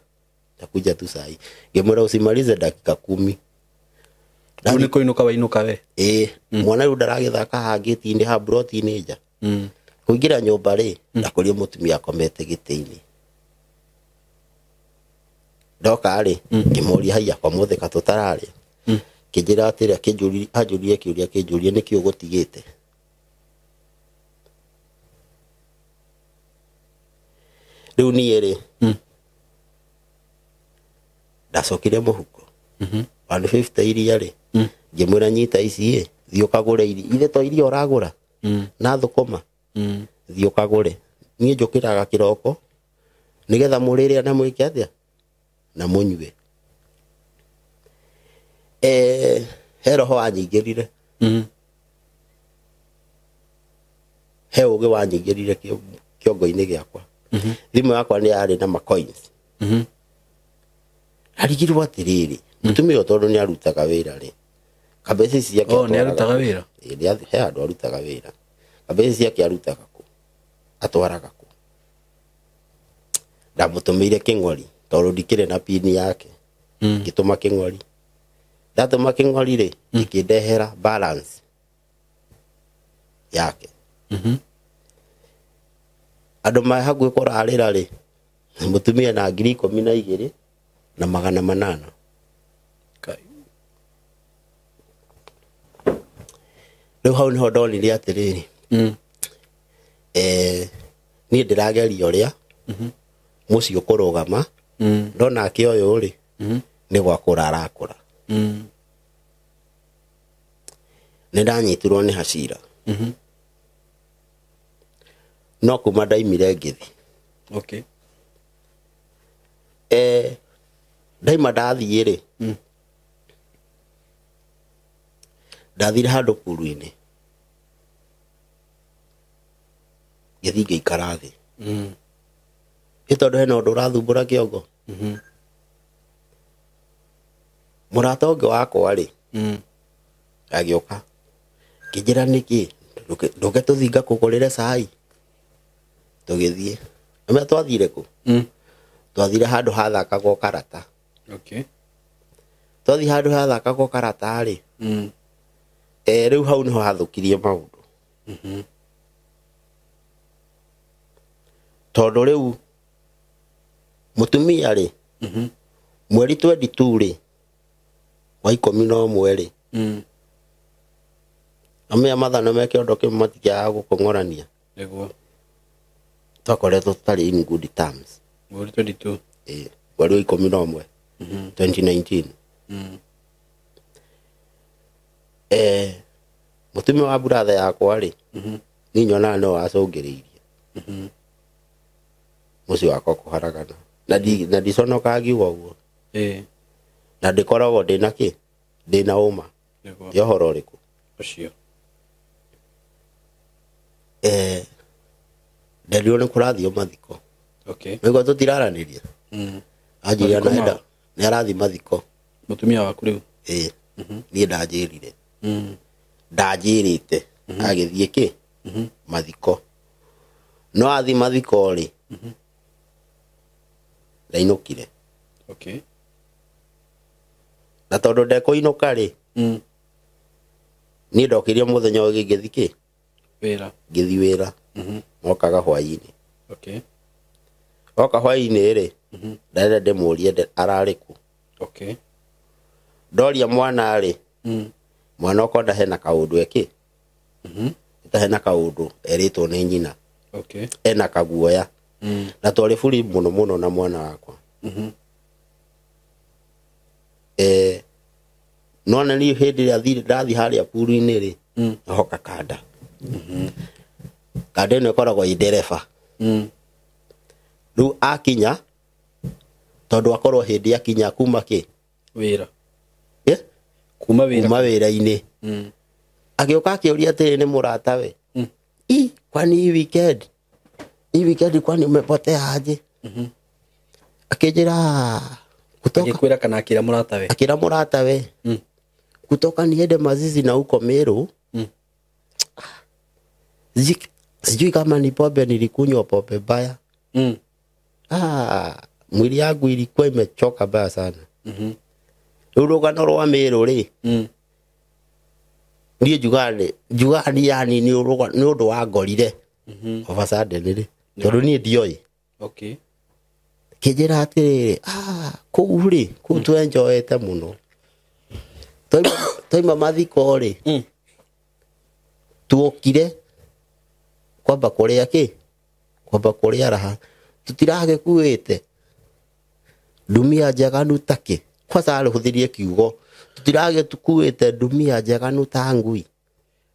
nitakuja tu saa hii. Ngĩmwĩra usimalize dakika 10. Rĩu nĩ kũinũka wainũka we? Ĩĩ, mwana rĩu ndaragĩthaka haha gĩti-inĩ, haha mburoti-inĩ nja. Kũingĩra nyũmba rĩ, ndakorire mũtumia akomete gĩtĩ-inĩ. Ndoka rĩ, ngĩmũria haiya kwa mũthĩ ka tũtararĩa. Kĩnjĩra atĩrĩ, anjũririe kĩũria, kĩnjũrie nĩkĩ ũgũtigĩte. Rĩu niĩ rĩ, ndacokire mũhuko. 150 iria rĩ, ngĩmwĩra nyita ici ĩ, thiĩ ũkagũre iria. Ithe to iria ũragũra? Na thũkũma? Thiĩ ũkagũre. Niĩ njũkĩraga kĩroko nĩgetha mũrĩre na mwĩke atĩa? Na mũnyue. He roho wanyingĩrire. He ũgĩ wanyingĩrire kĩongo-inĩ gĩakwa. Thimũ yakwa nĩ yarĩ na macoins. Arigirwo atĩrĩrĩ, mũtumia ũyũ tondũ nĩ arutaga wĩra rĩ, kambeca ici ciake Oh, nĩ arutaga wĩra? Ĩĩ, he handũ arutaga wĩra. Kambeca ici ciake arutaga kũ? Atwaraga kũ? Ndamũtũmĩire kĩng'ori tondũ ndikĩrĩ na pini yake. Ngĩtũma kĩng'ori. Ndatũma kĩng'ori rĩ, gĩkĩndehera balance yake. Andũ me hakuhĩ kũrarĩra rĩ, mũtumia na 12,800. Rĩu hau nĩho ndonire atĩrĩrĩ, niĩ ndĩrageria ũrĩa mũciĩ ũkũrũgama, no nake ũyũ rĩ, nĩ gwakũra arakũra. Nĩ ndanyitirwo nĩ hasira. No kuma ndaimire ngĩthiĩ. Ndaima ndathiĩ rĩ, ndathire handũ puru-inĩ. Ngĩthiĩ ngĩikara thĩ. Ĩ tondũ hena ũndũ ũrathumbũra kĩongo. Mũrata ũngĩ wakwa rĩ, agĩũka kĩnjĩra nĩkĩ ndũke tũthiĩ ngakũgũrĩre cai. Tũgĩthiĩ. Ũmenya twathire kũ? Twathire handũ hathakagwo karata. Okay. Twathiĩ handũ hathakagwo karata rĩ, rĩu hau nĩho hathũkirie maũndũ. Tondũ rĩu mũtumia rĩ, mweri 22 rĩ, wa 11 rĩ, amenya mathano me kĩondo kĩmwe matikĩagaga gũkũng'orania. Nĩguo. Twakoretwo tũtarĩ in good terms. Mweri 22. Ĩĩ, mweri wa 11 2019. Mũtumia wa buratha yakwa rĩ, niĩ nyonaga no wacũngĩrĩirie mũciĩ wakwa kũharagana. Na ndiconokaga ngiuga ũguo. Na ndĩkoragwo ndĩna kĩ? Ndĩna ũma. Nĩguo. Ya ũhoro ũrĩkũ? Ũcio. Nderirwo nĩ kũrathio mathiko. Okay. Nĩguo tũtiraranĩria. Anjĩrire Mathiko nĩenda ma? nĩ arathiĩ mathiko. Mũtumia waku rĩu? Ĩĩ. Niĩ ndanjĩrire. Ndanjĩrĩte. Agĩthiĩ kĩ? Mathiko. No athiĩ mathiko rĩ, ndainũkire. Okay. Na tondũ ndekũinũka rĩ, niĩ ndokĩrire mũthenya ũngĩ ngĩthiĩ kĩ? Wĩra. Ngĩthiĩ wĩra. Mokaga hwaĩ-inĩ. Okay. Oka hwaĩ-inĩ rĩ, ndarenda ndĩmũrie ararĩ kũ. Okay. Ndoria mwana rĩ, mwana ũkonda hena kaũndũ eki. Ta hena kaũndũ erĩtwo nĩ nyina. Okay. Ena kaguoya. Na twarĩ buri mũno mũno na mwana wakwa. No na niĩ hĩndĩ ĩrĩa ndathiĩ harĩa puru-inĩ rĩ, hoka kanda. Kanda ĩno ĩkoragwo ĩ ndereba. Rĩu akinya, tondũ akorwo hĩndĩ akinya kuma kĩ? Wĩra. Kuma wĩra. Kuma wĩra-inĩ. Agĩũka akĩũria atĩrĩ nĩ mũratawe. I, kwani hii weekend? Hii weekend kwani umepotea aje? Akĩnjĩra kutoka Agĩkwĩra kana akĩra mũratawe? Akĩra mũratawe. Kutoka niende Mazizi na huko Meru. Sijui kama ni pombe nilikunywa pombe mbaya. Mwili yangu ilikuwa imechoka mbaya sana. Rĩu rũgano rwa Meru rĩ, niĩ njugaga nĩ yani nĩ ũndũ wangorire. Of a sudden rĩ, tondũ niĩ ndioĩ. Okay. Kĩnjĩra atĩrĩrĩ, kũu rĩ, kũu twenjoete mũno. Twaima mathiko rĩ, tuokire kwamba kũrĩa kĩ? Kwamba kũrĩa raha. Tũtiragĩkuĩte ndumia njaganu ta kĩ? Kwanza arĩhũthĩrie kiugo. Tũtiragĩkuĩte ndumia njaganu ta ngui.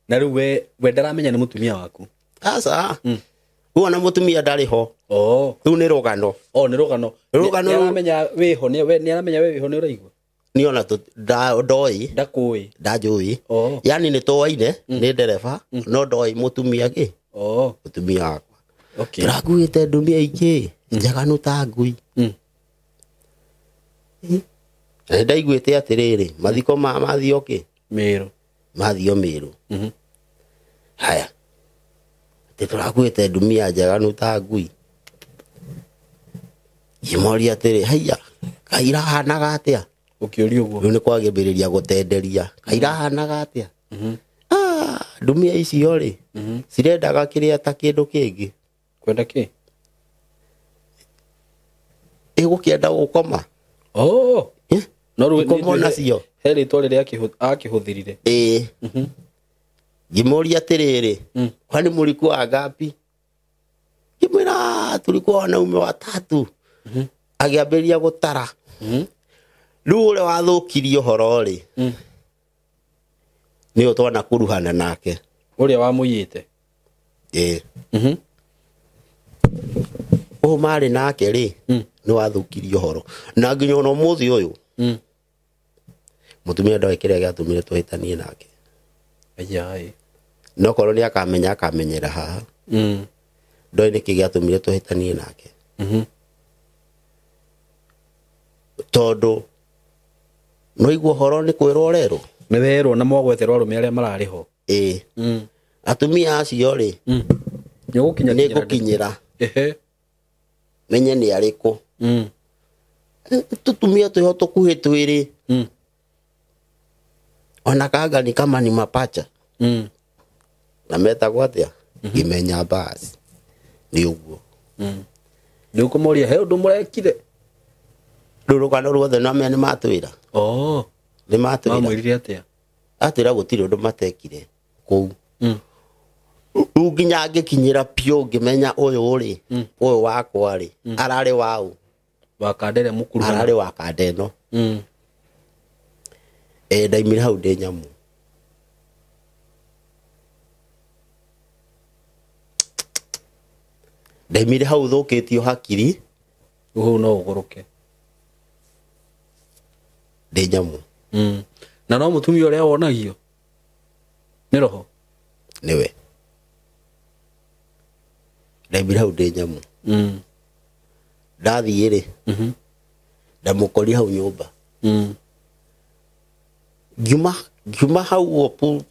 Na rĩu we ndaramenya nĩ mũtumia waku? Aca. Rĩu ona mũtumia ndarĩ ho. Rĩu nĩ rũgano. Nĩ rũgano. Rũgano Nĩ rũu- aramenya wĩho, nĩ aramenya we wĩho nĩ ũraigua? Niĩ ona ndoĩ. Ndakũĩ. Ndanjũĩ. Yaani nĩ tũaine, nĩ ndereba, no ndoĩ mũtumia kĩ? Mũtumia wakwa. Okay. Tũrakuĩte ndumia ingĩ, njaganu ta ngui. Na nĩndaiguĩte atĩrĩrĩ, mathiko mathio kĩ? Meru. Mathio Meru. Haya. Atĩ tũrakuĩte ndumia njaganu ta ngui. Ngĩmoria atĩrĩ, haiya, kaĩ irahanaga atĩa? Ũkĩũria ũguo. Rĩu nĩ kwagĩmbĩrĩria gũtenderia. Kaĩ irahanaga atĩa? Ndumia icio rĩ, cirendaga kĩrĩa ta kĩndũ kĩngĩ. Kwenda kĩ? Ĩgũkĩenda gũkoma. No rĩu Gũkomwo nacio. He rĩtwa rĩrĩa akĩhũthĩrire. Ĩĩ. Ngĩmũria atĩrĩrĩ, kwani mũlikuwa wangapi? Ngĩmwĩra tulikuwa wanaume watatu. Agĩambĩrĩria gũtara. Rĩu ũrĩa wathũkirie ũhoro rĩ, nĩwe twanakuruhana nake. Ũrĩa wamũiyĩte? Ĩĩ. Ũyũ marĩ nake rĩ, nĩ wathũkirie ũhoro. Na nginya ona ũmũthĩ ũyũ, mũtumia ndoĩ kĩrĩa gĩatũmire tũhĩtanie nake. Ayai. No korwo nĩ akamenya, akamenyera haha. Ndoĩ nĩkĩ gĩatũmire tũhĩtanie nake. Tondũ no igua ũhoro nĩ kwĩrwo ũrerwo. Nĩ werwo na mwagweterwo arũme arĩa mararĩ ho. Ĩĩ. Atumia acio rĩ, Nĩ ũgũkinya nĩ ngũkinyĩra Ehe. menye nĩ arĩkũ. Tũtumia twĩho tũkuhĩ twĩrĩ. Ona kanga ni kama ni mapacha. Na metagwo atĩa? Ngĩmenya basi nĩ ũguo. Nĩ ũkũmoria he ũndũ mũrekire. Rĩu rũgano ruothe no menya nĩ matwĩra. Oh. Nĩ matwĩra. Mamwĩrire atĩa? Atwĩra gũtirĩ ũndũ matekire kũu. Rĩu nginya ngĩkinyĩra piũ ngĩmenya ũyũ rĩ, ũyũ wakwa rĩ, ararĩ waũ? Wa kanda ĩrĩa mũkuruhana. Ararĩ wa kanda ĩno. Ndaimire hau ndĩ nyamũ. Ndaimire hau thũkĩtio hakiri. Hau no ũgũrũke. Ndĩ nyamũ. Na no mũtumia ũrĩa wonagio nĩ roho? Nĩwe. Ndaimire hau ndĩ nyamũ. Ndathiĩ rĩ, ndamũkoria hau nyũmba. Ngiuma hau ũguo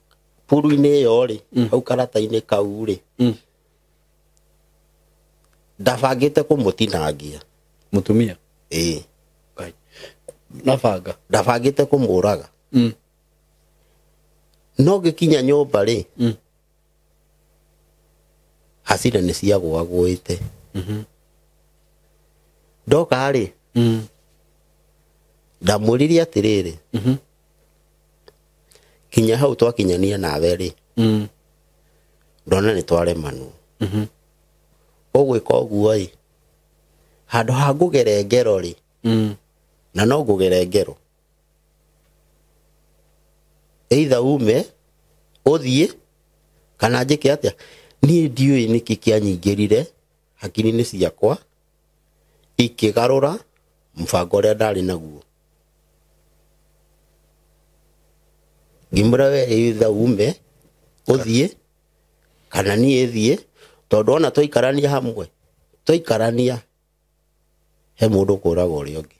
puru-inĩ ĩyo rĩ, hau karata-inĩ kau rĩ, ndabangĩte kũmũtinangia. Mũtumia? Ĩĩ. Ngai. Na banga? Ndabangĩte kũmũraga. No ngĩkinya nyũmba rĩ, hasira nĩ ciagũagũĩte. Ndoka rĩ, ndamwĩrire atĩrĩrĩ, kinya hau twakinyania nawe rĩ, ndona nĩ twaremanwo. Ũgwĩka ũguo ĩ, handũ ha ngũgere ngero rĩ, na no ngũgere ngero, either ume ũthiĩ kana njĩke atĩa. Niĩ ndiũĩ nĩkĩ kĩanyingĩrire hakiri-inĩ ciakwa ikĩgarũra mũbango ũrĩa ndarĩ naguo. Ngĩmwĩra we either ume ũthiĩ kana niĩ thiĩ, tondũ ona twaikarania hamwe, twaikarania he mũndũ ũkũraga ũrĩa ũngĩ.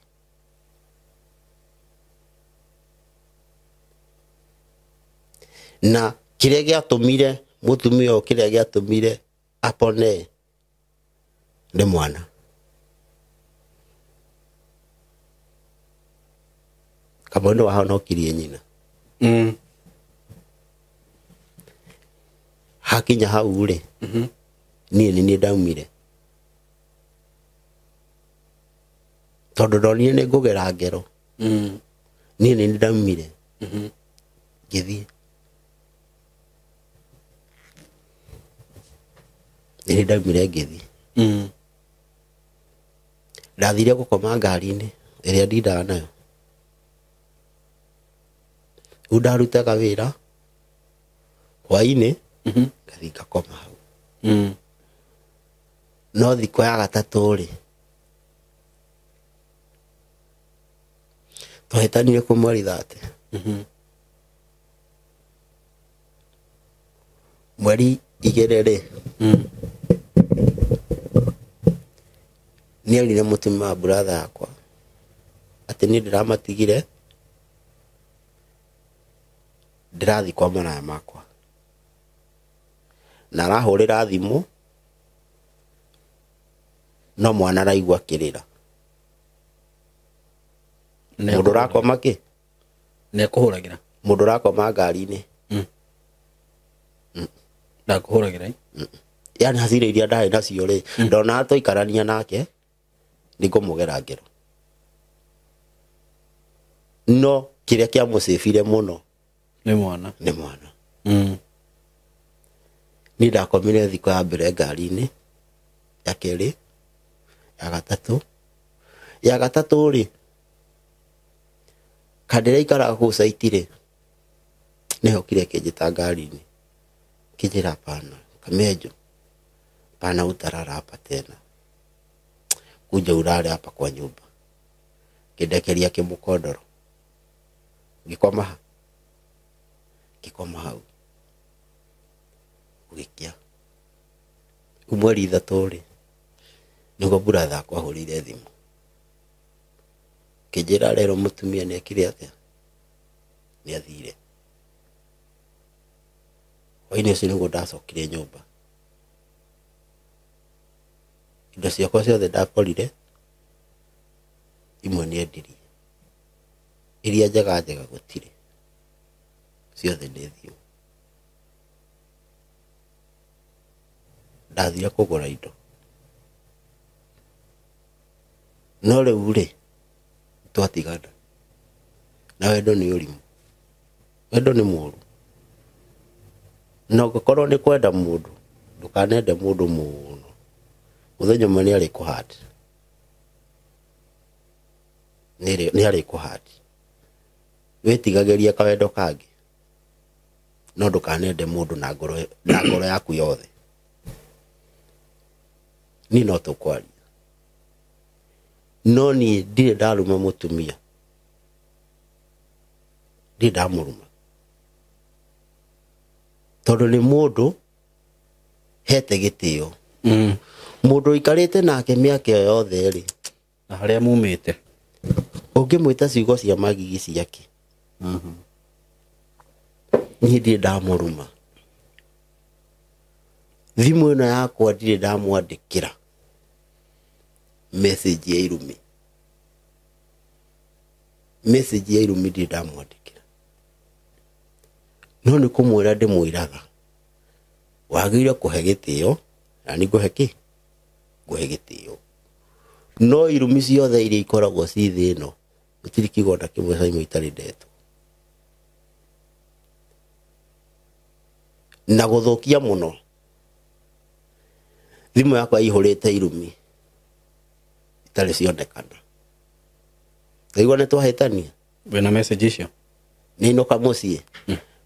Na kĩrĩa gĩatũmire mũtumia ũyũ, kĩrĩa gĩatũmire apone nĩ mwana. Kamwe nĩ wahonokirie nyina. Hakinya hau rĩ, niĩ nĩ niĩ ndaumire. Tondũ ndonire nĩ ngũgera ngero. Niĩ nĩ niĩ ndaumire. Ngĩthiĩ. Nĩ niĩ ndaumire ngĩthiĩ. Ndathire gũkoma ngari-inĩ ĩrĩa ndindaga nayo. Rĩu ndarutaga wĩra hwaĩ-inĩ, ngathiĩ ngakoma hau. No thikũ ya gatatũ rĩ, twahĩtanire kũ mweri 30. Mweri 2 rĩ, nĩerire mũtumia wa brother yakwa atĩ niĩ ndĩramatigire ndĩrathiĩ kwa maraya makwa. Na arahũrĩra thimũ no mwana araigua akĩrĩra. Mũndũ ũrakoma kĩ? Nĩ ekũhũragĩra. Mũndũ ũrakoma ngari-inĩ. Ndakũhũragĩra? Yani hasira iria ndarĩ nacio rĩ, ndona twaikarania nake nĩngũmũgera ngero. No kĩrĩa kĩamũcĩbire mũno nĩ mwana. Nĩ mwana. Niĩ ndakomire thikũ ya mbere ngari-inĩ, ya kerĩ, ya gatatũ. Ya gatatũ rĩ, kandĩra ikaraga kũu site rĩ, nĩhokire kĩnjĩta ngari-inĩ. Kĩnjĩra hapana, Kamenjo, hapana utalala hapa tena. Kuja ulale hapa kwa nyumba. Kĩndekeria kĩmũkondoro. Ngĩkoma ha? Ngĩkoma hau. Gũgĩkĩa. Rĩu mweri 3 rĩ, nĩguo brother akwa ahũrĩire thimũ. Kĩnjĩra rero mũtumia nĩ ekire atĩa, nĩ athire. Hwainĩ ũcio nĩguo ndacokire nyũmba, indo ciakwa ciothe ndakorire imwe nĩ endirie, iria njega njega gũtirĩ, ciothe nĩ thiũ. Ndathire kũgũra indo, no rĩu rĩ twatigana. Na wendo nĩ ũrimũ, wendo nĩ mũru. Na ũngĩkorwo nĩ kwenda mũndũ, ndũkanende mũndũ mũno, mũthenya ũmwe nĩ arĩkũhati, nĩ arĩkũhati. Wĩtigagĩrie kawendo kangĩ, no ndũkanende mũndũ na ngoro yaku yothe. Niĩ no tũkwaria, no niĩ ndirĩ ndaruma mũtumia, ndirĩ ndamũruma, tondũ nĩ mũndũ hete gĩtĩo. Mũndũ ũikarĩte nake mĩaka ĩyo yothe rĩ, na harĩa mumĩte, ũngĩmwĩta ciugo cia magigi ciake, niĩ ndirĩ ndamũruma. Thimũ ĩno yakwa ndirĩ ndamwandĩkĩra message ya irumi, message ya irumi ndirĩ ndamwandĩkĩra, no nĩ kũmwĩra ndĩmwĩraga wagĩrĩire kũhe gĩtĩo, na nĩ ngũhe kĩ, ngũhe gĩtĩo. No irumi ciothe iria ikoragwo ci thĩ ĩno, gũtirĩ kiugo ona kĩmwe Saimo itarĩ ndetwo. Na gũthũkia mũno, thimũ yakwa ĩihũrĩte irumi itarĩ cionekana. Ndaigua nĩ twahĩtania. Wĩna message icio? Nĩ inũka mũciĩ.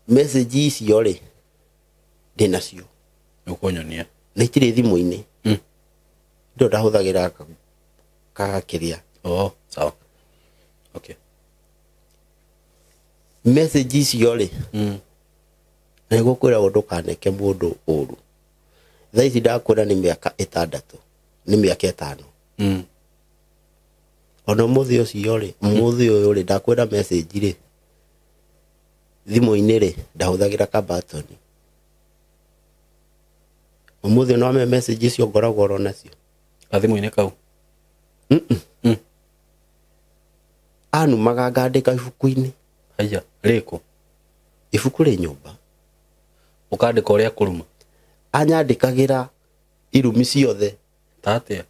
Message icio rĩ, ndĩnacio. Ũkũnyonia. Na itirĩ thimũ-inĩ. Ndo ndahũthagĩra kagakĩrĩa. Oh, sawa. Okay. Message icio rĩ, na nĩgũkwĩra ndũkaneke mũndũ ũru. Thaa ici ndakwĩra nĩ mĩaka 6, nĩ mĩaka 5. Ona ũmũthĩ ũcio rĩ, ũmũthĩ ũyũ rĩ, ndakwĩra message rĩ, thimũ-inĩ rĩ, ndahũthagĩra kabatoni. Ũmũthĩ no ame message icio ngoragwo oro nacio. Gathimũ-inĩ kau? Anumaga ngandĩka ibuku-inĩ. Haya, rĩkũ? Ibuku rĩ nyũmba. Ũkandĩka ũrĩa kũruma? Anyandĩkagĩra irumi ciothe. Ta atĩa?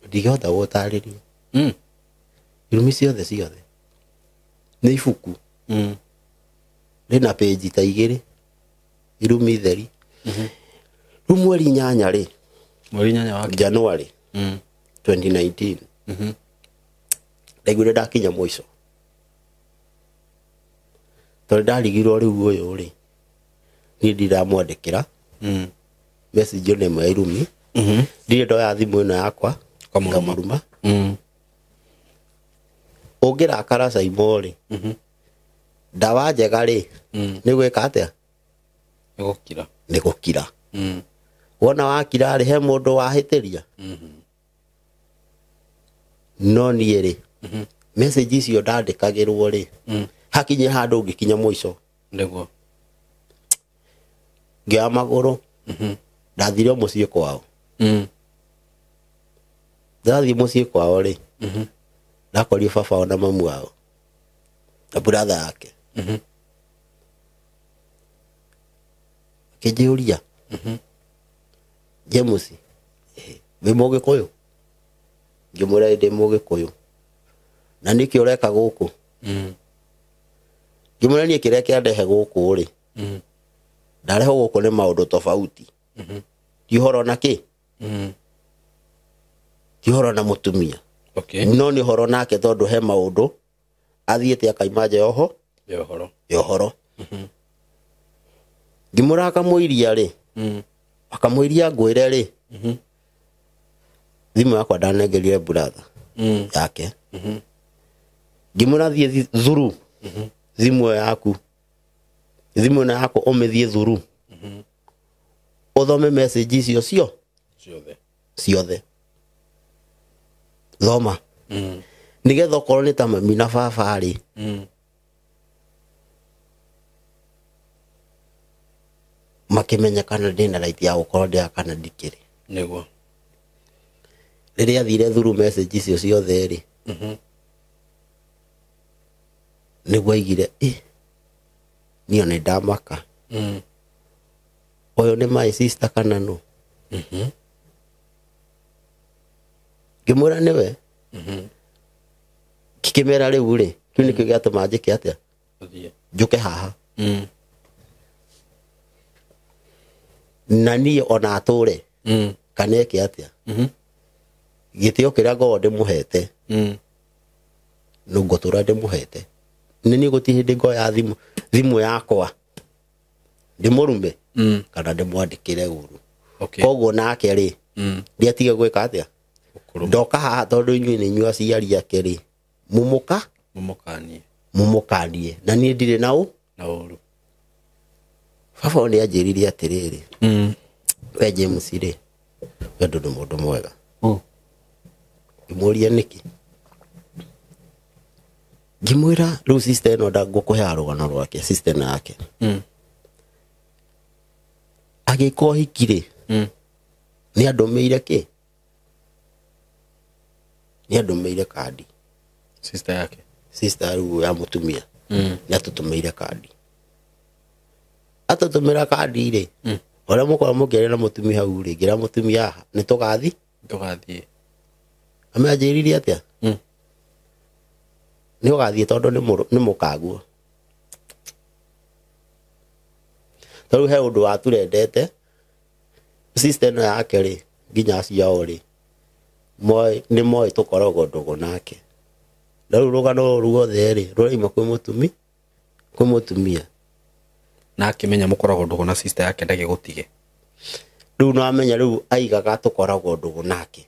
Ndingĩhota gũtarĩria. Irumi ciothe ciothe. Nĩ ibuku. Rĩna page ta 2. Irumi theri. Rĩu mweri 8 rĩ. Mweri 8 wa January 2019. Ndaiguire ndakinya mũico. Tondũ ndarigirwo rĩu ũyũ rĩ, niĩ ndiramwandĩkĩra. Message ĩno ĩmwe ya irumi. Ndirĩ ndoya thimũ ĩno yakwa, ngamũruma. Ũngĩrakara Saimo rĩ, ndawa njega rĩ, nĩ gwĩka atĩa? Nĩ gũkira. Nĩ gũkira. Wona wakira rĩ, he mũndũ wahĩtĩria. No niĩ rĩ, message icio ndandĩkagĩrwo rĩ, hakinye handũ ngĩkinya mũico. Nĩguo. Ngĩoya magũrũ, ndathire mũciĩ kwao. Ndathiĩ mũciĩ kwao rĩ, ndakorire baba wao na mamu wao na brother yake. Akĩnjũria, James, wĩ Mũgĩkũyũ? Ngĩmwĩra ndĩ Mũgĩkũyũ. Na nĩkĩ ũreka gũkũ? Ngĩmwĩra niĩ kĩrĩa kĩandehe gũkũ rĩ, ndarehwo gũkũ nĩ maũndũ tofauti. Ti ũhoro na kĩ? Ti ũhoro na mũtumia. Okay. No nĩ ũhoro nake tondũ he maũndũ athiĩte akaima nja yoho. Ya ũhoro. Ya ũhoro. Ngĩmwĩra akamũiria rĩ, akamũiria ngwĩre rĩ, thimũ yakwa ndanengerire brother yake. Ngĩmwĩra thiĩ thuru thimũ ĩyo yaku, thimũ ĩno yaku ũmĩthiĩ thuru, ũthome message icio ciothe ciothe. Thoma. Nĩgetha okorwo nĩ ta mami na baba rĩ, makĩmenya kana ndĩna right ya gũkorwo ndĩ kana ndikĩrĩ. Nĩguo. Rĩrĩa athire through message icio ciothe rĩ, nĩguo aigire ĩ niĩ nĩ ndamaka. Ũyũ nĩ my sister kana nũ? Ngĩmwĩra nĩwe. Ngĩkĩmera rĩu rĩ, kĩu nĩkĩo gĩatũma njĩke atĩa? Njũke haha. Na niĩ ona atũre kana eke atĩa, gĩtĩo kĩrĩa ngoragwo ndĩmũhete, no ngũtũra ndĩmũhete. Nĩ niĩ gũtirĩ hĩndĩ ngoya thimũ yakwa ndĩmũrume kana ndĩmwandĩkĩre ũru. Koguo nake rĩ, ndiatige gwĩka atĩa? Ndoka haha tondũ inyuĩ nĩ inyuĩ aciari ake rĩ, mumũkanie. Na niĩ ndirĩ na ũru. Baba nĩ anjĩrire atĩrĩrĩ, we James rĩ, we ndũrĩ mũndũ mwega. Ngĩmũria nĩkĩ? Ngĩmwĩra rĩu sister ĩno ngũkũheaga rũgano rwake, sister ĩno yake. Agĩka ũhiki rĩ, nĩ andũmĩire kĩ? Nĩ andũmĩire kandi. Sister yake. Sister rĩu ya mũtumia. Nĩ atũtũmĩire kandi. Atũtũmĩra kandi rĩ, ũrĩa mũkorwo mũkĩaria na mũtumia hau rĩ, ngĩra mũtumia nĩ tũgathiĩ? Tũgathiĩ. Amanjĩrire atĩa? Nĩ ũgathiĩ tondũ nĩ mũkaguo. Tondũ he ũndũ waturendete, sister ĩno yake rĩ, nginya acio rĩ, nĩ moĩ tũkoragwo ndũgũ nake. Na rĩu rũgano rũrũ ruothe rĩ, rũraima kwĩ mũtumia. Na akĩmenya mũkoragwo ndũgũ na sister yake ndagĩgũtige. Rĩu no amenya rĩu aigaga tũkoragwo ndũgũ nake.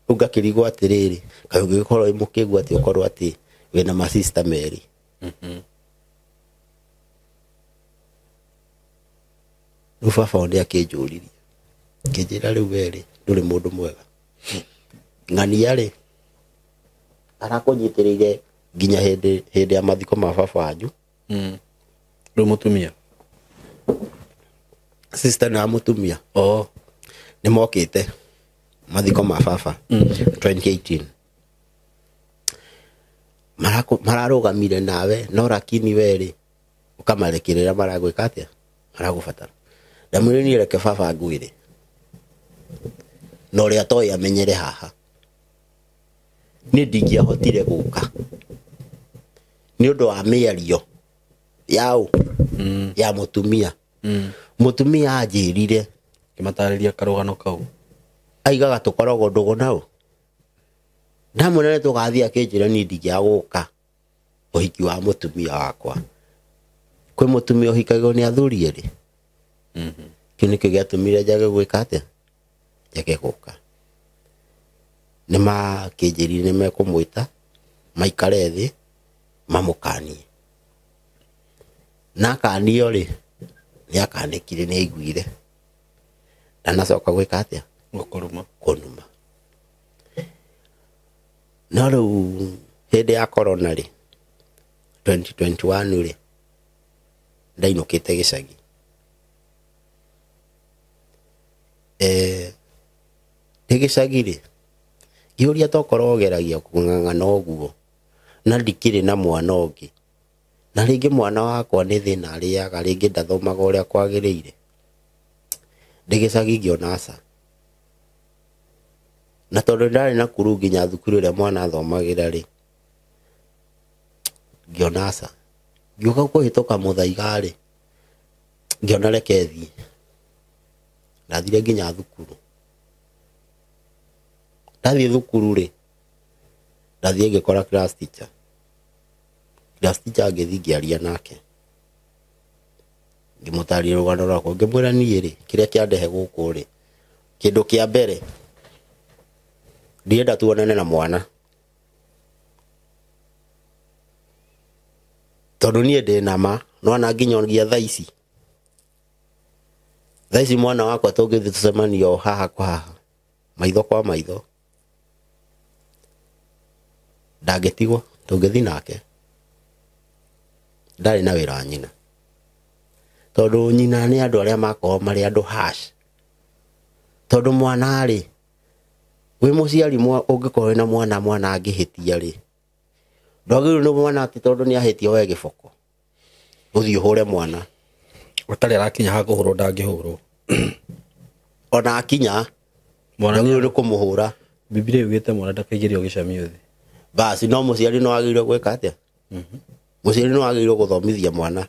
Rĩu ngakĩrigwo atĩrĩrĩ, kaĩ ũngĩgĩkorwo wĩ mũkĩgu atĩ ũkorwo atĩ wĩna ma sister merĩ. Rĩu baba nĩ akĩnjũririe, akĩnjĩra rĩu we rĩ, ndũrĩ mũndũ mwega. Ng'ania rĩ, arakũnyitĩrĩire nginya hĩndĩ ya mathiko ma baba wanyu. Rĩu mũtumia? Sister na mũtumia. Nĩ mokĩte mathiko ma baba 2018. Mararũgamire nawe no lakini we rĩ, ũkamarekerera maragwĩka atĩa? Maragũbatara. Ndamwĩrire niĩ reke baba ngwĩre. Na ũrĩa atoĩ amenyere haha. Niĩ ndingĩahotire gũka nĩ ũndũ wa mĩario yaũ ya mũtumia. Mũtumia anjĩrire, Kĩmatarĩria karũgano kau. Aigaga tũkoragwo ndũgũ nao. Ndamwĩra nĩ tũgathiĩ, akĩnjĩra niĩ ndingĩagũka ũhiki wa mũtumia wakwa. Kwĩ mũtumia ũhikagio nĩ athuri erĩ. Kĩu nĩkĩo gĩatũmire njage gwĩka atĩa? Njage gũka. Nĩ makĩnjĩrire nĩ mekũmwĩta, maikare thĩ, mamũkanie. Na akanio rĩ, nĩ akanĩkire, nĩ aiguire. Ndanacoka gwĩka atĩa? Gũkũruma. Kũnuma. No rĩu hĩndĩ ya corona rĩ, 2021 rĩ, ndainũkĩte gĩcagi. Ndĩ gĩcagi rĩ, ngĩũria tokorwo ũgeragia kũng'ang'ana ũguo, na ndikĩrĩ na mwana ũngĩ. Na rĩngĩ mwana wakwa nĩ thĩna arĩaga, rĩngĩ ndathomaga ũrĩa kwagĩrĩire. Ndĩ gĩcagi ngĩona aca. Na tondũ ndarĩ na kuru nginya thukuru ĩrĩa mwana athomagĩra rĩ, ngĩona aca. Ngĩũka kũhĩtũka Mũthaiga rĩ, ngĩona reke thiĩ. Ndathire nginya thukuru. Ndathiĩ thukuru rĩ, ndathiĩ ngĩkora class teacher. Class teacher ngĩthiĩ ngĩaria nake. Ngĩmũtarĩria rũgano rwakwa, ngĩmwĩra niĩ rĩ, kĩrĩa kĩandehe gũkũ rĩ, kĩndũ kĩa mbere, ndirenda tuonane na mwana. Tondũ niĩ ndĩ na ma, no ona nginya thaa ici. Thaa ici mwana wakwa tũngĩthiĩ tũcemanie o haha kwa haha, maitho kwa maitho. Ndangĩtigwo, tũngĩthiĩ nake. Ndarĩ na wĩra wa nyina. Tondũ nyina nĩ andũ arĩa makoragwo marĩ andũ harsh. Tondũ mwana rĩ, wĩ mũciari ũngĩkorwo wĩna mwana, mwana angĩhĩtia rĩ, ndwagĩrĩirwo nĩ mwana atĩ tondũ nĩ ahĩtia woe gĩboko ũthiĩ ũhũre mwana. Ũtarĩ arakinya ha kũhũrwo ndangĩhũrwo. Ona akinya Mwana ndwagĩrĩirwo nĩ kũmũhũra. Bibilia yugĩte mwana ndakaigĩrio gĩcamio thĩ. Basi no mũciari no agĩrĩirwo gwĩka atĩa? Mũciari no agĩrĩirwo gũthomithia mwana.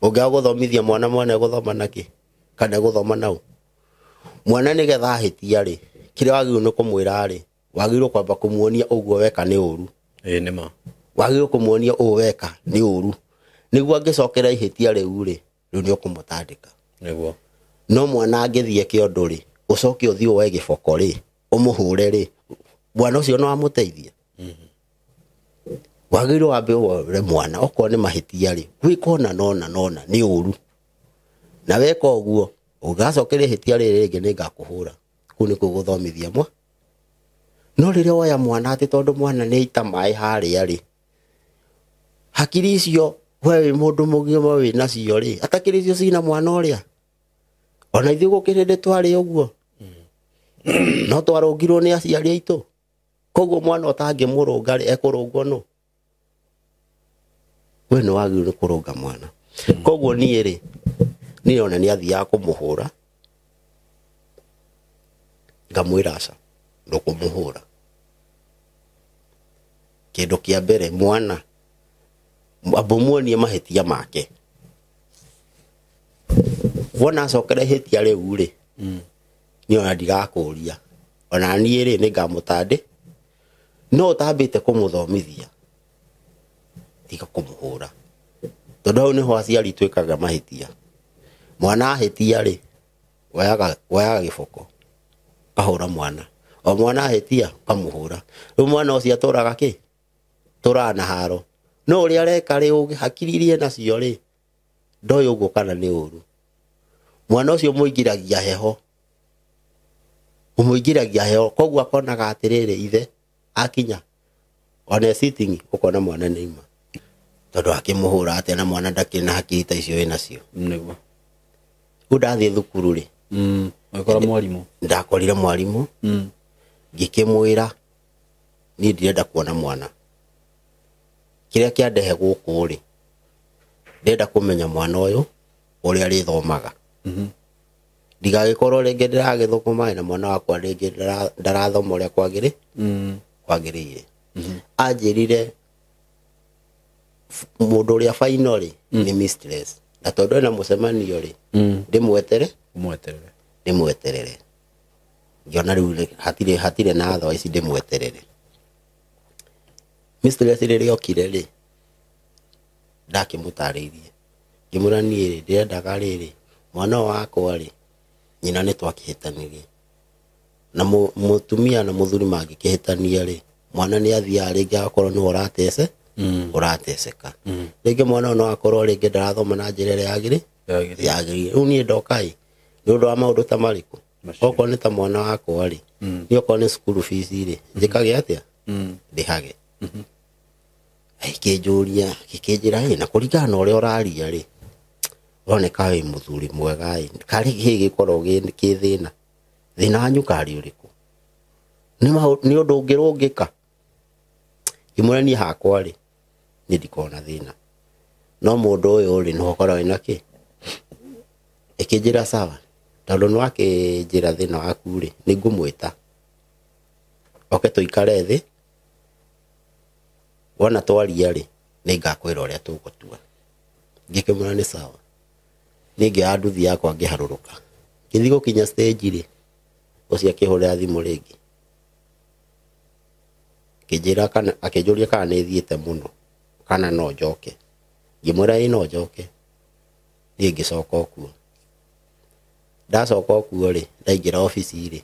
Ũngĩaga gũthomithia mwana, mwana egũthoma nakĩ? Kana egũthoma naũ? Mwana nĩgetha ahĩtia rĩ, kĩrĩa wagĩrĩirwo nĩ kũmwĩra rĩ, wagĩrĩirwo kwamba kũmuonia ũguo weka nĩ ũru. Ĩĩ nĩ ma. Wagĩrĩirwo kũmuonia ũũ weka nĩ ũru. Nĩguo angĩcokera ihĩtia rĩu rĩ, rĩu nĩ ũkũmũtandĩka. Nĩguo. No mwana angĩthiĩ kĩondo rĩ, ũcoke ũthiĩ woe gĩboko rĩ, ũmũhũre rĩ, mwana ũcio no amũteithie. Wagĩrĩirwo wambe ũhũre mwana, okorwo nĩ mahĩtia rĩ, gwĩka ũna na ũna na ũna nĩ ũru. Na weka ũguo, ũgacokeria ihĩtia rĩrĩ rĩngĩ nĩ ngakũhũra. Kũu nĩkuo gũthomithia mwa. No rĩrĩa woya mwana atĩ tondũ mwana nĩ aita maĩ harĩa rĩ, hakiri icio we wĩ mũndũ mũgima wĩ nacio rĩ, atakiri icio cina mwana ũrĩa. Ona ithuĩ gũkĩrĩ hĩndĩ twarĩ ũguo. No twarũngirwo nĩ aciari aitũ. Koguo mwana ũtangĩmũrũnga rĩ, ekũrũngwo nũ? We nĩ wagĩrĩirwo nĩ kũrũnga mwana. Koguo niĩ rĩ, niĩ ona nĩ athiaga kũmũhũra, ngamwĩra aca, ndũkũmũhũra. Kĩndũ kĩa mbere, mwana amba ũmuonie mahĩtia make. Wona acokera ihĩtia rĩu rĩ, niĩ ona ndigakũria. Ona niĩ rĩ, nĩngamũtandĩ. No ũtambĩte kũmũthomithia, tiga kũmũhũra. Tondũ hau nĩho aciari twĩkaga mahĩtia. Mwana ahĩtia rĩ, woyaga gĩboko, ũkahũra mwana. O mwana ahĩtia, ũkamũhũra. Rĩu mwana ũcio atũraga kĩ? Tũraga na haro. No ũrĩa areka rĩ, ũgĩ hakiri iria nacio rĩ, ndoĩ ũguo kana nĩ ũru. Mwana ũcio ũmũingĩragia heho. Ũmũingĩragia heho, koguo akonaga atĩrĩrĩ, ithe akinya ona sitting ũkona mwana nĩ ima. Tondũ akĩmũhũra atĩa na mwana ndakĩrĩ na hakiri ta icio wĩnacio. Nĩguo. Rĩu ndathiĩ thukuru rĩ, Ũgĩkora mwarimũ. Ndakorire mwarimũ. Ngĩkĩmwĩra niĩ ndirenda kuona mwana. Kĩrĩa kĩandehe gũkũ rĩ, ndĩrenda kũmenya mwana ũyũ ũrĩa arĩthomaga. Ndigagĩkorwo rĩngĩ ndĩragĩthũkũma na mwana wakwa rĩngĩ ndarathoma ũrĩa kwagĩrĩire. Anjĩrire mũndũ ũrĩa final rĩ, nĩ mistress. Na tondũ ena mũcemanio rĩ, ndĩmwetere? Ũmweterere. Ndĩmweterere. Ngĩona rĩu hatirĩ na thaa ici ndĩmweterere. Mistress rĩrĩa okire rĩ, ndakĩmũtarĩirie. Ngĩmwĩra niĩ rĩ, ndĩrendaga rĩrĩ, mwana ũyũ wakwa rĩ, nyina nĩ twakĩhĩtanirie. Na mũtumia na mũthuri mangĩkĩhĩtania rĩ, mwana nĩ athiaga rĩngĩ agakorwo nĩwe ũrateceka. Rĩngĩ mwana ũyũ no akorwo rĩngĩ ndarathoma na njĩra ĩrĩa yagĩrĩire. Rĩu niĩ ndoka ĩ, nĩ ũndũ wa maũndũ ta marĩkũ? Okorwo nĩ ta mwana wakwa rĩ, niĩ okorwo nĩ cukuru fees rĩ, njĩkage atĩa? Ndĩhage. Akĩnjũria, akĩnjĩra, ĩ, na kũringana na ũrĩa ũraria rĩ, ũroneka wĩ mũthuri mwega ĩ, karĩ kĩ gĩkoragwo kĩ thĩna? Thĩna wanyu karĩ ũrĩkũ? Nĩ ũndũ ũngĩrũngĩka? Ngĩmwĩra niĩ hakwa rĩ, niĩ ndikoragwo na thĩna. No mũndũ ũyũ rĩ, nĩwe ũkoragwo wĩna kĩ? Ĩkĩnjĩra sawa, tondũ nĩwakĩnjĩra thĩna waku rĩ, nĩngũmwĩta. Oke tũikare thĩ, wona twaria rĩ, nĩngakwĩra ũrĩa tũgũtua. Ngĩkĩmwĩra nĩ sawa. Niĩ ngĩoya nduthi yakwa ngĩharũrũka. Ngĩthiĩ gũkinya stage rĩ, ũcio akĩhũrĩra thimũ rĩngĩ. Akĩnjĩra kana, akĩnjũria kana nĩ thiĩte mũno, kana no njoke. Ngĩmwĩra ĩĩ no njoke. Niĩ ngĩcoka o kuo. Ndacoka o kuo rĩ, ndaingĩra obici rĩ,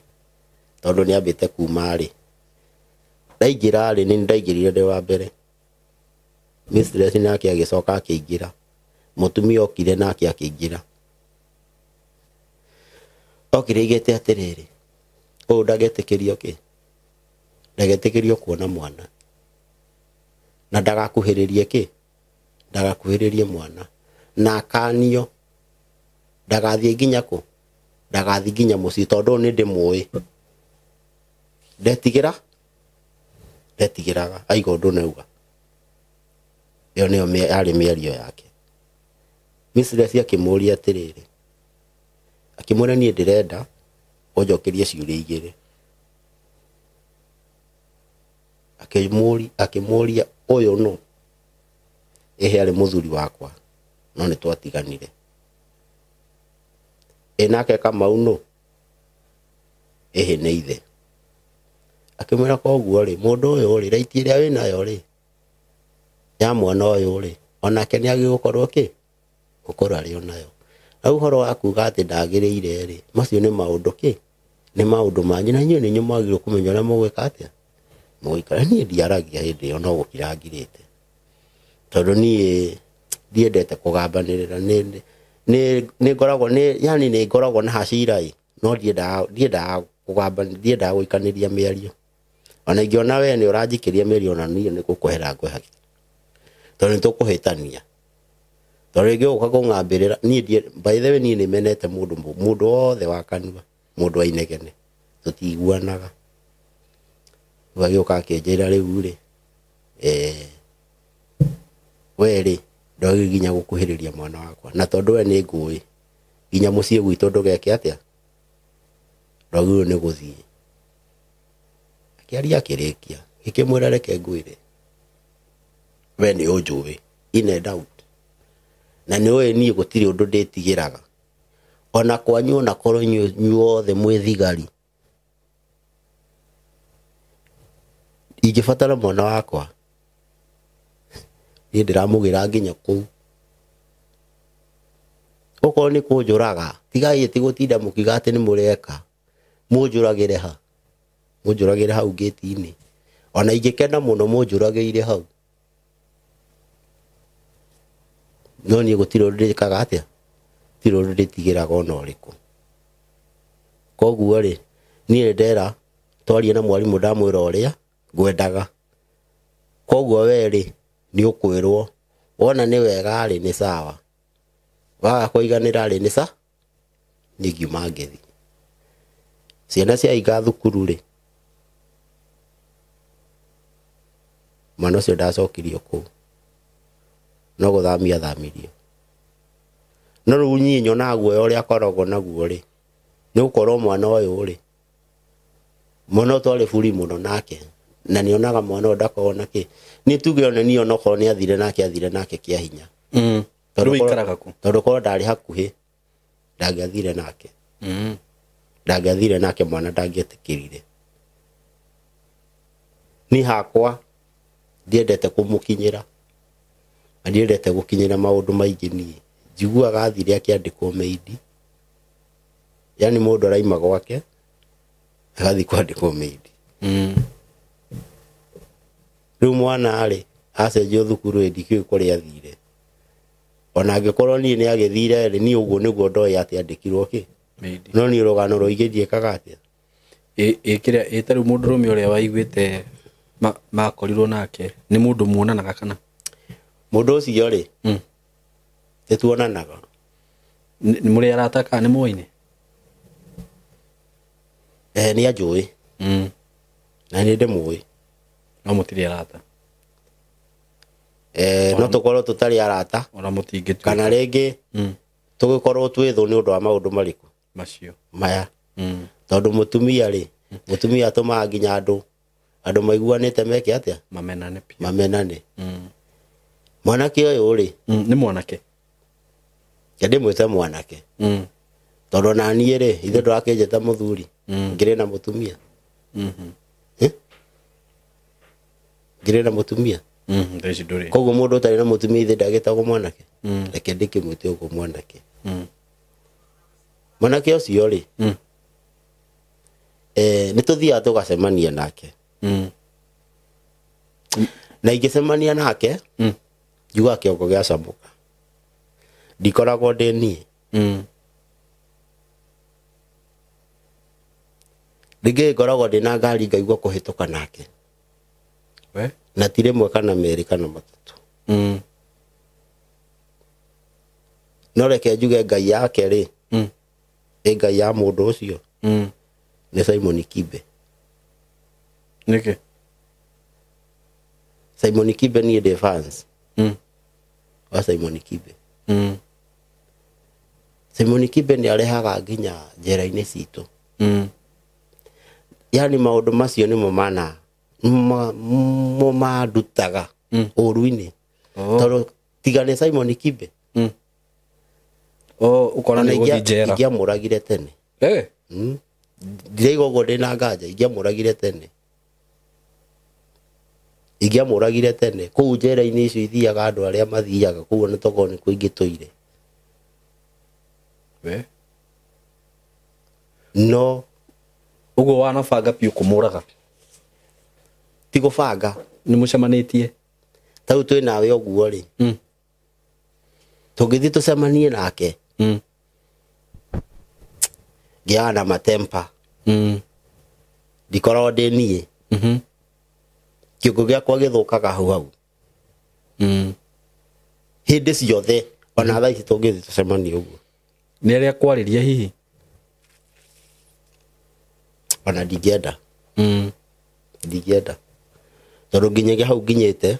tondũ nĩambĩte kuma rĩ, ndaingĩra rĩ, nĩ ndaingĩrire ndĩ wa mbere. Mistress nake agĩcoka akĩingĩra. Mũtumia okire nake akĩingĩra. Okire aigĩte atĩrĩrĩ, ũyũ ndagetĩkĩrio kĩ? Ndagetĩkĩrio kuona mwana. Na ndagakuhĩrĩrie kĩ? Ndagakuhĩrĩrie mwana. Na akanio ndagathiĩ nginya kũ? Ndagathiĩ nginya mũciĩ tondũ nĩ ndĩmũĩ. Ndetigĩra? Ndetigĩraga aiga ũndũ nauga. Ĩyo nĩyo yarĩ mĩario yake. Mistress akĩmũria atĩrĩrĩ, akĩmwĩra niĩ ndĩrenda ũnjokerie ciũria igĩrĩ. Akĩmũria ũyũ nũ? Ĩhĩ arĩ mũthuri wakwa no nĩ twatiganire. Ĩ nake Kamau nũ? Ĩhĩ nĩ ithe. Akĩmwĩra koguo rĩ, mũndũ ũyũ rĩ, raiti ĩrĩa wĩnayo rĩ, ya mwana ũyũ rĩ, onake nĩ agĩrĩirwo gũkorwo kĩ? Gũkorwo arĩ onayo. Na ũhoro wa kuga atĩ ndagĩrĩire rĩ, macio nĩ maũndũ kĩ? Nĩ maũndũ manyu na inyuĩ nĩ inyuĩ mwagĩrĩirwo kũmenya ũrĩa mũgwĩka atĩa? Mũgũikara. Niĩ ndiaragia hĩndĩ ĩyo no gũkira ngirĩte. Tondũ niĩ ndiendete kũgambanĩrĩra, nĩ ngoragwo nĩ, yani nĩ ngoragwo na hasira ĩ, no ndiendaga kũgamba, ndiendaga gũikanĩria mĩario. Ona ingĩona we nĩ ũranjikĩria mĩario ona niĩ nĩ gũkũhera ngwĩhagia. Tondũ nĩ tũkũhĩtania. Tondũ rĩngĩ ũgũka kũng'ambĩrĩra, niĩ by the way niĩ nĩ menete mũndũ wothe wa kanua, mũndũ wa inegene. Tũtiiguanaga. Rĩu agĩũka akĩnjĩra rĩu rĩ, we rĩ, ndwagĩrĩirwo nginya gũkuhĩrĩria mwana wakwa. Na tondũ we nĩ ngũĩ, nginya mũciĩ gwitũ ndũgeke atĩa? Ndwagĩrĩirwo nĩ gũthiĩ. Akĩaria akĩrĩkia, ngĩkĩmwĩra reke ngwĩre, we nĩ ũnjũĩ, in and out. Na nĩ ũĩ niĩ gũtirĩ ũndũ ndĩtigĩraga. Ona kwanyu ona korwo inyuothe mwĩ thigari. Ingĩbatara mwana wakwa, niĩ ndĩramũgĩra nginya kũu. Okorwo nĩ kũnjũraga, tigai ti gũtinda mũkiuga atĩ nĩ mũreka. Mũnjũragĩre ha? Mũnjũragĩre hau ngĩti-inĩ. Ona ingĩkena mũno mũnjũragĩire hau. No niĩ gũtirĩ ũndũ ndĩkaga atĩa? Gũtirĩ ũndũ ndĩtigĩraga ona ũrĩkũ. Koguo rĩ, niĩ ndera twarie na mwarimũ ndamwĩra ũrĩa ngwendaga. Koguo we rĩ, nĩ ũkwĩrwo wona nĩ wega rĩ, nĩ sawa. Waga kũiganĩra rĩ, nĩ niĩ ngiuma ngĩthiĩ. Ciana ciahinga thukuru rĩ, mwana ũcio ndacokirio kũu. No gũthamia athamirio. No rĩu niĩ nyonaga guoya ũrĩa akoragwo naguo rĩ, nĩ gũkorwo mwana ũyũ rĩ, mwana ũyũ twarĩ buri mũno nake, na nĩonaga mwana ũyũ ndakoragwo na kĩ. Niĩ tuge ona niĩ onokorwo nĩ athire nake, athire nake kĩa hinya. Rĩu ikaraga kũ? Tondũ korwo ndarĩ hakuhĩ, ndangĩathire nake. Ndangĩathire nake mwana ndangĩetĩkĩrire. Niĩ hakwa ndiendete kũmũkinyĩra. Na ndiendete gũkinyĩra maũndũ maingĩ niĩ. Njiguaga athire akĩandĩkwo maid. Yani mũndũ araima gwake, agathiĩ kwandĩkwo maid. Rĩu mwana rĩ, acenjio thukuru ĩ, ndikĩũĩ kũrĩa athire. Ona angĩkorwo niĩ nĩ agĩthire rĩ, niĩ ũguo nĩguo ndoĩ atĩ andĩkirwo kĩ? Maid. No niĩ rũgano rũingĩ ndiĩkaga atĩa? Ĩ kĩrĩa, ĩ ta rĩu mũndũrũme ũrĩa waiguĩte makorirwo nake, nĩ mũndũ muonanaga kana? Mũndũ ũcio rĩ, nĩ tuonanaga. Nĩ mũrĩ arata kana nĩ mũĩ-inĩ? Nĩ anjũĩ. Na nĩ ndĩmũĩ. No mũtirĩ arata. No tũkorwo tũtarĩ arata. Ona mũtingĩtuĩka. Kana rĩngĩ tũgĩkorwo twĩ thũ nĩ ũndũ wa maũndũ marĩkũ? Macio. Maya. Tondũ mũtumia rĩ, mũtumia atũmaga nginya andũ maiguanĩte meke atĩa? Mamenane biũ. Mamenane. Mwanake ũyũ rĩ? Nĩ mwanake. Ke ndĩmwĩte mwanake. Tondũ ona niĩ rĩ, ithe ndũrakĩnjĩta mũthuri. Ngĩrĩ na mũtumia. Ngĩrĩ na mũtumia. Thaa ici ndũrĩ. Koguo mũndũ ũtarĩ na mũtumia ithe ndagĩtagwo mwanake. Reke ndĩkĩmwĩte ũguo mwanake. Mwanake ũcio rĩ, nĩ tũthiaga tũgacemania nake. Na ingĩcemania nake, njugaga kĩongo gĩacamũka. Ndikoragwo ndĩ niĩ. Rĩngĩ ngoragwo ndĩ na ngari ngaigua kũhĩtũka nake. We? Na ti rĩmwe kana merĩ kana matatũ. No reke njuge Ngai yake rĩ, ĩ Ngai ya mũndũ ũcio nĩ Simon Kibe. Nĩkĩ? Simon Kibe niĩ ndĩ fans wa Simon Kibe. Simon Kibe nĩ arehaga nginya njera-inĩ citũ. Yani maũndũ macio nĩmo mana mo mandutaga ũru-inĩ. Tondũ tiga nĩ Simon Kibe. Oh, ukona Ona nĩ gũthiĩ njera. ingĩamũragire tene. Eh. Ndiraigua ũguo ndĩna nganja, ingĩamũragire tene. Ingĩamũragire tene. Kũu njera-inĩ icio ithiaga andũ arĩa mathiaga kũu nĩ tokorwo nĩkuo ingĩtũire. We. No Ũguo wanabanga biũ kũmũraga. ti gũbanga. Nĩ mũcemanĩtie. Ta rĩu twĩ nawe ũguo rĩ. Tũngĩthiĩ tũcemanie nake. Ngĩaga na matempa. Ndikoragwo ndĩ niĩ. Kĩongo gĩakwa gĩthũkaga hau hau. Hĩndĩ ciothe ona thaa ici tũngĩthiĩ tũcemanie ũguo. Nĩ arĩa kwarĩria hihi? Ona ndingĩenda. Ndingĩenda. Tondũ nginyagia hau nginyĩte,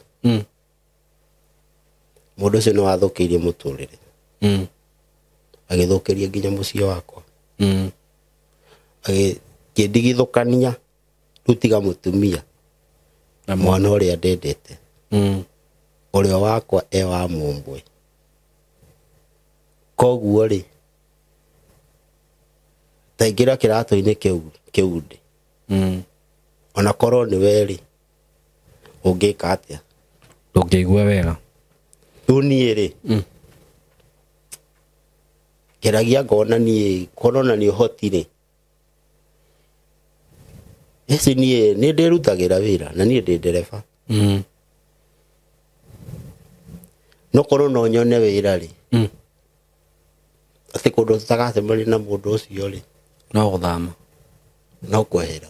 mũndũ ũcio nĩ wathũkĩirie mũtũrĩre. Agĩthũkĩria nginya mũciĩ wakwa. Agĩkĩndigithũkania rĩu tiga mũtumia Na mwana ũrĩa ndendete. Ũrĩa wakwa e wa mũmbwe. Koguo rĩ, taingĩra kĩratũ-inĩ kĩu ndĩ. Ona korwo nĩ we rĩ, ũngĩka atĩa? Ndũngĩigua wega. Rĩu niĩ rĩ, ngeragia ngona niĩ korwo na nĩ ũhoti rĩ, eci niĩ nĩ ndĩrutagĩra wĩra na niĩ ndĩ ndereba. No korwo no nyone wĩra rĩ, atĩ kũndũ tũtagacemania na mũndũ ũcio rĩ, No gũthama. No kwehera.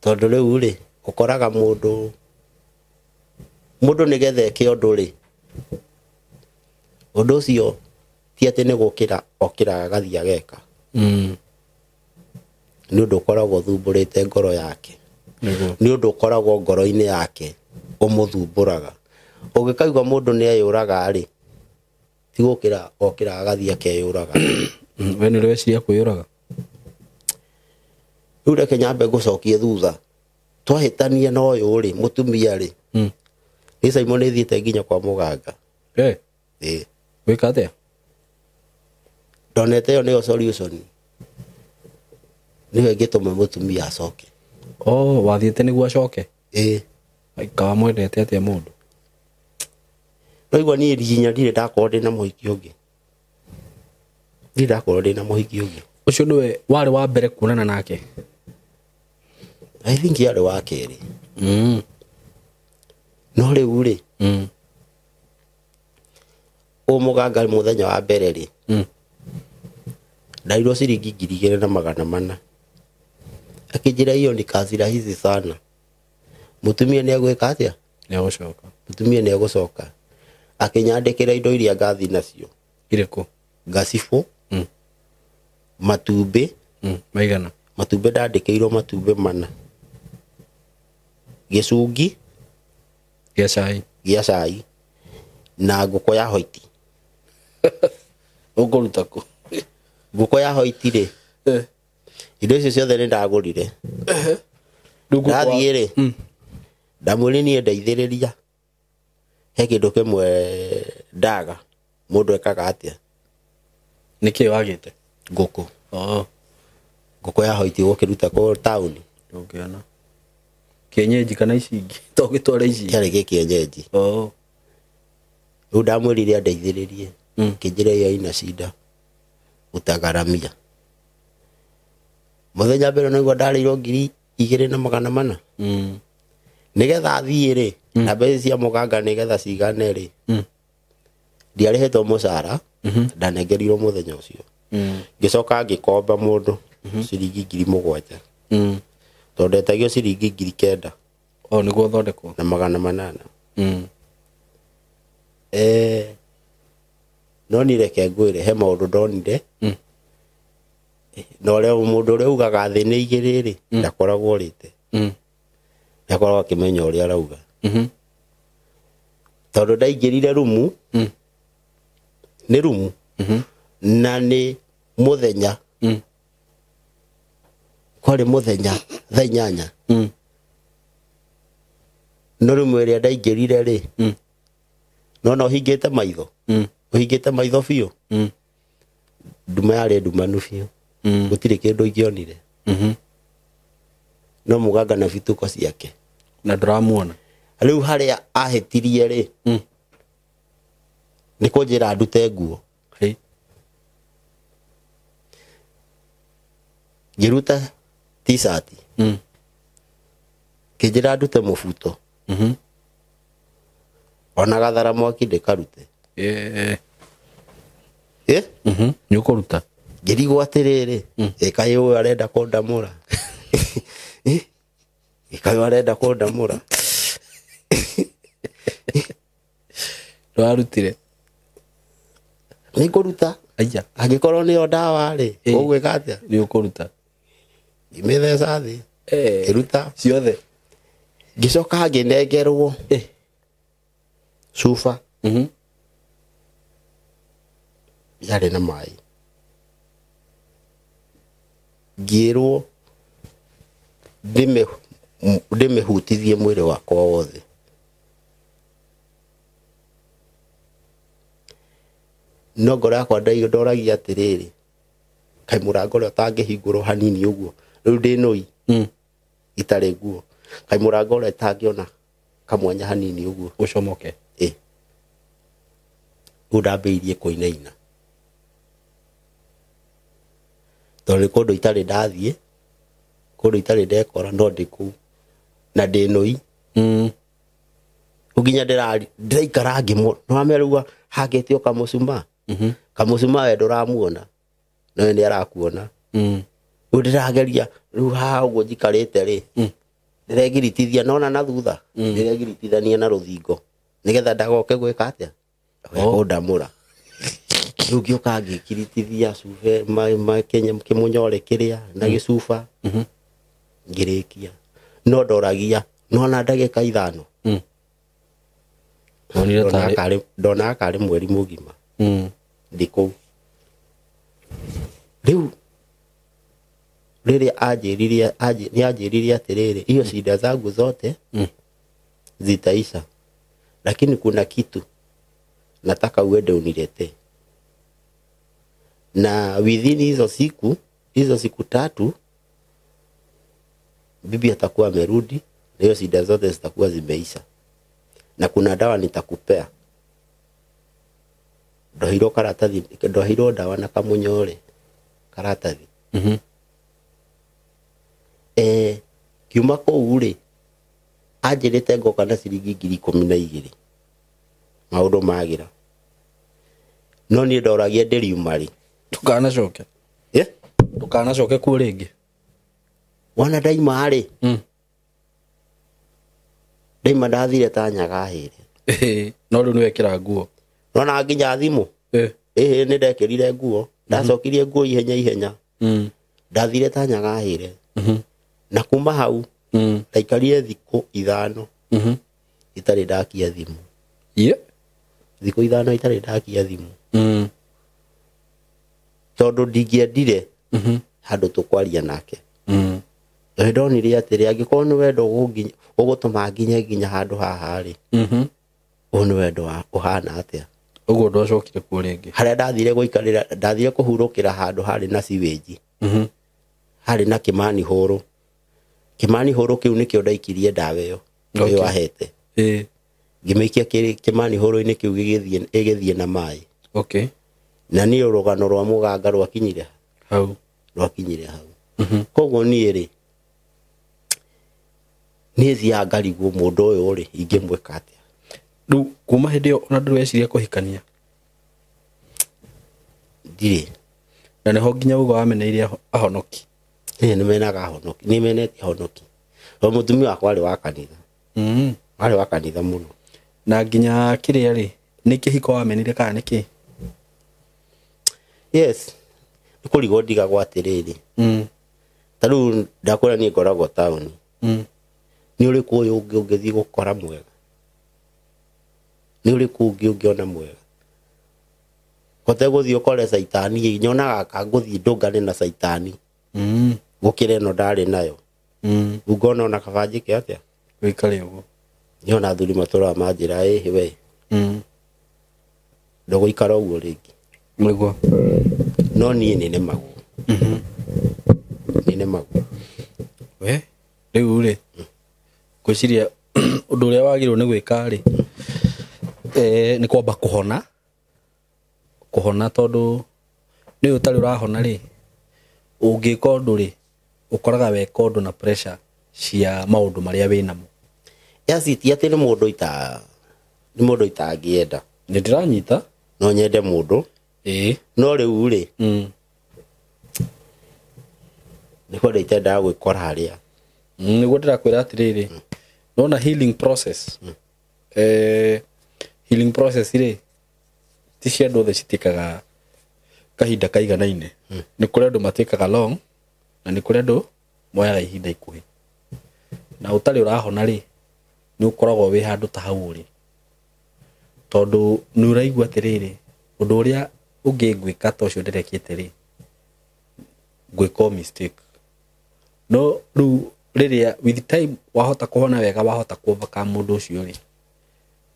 Tondũ rĩu rĩ, ũkoraga mũndũ nĩgetha eke ũndũ rĩ, ũndũ ũcio ti atĩ nĩ gũkĩra okĩraga agathiĩ ageka. Nĩ ũndũ ũkoragwo ũthumbũrĩte ngoro yake. Nĩ ũndũ ũkoragwo ngoro-inĩ yake ũmũthumbũraga. Ũngĩkaigua mũndũ nĩ eyũraga rĩ, ti gũkĩra okĩraga agathiĩ akeyũraga. We nĩ ũreciria kwĩyũraga? Rĩu reke nyambe ngũcokie thutha. Twahĩtania na ũyũ rĩ, mũtumia rĩ, nĩ Simon nĩ thiĩte nginya kwa mũganga. Eh. Ĩĩ. Wĩka atĩa? Ndonete ĩyo nĩyo solution. Nĩyo ĩngĩtũma mũtumia acoke. Oh, wathiĩte nĩguo acoke? Ĩĩ. Kawa mwendete atĩa mũndũ? Noigua niĩ nginya ndirĩ ndakorwo ndĩna mũhiki ũngĩ. Ndirĩ ndakorwo ndĩna mũhiki ũngĩ. Ũcio nĩwe warĩ wa mbere kuonana nake? I think yarĩ wa kerĩ. No rĩu rĩ, ũyũ mũganga mũthenya wa mbere rĩ, ndairwo ciringi 2,400. Akĩnjĩra hiyo ni kazi rahisi sana. Mũtumia nĩ egwĩka atĩa? Nĩ egũcoka. Mũtumia nĩ egũcoka. Akĩnyandĩkĩra indo iria ngathiĩ nacio. Irĩkũ? Ngacibũ, matumbĩ. Maigana? Matumbĩ ndandĩkĩirwo matumbĩ 4. Gĩcungi gĩa cai. Gĩa cai na ngũkũ ya hoiti. Ũkũruta kũ? Ngũkũ ya hoiti rĩ, indo icio ciothe nĩ ndagũrire. Ndathiĩ rĩ, ndamwĩrire niĩ ndeithĩrĩria. He kĩndũ kĩmwe ndaga, mũndũ ekaga atĩa? Nĩkĩ wagĩte? Ngũkũ. Oh. Ngũkũ ya hoiti ũgũkĩruta kũ taũni? Ndũngĩona. Kienyeji kana ici ingĩ? To ũgĩtware ici ingĩ? Kĩarĩ gĩ kienyeji. Oh. Rĩu ndamwĩrire andeithĩrĩrie. Kĩnjĩra ĩyo ina shida. Utagaramia. Mũthenya mbere nĩguo ndarĩirwo 2,400. Nĩgetha thiĩ rĩ, na mbeca cia mũganga nĩgetha cigane rĩ, ndiarĩhĩtwo mũcara, ndanengerirwo mũthenya ũcio. Ngĩcoka ngĩkomba mũndũ ciringi 7,000. Tondũ ndetagio ciringi 9,000. O nĩguo ũthondekwo. Na 800. No niĩ reke ngwĩre he maũndũ ndonire. Na ũrĩa mũndũ ũrĩa ugaga thĩ nĩ igĩrĩ rĩ, ndakoragwo ũrĩte. Ndakoragwo akĩmenya ũrĩa arauga. Tondũ ndaingĩrire rumu, nĩ rumu, na nĩ mũthenya. Kwarĩ mũthenya thaa 8. No rumu ĩrĩa ndaingĩrire rĩ, nona ũhingĩte maitho. Ũhingĩte maitho biũ. Nduma yarĩ ndumanu biũ. Gũtirĩ kĩndũ ingĩonire. No mũganga na bituko ciake. Na ndũramuona. Rĩu harĩa ahĩtirie rĩ, nĩ kũnjĩra ndute nguo. Ngĩruta t-shirt. Kĩnjĩra ndute mũbuto. Ona gathara mwaki ndĩkarute. Nĩ ũkũruta. Ngĩrigwo atĩrĩrĩ, ĩkaĩ ũyũ arenda kũndamũra. Ĩkaĩ ũyũ arenda kũndamũra. Ndwarutire. Nĩ ngũruta. Aya. Angĩkorwo nĩyo ndawa rĩ, ũgwĩka atĩa? Nĩ ũkũruta. Ngĩmĩtheca thĩ. Ngĩruta. Ciothe. Ngĩcoka ngĩnengerwo. Cuba. Yarĩ na maĩ. Ngĩrwo ndĩmĩhutithie mwĩrĩ wakwa wothe. No ngoro yakwa ndoragia atĩrĩrĩ, kaĩ mũrango ũrĩa ũtangĩhingũrwo hanini ũguo, rĩu ndĩ nũi, itarĩ nguo, kaĩ mũrango ũrĩa ũtangĩona kamwanya hanini ũguo. Ũcomoke. Rĩu ndambĩrĩirie kũinaina. Tondũ nĩ kũndũ itarĩ ndathiĩ, kũndũ itarĩ ndekora, no ndĩ kũu. Na ndĩ nũi. Rĩu nginya ndĩraikara ngĩmũ-, nĩwamenya rĩu hangĩte o kamũcumaa. Kamũcumaa we ndũramuona, no we nĩarakuona. Rĩu ndĩrageria, rĩu haha ũguo njikarĩte rĩ, ndĩregiritithia, nona na thutha, ndĩregiritithania na rũthingo, nĩgetha ndagoke gwĩka atĩa? Kũndamũra. Rĩu ngĩũka ngĩkiritithia cube, kĩmũnyore kĩrĩa, na gĩcuba, ngĩrĩkia. No ndoragia, nona ndagĩka 5. Wonire tarĩ- Ndonaga karĩ mweri mũgima. Ndĩ kũu. Rĩu rĩrĩa anjĩrire, nĩ anjĩrire atĩrĩrĩ, hiyo shida zangu zote zitaisha, lakini kuna kitu nataka uende uniletee. Na within hizo siku 3, bibi atakuwa amerudi, na hiyo shida zote zitakuwa zimeisha. Na kuna dawa nitakupea. Ndohirwo karatathi, ndohirwo dawa na kamunyore karatathi. Kiuma kũu rĩ, anjĩrĩte ngoka na ciringi 12,000. Maũndũ magĩra. No niĩ ndoragia ndĩriuma rĩ. Ndũkanacoke. Ndũkanacoke kuo rĩngĩ. Wona ndaima rĩ. Ndaima ndathire ta nyagahĩre. No rĩu nĩwekĩra nguo. Nona nginya thimũ. Nĩ ndekĩrire nguo. Ndacokirie nguo ihenya ihenya. Ndathire ta nyagahĩre. Na kuma hau, ndaikarire thikũ 5. Itarĩ ndakia thimũ. Thikũ 5 itarĩ ndakia thimũ. Tondũ ndingĩendire handũ tũkwaria nake. Nĩ ndonire atĩrĩ, angĩkorwo nĩ wendo ũgũtũma nginye nginya handũ haha rĩ, ũyũ nĩ wendo ũhana atĩa? Ũguo ndwacokire kuo rĩngĩ. Harĩa ndathire gũikarĩra, ndathire kũhurũkĩra handũ harĩ na sewage. Harĩ na kĩmani hũrũ. Kĩmani hũrũ kĩu nĩkĩo ndaikirie ndawa ĩyo. Ĩyo ahete. Ngĩmĩikia kĩmani hũrũ-inĩ kĩu gĩgĩthiĩ na maĩ. Na niĩ rũgano rwa mũganga rwakinyire hau. Rwakinyire hau. Koguo niĩ rĩ, niĩ thiaga ngarigwo mũndũ ũyũ rĩ, ingĩmwĩka atĩa? Rĩu kuma hĩndĩ ĩyo ona ndũreciria kũhikania? Ndirĩ. Na nĩho nginya uga wameneire ahonoki. Ĩĩ nĩ menaga honoki, nĩ menete honoki. O mũtumia wakwa arĩ wa kanitha. Arĩ wa kanitha mũno. Na nginya kĩrĩa rĩ, nĩ kĩhiko wamenire kana nĩ kĩ? Yes. Nĩ kũrigwo ndigagwo atĩrĩrĩ. Ta rĩu ndakwĩra niĩ ngoragwo taũni. Nĩ ũrĩkũ ũyũ ũngĩ ũngĩthiĩ gũkora mwega? Nĩ ũrĩkũ ũngĩ ũngĩona mwega? Hote gũthiĩ ũkore caitani, nyonaga ka ngũthiĩ ndũngane na caitani. Gũkĩra ĩno ndarĩ nayo. Rĩu ngona ona kaba njĩke atĩa? Wĩkare ũguo. Nyona athuri matũraga manjĩra ĩhĩ we. Ndũgũikara ũguo rĩngĩ. Nĩguo. No niĩ nĩ nemagwo. Nĩ nemagwo. We, rĩu rĩ, ngwĩciria ũndũ ũrĩa wagĩrĩirwo nĩ gwĩka rĩ, nĩ kwamba kũhona. Kũhona tondũ nĩ ũtarĩ ũrahona rĩ, ũngĩka ũndũ rĩ, ũkoraga weka ũndũ na pressure cia maũndũ marĩa wĩnamo. Yes, ti atĩ nĩ mũndũ ita, nĩ mũndũ itangĩenda. Nĩ ndĩranyita. No nyende mũndũ. No rĩu rĩ, nĩ kwenda itendaga gwĩkora harĩa. Nĩguo ndĩrakwĩra atĩrĩrĩ, nona healing process. Healing process rĩ, ti cia andũ othe citĩkaga kahinda kaiganaine. Nĩ kũrĩ andũ matĩkaga long, na nĩ kũrĩ andũ moyaga ihinda ikuhĩ. Na ũtarĩ ũrahona rĩ, nĩ ũkoragwo wĩ handũ ta hau ũrĩ. Tondũ nĩ ũraigua atĩrĩrĩ, ũndũ ũrĩa ũngĩ ngwĩka ta ũcio ndĩrekĩte rĩ, ngwĩka o mistake. No rĩu rĩrĩa with time wahota kũhona wega, wahota kũ overcome mũndũ ũcio rĩ,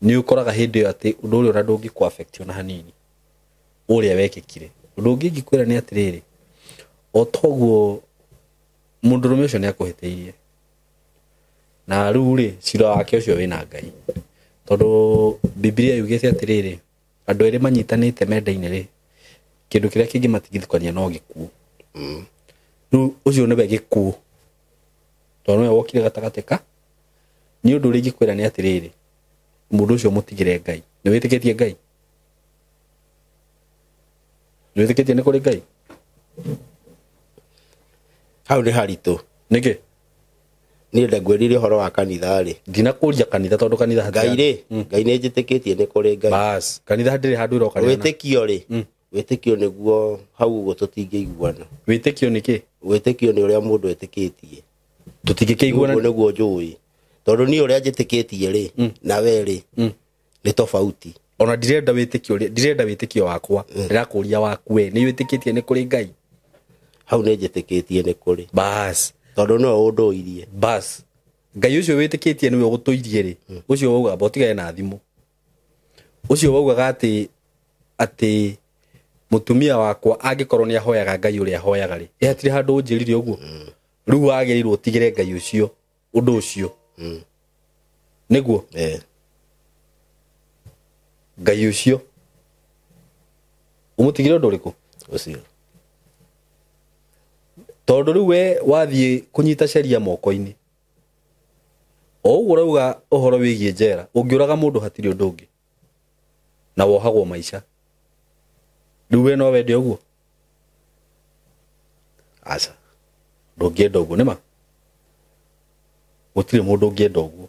nĩ ũkoraga hĩndĩ ĩyo atĩ ũndũ ũrĩa ona ndũngĩkũ affect ona hanini, ũrĩa wekĩkire. Ũndũ ũngĩ ingĩkwĩra nĩ atĩrĩrĩ, o toguo mũndũrũme ũcio nĩ akũhĩtĩirie. Na rĩu rĩ, cira wake ũcio wĩna Ngai. Tondũ Bibilia yugĩte atĩrĩrĩ, andũ erĩ manyitanĩte mendaine rĩ, kĩndũ kĩrĩa kĩngĩmatigithũkania no gĩkuũ. Rĩu ũcio nĩwe gĩkuũ. Tondũ nĩwe wokire gatagatĩ ka. Nĩ ũndũ ũrĩa ingĩkwĩra nĩ atĩrĩrĩ, mũndũ ũcio mũtigĩre Ngai. Nĩ wĩtĩkĩtie Ngai? Nĩ wĩtĩkĩtie nĩ kũrĩ Ngai? Hau nĩ haritũ. Nĩkĩ? Niĩ ndangwĩrire ũhoro wa kanitha rĩ. Ndinakũria kanitha tondũ kanitha hatirĩ Ngai rĩ, Ngai nĩ njĩtĩkĩtie nĩ kũrĩ Ngai. Bas, kanitha ndĩrĩ handũ ĩroka. Wĩtĩkio rĩ, wĩtĩkio nĩguo hau ũguo tũtingĩiguana. Wĩtĩkio nĩ kĩ? Wĩtĩkio nĩ ũrĩa mũndũ etĩkĩtie. Tũtingĩkĩiguana. Ũguo nĩguo njũĩ. Tondũ niĩ ũrĩa njĩtĩkĩtie rĩ, na we rĩ, nĩ tofauti. Ona ndirenda wĩtĩkio ũrĩa, ndirenda wĩtĩkio wakwa. Ndĩrakũria waku we, nĩ wĩtĩkĩtie nĩ kũrĩ Ngai? Hau nĩ njĩtĩkĩtie nĩ kũrĩ. Bas. Tondũ nĩwe ũndũirie. Bas. Ngai ũcio wĩtĩkĩtie nĩwe ũgũtũirie rĩ, ũcio waugaga mba ũtigane na thimũ. Ũcio waugaga atĩ mũtumia wakwa angĩkorwo nĩ ahoyaga Ngai ũrĩa ahoyaga rĩ, ĩ hatirĩ handũ ũnjĩrire ũguo. Rĩu wagĩrĩirwo ũtigĩre Ngai ũcio ũndũ ũcio. Nĩguo? Ngai ũcio ũmũtigĩre ũndũ ũrĩkũ? Ũcio. Tondũ rĩu we wathiĩ kũnyita sheria moko-inĩ, o ũguo ũrauga ũhoro wĩgiĩ njera, ũngĩũraga mũndũ hatirĩ ũndũ ũngĩ, na wohagwo maica. Rĩu we no wende ũguo? Aca. Ndũngĩenda ũguo, nĩma? Gũtirĩ mũndũ ũngĩenda ũguo.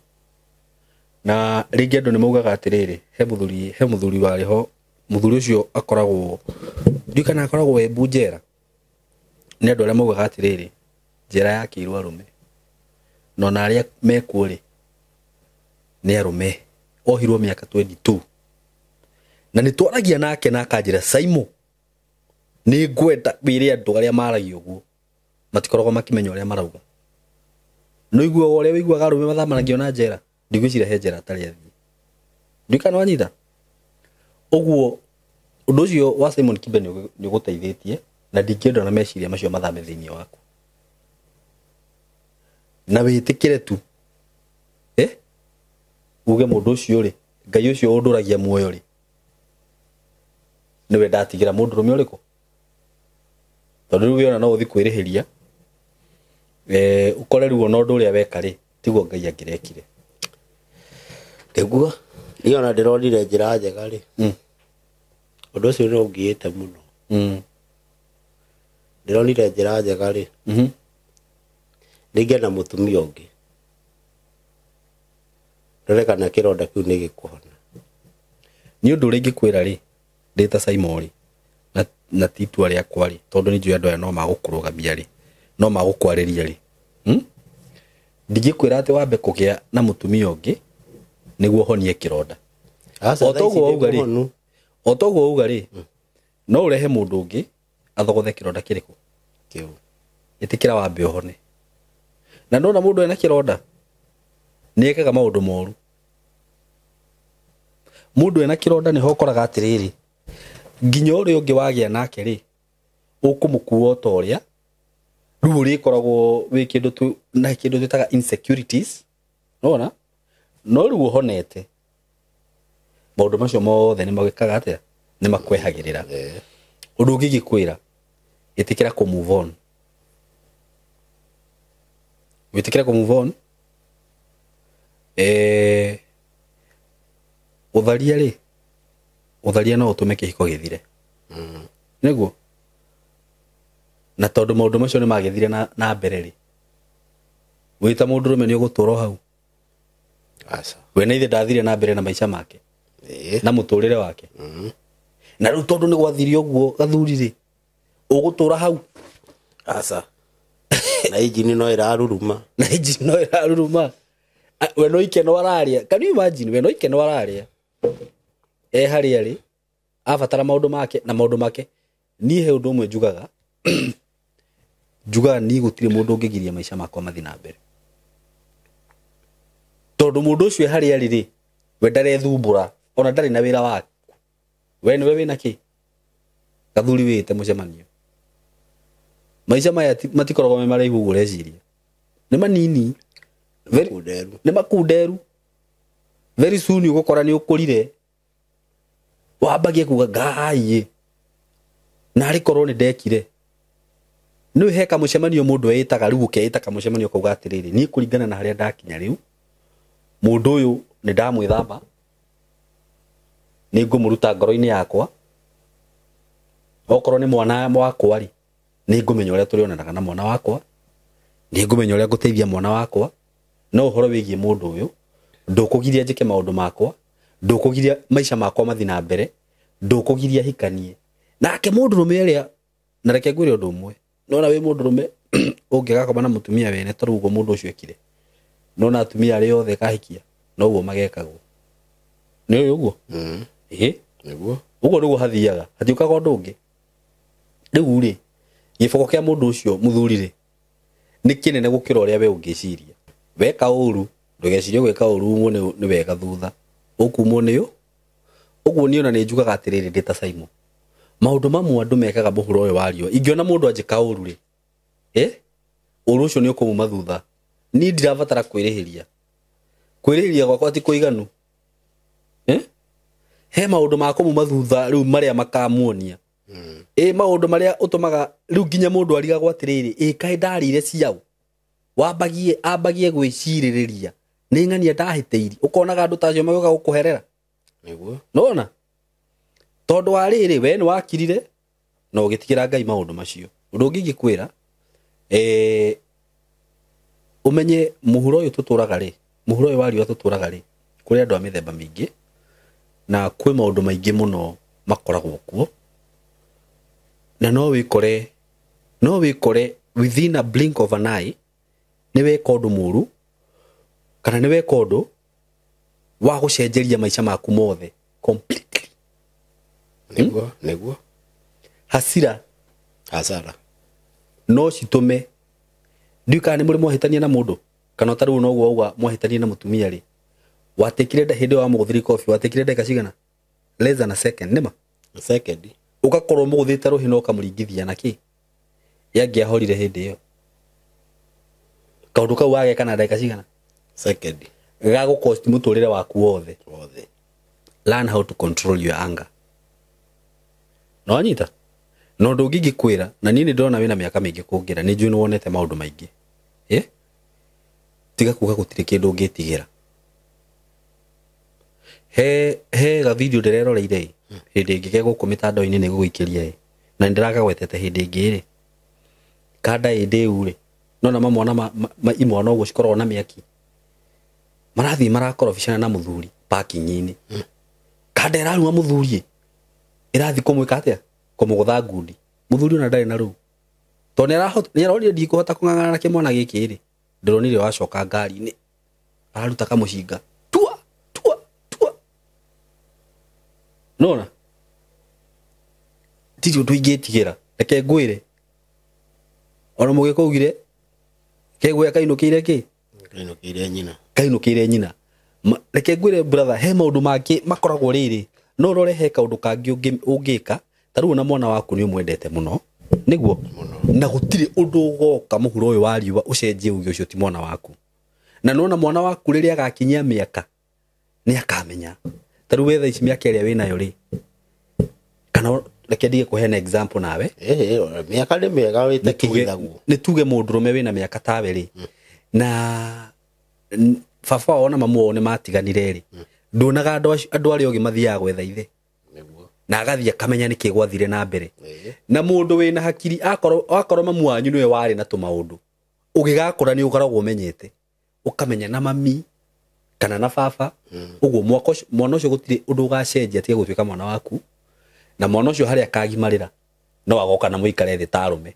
Na rĩngĩ andũ nĩ maugaga atĩrĩrĩ, he mũthuri warĩ ho, mũthuri ũcio akoragwo, ndiũĩ kana akoragwo Embu njera. Nĩ andũ arĩa maugaga atĩrĩrĩ, njera yakĩirwo arũme. Na ona arĩa mekuo rĩ, nĩ arũme. Ohirwo mĩaka 22. Na nĩ twaragia nake na akanjĩra, Saimo, nĩ ngwenda wĩre andũ arĩa maragia ũguo, matikoragwo makĩmenya ũrĩa marauga. Nĩ ũiguaga ũrĩa ũiguaga arũme mathamanagio na njera? Ndigwĩciria he njera atarĩ athiĩ. Ndiũĩ kana wanyita? Ũguo ũndũ ũcio wa Simon Kibe nĩ ũgũteithĩtie, na ndingĩenda na meciria macio mathame thĩinĩ waku. Na wĩtĩkĩre tu. Uge mũndũ ũcio rĩ, Ngai ũcio ũndũragia muoyo rĩ, nĩwe ndatigĩra mũndũrũme ũrĩkũ? Tondũ rĩu wĩona no ũthiĩ kwĩrĩhĩria, ũkore rĩu ona ũndũ ũrĩa weka rĩ, tiguo Ngai angĩrekire. Nĩguo, niĩ ona ndĩronire njĩra njega rĩ. Ũndũ ũcio nĩ ũngiĩte mũno. Ndĩronire njĩra njega rĩ. Ndingĩe na mũtumia ũngĩ. Ndore kana kĩronda kĩu nĩ gĩkũhona. Nĩ ũndũ ũrĩa ingĩkwĩra rĩ, ndĩ ta Simon rĩ, na ti itua rĩakwa rĩ, tondũ nĩ njũĩ andũ aya no magũkũrũgamia rĩ, no magũkwarĩria rĩ. Ndingĩkwĩra atĩ wambe kũgĩa na mũtumia ũngĩ nĩguo ũhonie kĩronda. Aca, O thaa ici toguo wauga ndĩ rĩ, mũhonu. o toguo wauga rĩ, no ũrehe mũndũ ũngĩ athogothe kĩronda kĩrĩkũ? Kĩu. Ĩtĩkĩra wambe ũhone. Na ndona mũndũ ena kĩronda nĩ ekaga maũndũ moru. Mũndũ ena kĩronda nĩho ũkoraga atĩrĩrĩ, nginya ũrĩa ũngĩ wagĩa nake rĩ, ũkũmũkua o ta ũrĩa rĩu ũrĩkoragwo wĩ kĩndũ na kĩndũ twĩtaga insecurities, nĩwona? No rĩu ũhonete, maũndũ macio mothe nĩ magĩkaga atĩa? Nĩ makwehagĩrĩra. Ũndũ ũngĩ ingĩkwĩra, ĩtĩkĩra kũ move on. Wĩtĩkĩre kũ move on. Ũtharia rĩ, ũtharia no ũtũme kĩhiko gĩthire. Nĩguo? Na tondũ maũndũ macio nĩ magĩthire na mbere rĩ, wĩ ta mũndũrũme nĩ ũgũtũra o hau. Aca. We na ithe ndathire na mbere na maica make. Na mũtũrĩre wake. Na rĩu tondũ nĩ gwathire ũguo gathuri rĩ, ũgũtũra hau. Aca. Na injini no ĩraruruma. Na injini no ĩraruruma. We no ikeno araria. Can you imagine? We no ikeno araria. Harĩa rĩ, abatara maũndũ make na maũndũ make. Niĩ he ũndũ ũmwe njugaga. Njugaga niĩ gũtirĩ mũndũ ũngĩgiria maica makwa mathiĩ na mbere. Tondũ mũndũ ũcio harĩa arĩ rĩ, we ndarethumbũra, ona ndarĩ na wĩra waku. We nĩwe wĩna kĩ? Gathuri wĩte mũcemanio. Maica maya matikoragwo me maraihu ũguo ũreciria. Nĩ manini. Makunderu. Nĩ makunderu. Very soon ũgũkora nĩ ũkũrire. Wambagie kuga Ngai. Na arĩ korwo nĩ ndekire. Nĩ he kamũcemanio mũndũ eĩtaga rĩu ũkeĩta kamũcemanio kauga atĩrĩrĩ, niĩ kũringana na harĩa ndakinya rĩu, mũndũ ũyũ nĩ ndamwĩthamba, nĩ ngũmũruta ngoro-inĩ yakwa, okorwo nĩ mwana wakwa rĩ, nĩ ngũmenya ũrĩa tũrĩonanaga na mwana wakwa, nĩ ngũmenya ũrĩa ngũteithia mwana wakwa, no ũhoro wĩgiĩ mũndũ ũyũ, ndũkũgiria njĩke maũndũ makwa, ndũkũgiria maica makwa mathiĩ na mbere, ndũkũgiria hikanie. Nake mũndũrũme ũrĩa, na reke ngwĩre ũndũ ũmwe, nona wĩ mũndũrũme ũngĩgakoma na mũtumia wene ta rĩu ũguo mũndũ ũcio ekire, nona atumia arĩa othe kahikia noguo magekagwo. Nĩ ũĩ ũguo? Ĩĩ. Nĩguo. Ũguo nĩguo hathiaga, hatiũkaga ũndũ ũngĩ. Rĩu rĩ, gĩboko kĩa mũndũ ũcio mũthuri rĩ, nĩ kĩnene gũkĩra ũrĩa we ũngĩciria. Weka ũru, ndũgecirie gwĩka ũru umwo nĩ wega thutha. Ũkumwo nĩ ũ? Ũguo niĩ ona nĩ njugaga atĩrĩrĩ ndĩ ta Simon. Maũndũ mamwe andũ mekaga mũhuro ũyũ wa riũa. Ingĩona mũndũ anjĩka ũru rĩ, ũru ũcio nĩ ũkũmuma thutha. Niĩ ndirabatara kwĩrĩhĩria. Kwĩrĩhĩria gwakwa ti kũiganu. He maũndũ ma kũmuma thutha rĩu marĩa makamuonia. Maũndũ marĩa ũtũmaga rĩu nginya mũndũ arigagwo atĩrĩrĩ, kaĩ ndarĩire ciaũ? Wambagie, ambagie gwĩcirĩrĩria. Nĩ ng'ania ndahĩtĩirie. Ũkonaga andũ ta acio magĩũka gũkũherera. Nĩguo. Nĩwona? Tondũ wa rĩrĩ, we nĩ wakirire na ũgĩtigĩra Ngai maũndũ macio. Ũndũ ũngĩ ingĩkwĩra, ũmenye mũhuro ũyũ tũtũraga rĩ, mũhuro ũyũ wa riũa tũtũraga rĩ, kũrĩ andũ a mĩthemba mĩingĩ na kwĩ maũndũ maingĩ mũno makoragwo kuo. Na no wĩkore within a blink of an eye nĩ weka ũndũ mũru kana nĩ weka ũndũ wa gũcenjeria maica maku mothe completely. Nĩguo, nĩguo. Hasira. Hasara. No citũme ndiũĩ kana nĩ mũrĩ mwahĩtania na mũndũ kana ta rĩu noguo wauga mwahĩtania na mũtumia rĩ, watekire hĩndĩ ĩyo wamũgũthĩria kobi, watekire ndagĩka cigana? Less than a second, nĩma? Second. Ũgakorwo mũgũthĩte rũhĩ na ũkamũringithia na kĩ? Yangĩahorire hĩndĩ ĩyo. Kaũndũ kau wageka na ndagĩka cigana? Second. Gagũkosti mũtũrĩre waku wothe. Wothe. Learn how to control your anger. No anyita? No ũndũ ũngĩ ingĩkwĩra, na niĩ nĩ ndĩrona wĩna mĩaka mĩingĩ kũngĩra, nĩ njũĩ nĩ wonete maũndũ maingĩ. Tiga kuga gũtirĩ kĩndũ ũngĩtigĩra. He ga video ndĩreroreire ĩ, hĩndĩ ĩngĩ ke gũkũ mĩtandao-inĩ nĩ gũgũikĩria ĩ, na nĩ ndĩrakagwetete hĩndĩ ĩngĩ rĩ. Kanda ĩ ndĩu rĩ, Nona mamwana ma imwana ũguo cikoragwo na mĩaki. Marathiĩ marakorobicana na mũthuri parking-inĩ. Kanda ĩraruma mũthuri ĩrathiĩ kũmwĩka atĩa? Kũmũgũtha ngundi. Mũthuri ona ndarĩ na rũu. Tondũ nĩaronire ndikũhota kũng'ang'ana na kĩmwana gĩkĩ rĩ. Ndĩronire wacoka ngari-inĩ. Araruta kamũcinga. Tua tua tua. Nona? Tiri ũndũ ingĩtigĩra. Reke ngwĩre. Ona mũgĩkũ augire kegwe kainũkĩire kĩ? Kainũkĩire nyina. Kainũkĩire nyina. Reke ngwĩre brother, he maũndũ mangĩ makoragwo rĩrĩ. No ũrore he kaũndũ kangĩ ũngĩka. Ta rĩu ona mwana waku nĩ ũmwendete mũno. Nĩguo? Na gũtirĩ ũndũ ũgoka mũhuro ũyũ wa riũa ũcenjie uge ũcio ti mwana waku. Na nona mwana waku rĩrĩa agakinyia mĩaka nĩ akamenya. Ta rĩu we thaa ici mĩaka ĩrĩa wĩnayo rĩ, kana reke ndige kũheana example nawe. Mĩaka nĩ mĩega wĩtĩkĩrithagwo. Nĩ tuge mũndũrũme wĩna mĩaka tawe rĩ, na baba wao na mamu wao nĩ matiganire rĩ, nduonaga andũ arĩa ogĩ mathiaga gwetha ithe. Na agathiĩ akamenya nĩkĩ gwathire na mbere. Na mũndũ wĩna hakiri akorwo mamu wanyu nĩwe warĩ na tũmaũndũ, ũgĩgakũra nĩ ũkoragwo ũmenyete, ũkamenya na mami kana na baba. Ũguo mwana ũcio gũtirĩ ũndũ ũgacenjia tiga gũtuĩka mwana waku. Na mwana ũcio harĩa akagimarĩra no agoka na mũikare thĩ ta arũme.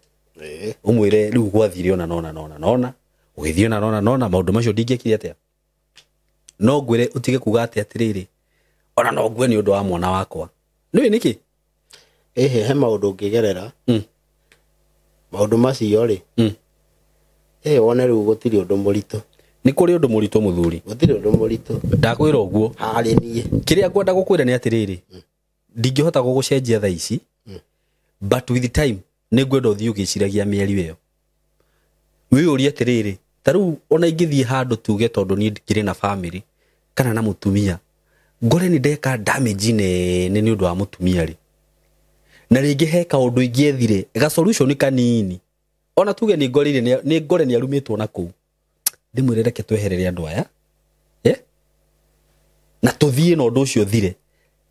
Ũmwĩre rĩu gwathire ona nona nona nona, ũgĩthiĩ ona nona nona, maũndũ macio ndingĩekire atĩa. No ngwĩre ũtige kuga atĩ atĩrĩrĩ, ona no ngue nĩ ũndũ wa mwana wakwa. Nĩũĩ nĩkĩ? He maũndũ ũngĩgerera. Maũndũ macio rĩ. Wone rĩu gũtirĩ ũndũ mũritũ. Nĩ kũrĩ ũndũ mũritũ mũthuri. Gũtirĩ ũndũ mũritũ. Ndakwĩra ũguo. Harĩ niĩ. Kĩrĩa ngwenda gũkwĩra nĩ atĩrĩrĩ, ndingĩhota gũgũcenjia thaa ici, but with time nĩ ngwenda ũthiĩ ũgĩciragia mĩario ĩyo. Wĩyũrie atĩrĩrĩ, ta rĩu ona ingĩthiĩ handũ tuge tondũ niĩ ndikĩrĩ na family kana na mũtumia, ngore nĩ ndeka damage nene nĩ ũndũ wa mũtumia rĩ, na rĩngĩ he kaũndũ ingĩethire ga solution kanini, ona tuge nĩ ngorire nĩ ngore nĩ arumĩtwo na kũu, ndĩmwĩre reke tweherere andũ aya, na tũthiĩ na ũndũ ũcio ũthire.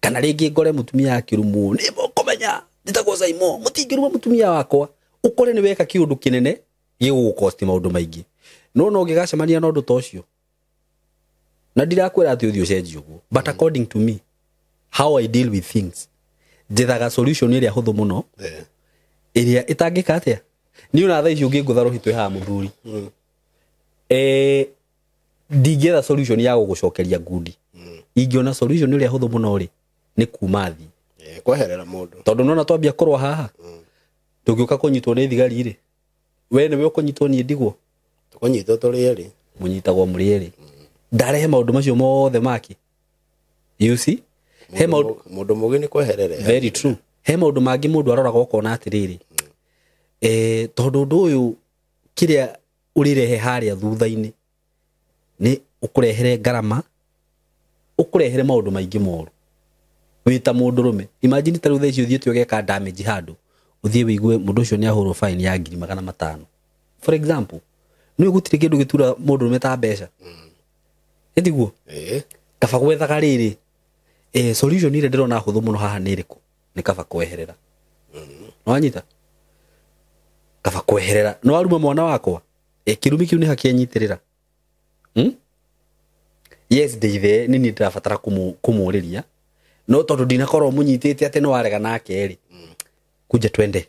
Kana rĩngĩ ngore mũtumia akĩrumwo, nĩ mũkũmenya njĩtagwo Saimo, mũtingĩruma mũtumia wakwa, ũkore nĩ weka kĩũndũ kĩnene gĩgũgũkosti maũndũ maingĩ. No no ũngĩgacemania na ũndũ ta ũcio, na ndirakwĩra atĩ ũthiĩ ũcenjie ũguo, but according to me how I deal with things, njethaga solution ĩrĩa hũthũ mũno, ĩrĩa ĩtangĩka atĩa. Niĩ ona thaa ici ũngĩngũtha rũhĩ twĩ haha mũthuri, ndingĩetha solution ya gũgũcokeria ngundi. Ingĩona solution ĩrĩa hũthũ mũno rĩ, nĩ kuma thi. Kweherera mũndũ. Tondũ nona twambia kũrũa haha, tũngĩũka kũnyitwo nĩ thigari rĩ, we nĩwe ũkũnyitwo niĩ ndigwo. Tũkũnyitwo tũrĩ erĩ. Mũnyitagwo mũrĩ erĩ. Ndarehe maũndũ macio mothe make. You see? He maũndũ mũndũ mũgĩ nĩ kweherera. Very true. He maũndũ mangĩ mũndũ aroraga ũkona atĩrĩrĩ, tondũ ũndũ ũyũ kĩrĩa ũrĩrehe harĩa thutha-inĩ nĩ ũkũrehere ngarama, ũkũrehere maũndũ maingĩ moru. Wĩ ta mũndũrũme, imagine ta rĩu thaa ici ũthiĩte ũgeka damage handũ, ũthiĩ wĩigue mũndũ ũcio nĩ ahũrwo fine ya 500,000. For example, nĩ gũtirĩ kĩndũ gĩtura mũndũrũme ta mbeca. Ĩtiguo? Kaba gwethaga rĩrĩ, solution ĩrĩa ndĩrona hũthũ mũno haha nĩ ĩrĩkũ? Nĩ kaba kweherera. Nĩwanyita? Kaba kweherera. No aruma mwana wakwa, kĩrumi kĩu nĩ hakĩanyitĩrĩra. Yes, ndĩithe nĩ niĩ ndĩrabatara kũmũrĩria, no tondũ ndinakorwo mũnyitĩte atĩ nĩ warega nake rĩ, kunja twende.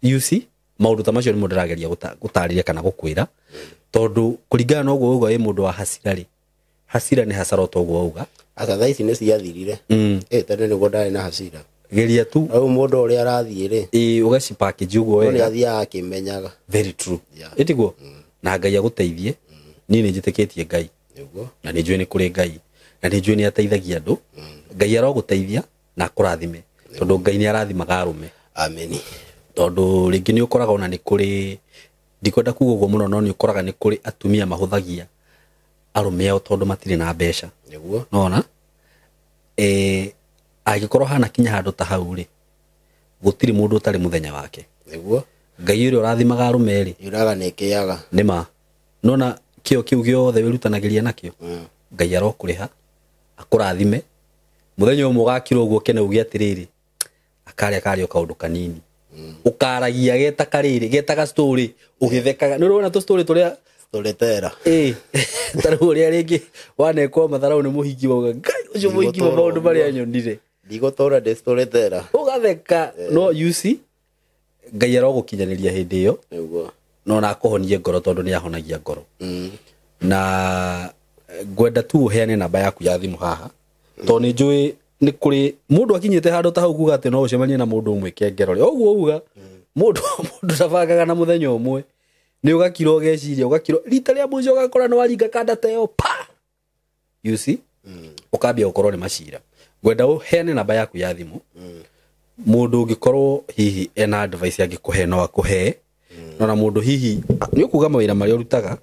You see, maũndũ ta macio nĩmo ndĩrageria gũtarĩria kana gũkwĩra, tondũ kũringana na ũguo wauga wĩ mũndũ wa hasira rĩ, hasira nĩ hasara o ta ũguo wauga. Aca thaa ici nĩ ciathirire. Tene nĩguo ndarĩ na hasira. Geria tu. Rĩu mũndũ ũrĩa arathiĩ rĩ, ũgaci package ũguo Nĩ wega. athiaga akĩmenyaga. Very true. Ĩtiguo? Na Ngai agũteithie. Niĩ nĩ njĩtĩkĩtie Ngai. Nĩguo. Na nĩ njũĩ nĩ kũrĩ Ngai. Na nĩ njũĩ nĩ ateithagia andũ. Ngai arogũteithia na akũrathime. Tondũ Ngai nĩ arathimaga arũme. Ameni. Tondũ rĩngĩ nĩ ũkoraga ona nĩ kũrĩ, ndikwenda kuga ũguo mũno, no nĩ ũkoraga nĩ kũrĩ atumia mahũthagia arũme ao tondũ matirĩ na mbeca. Nĩguo. Nona? Angĩkorwo hana kinya handũ ta hau rĩ, gũtirĩ mũndũ ũtarĩ mũthenya wake. Nĩguo. Ngai ũrĩa ũrathimaga arũme rĩ, Yuraga nĩ ĩkĩaga. Nĩ ma. Nona kĩo kĩu gĩothe wĩrutanagĩria nakĩo, Ngai arokũrĩha, akũrathime. Mũthenya ũmwe ũgakira ũguo ũkene uge atĩrĩrĩ, akarĩa karĩ o kaũndũ kanini. Ũkaragia geta karĩrĩ geta ga story ũgĩthekaga. Nĩ ũrona tũ story tũrĩa Storyteller. Ĩĩ, ta rĩu ũrĩa rĩngĩ wanekwo matharau nĩ mũhiki wauga Ngai ũcio mũhiki wa maũndũ marĩa nyonire. Ndigũtũra ndĩ storyteller. Ũgatheka no you see Ngai arogũkinyanĩria hĩndĩ ĩyo Nĩguo. no na akũhonie ngoro tondũ nĩ ahonagia ngoro. Na ngwenda tu ũheane namba yaku ya thimũ haha tondũ nĩ njũĩ nĩ kũrĩ mũndũ akinyĩte handũ ta hau kuga atĩ no ũcemanie na mũndũ ũmwe kengero rĩ ũguo uga mũndũ ndabangaga na mũthenya ũmwe nĩ ũgakira ũgeciria ũgakira rita rĩa mũico ũgakora nĩ waringa kanda ta ĩyo pa you see ũkambia gũkorwo nĩ macira. Ngwenda ũheane namba yaku ya thimũ mũndũ ũngĩkorwo hihi ena advice angĩkũhe no akũhe no na mũndũ hihi nĩ ũkuga mawĩra marĩa ũrutaga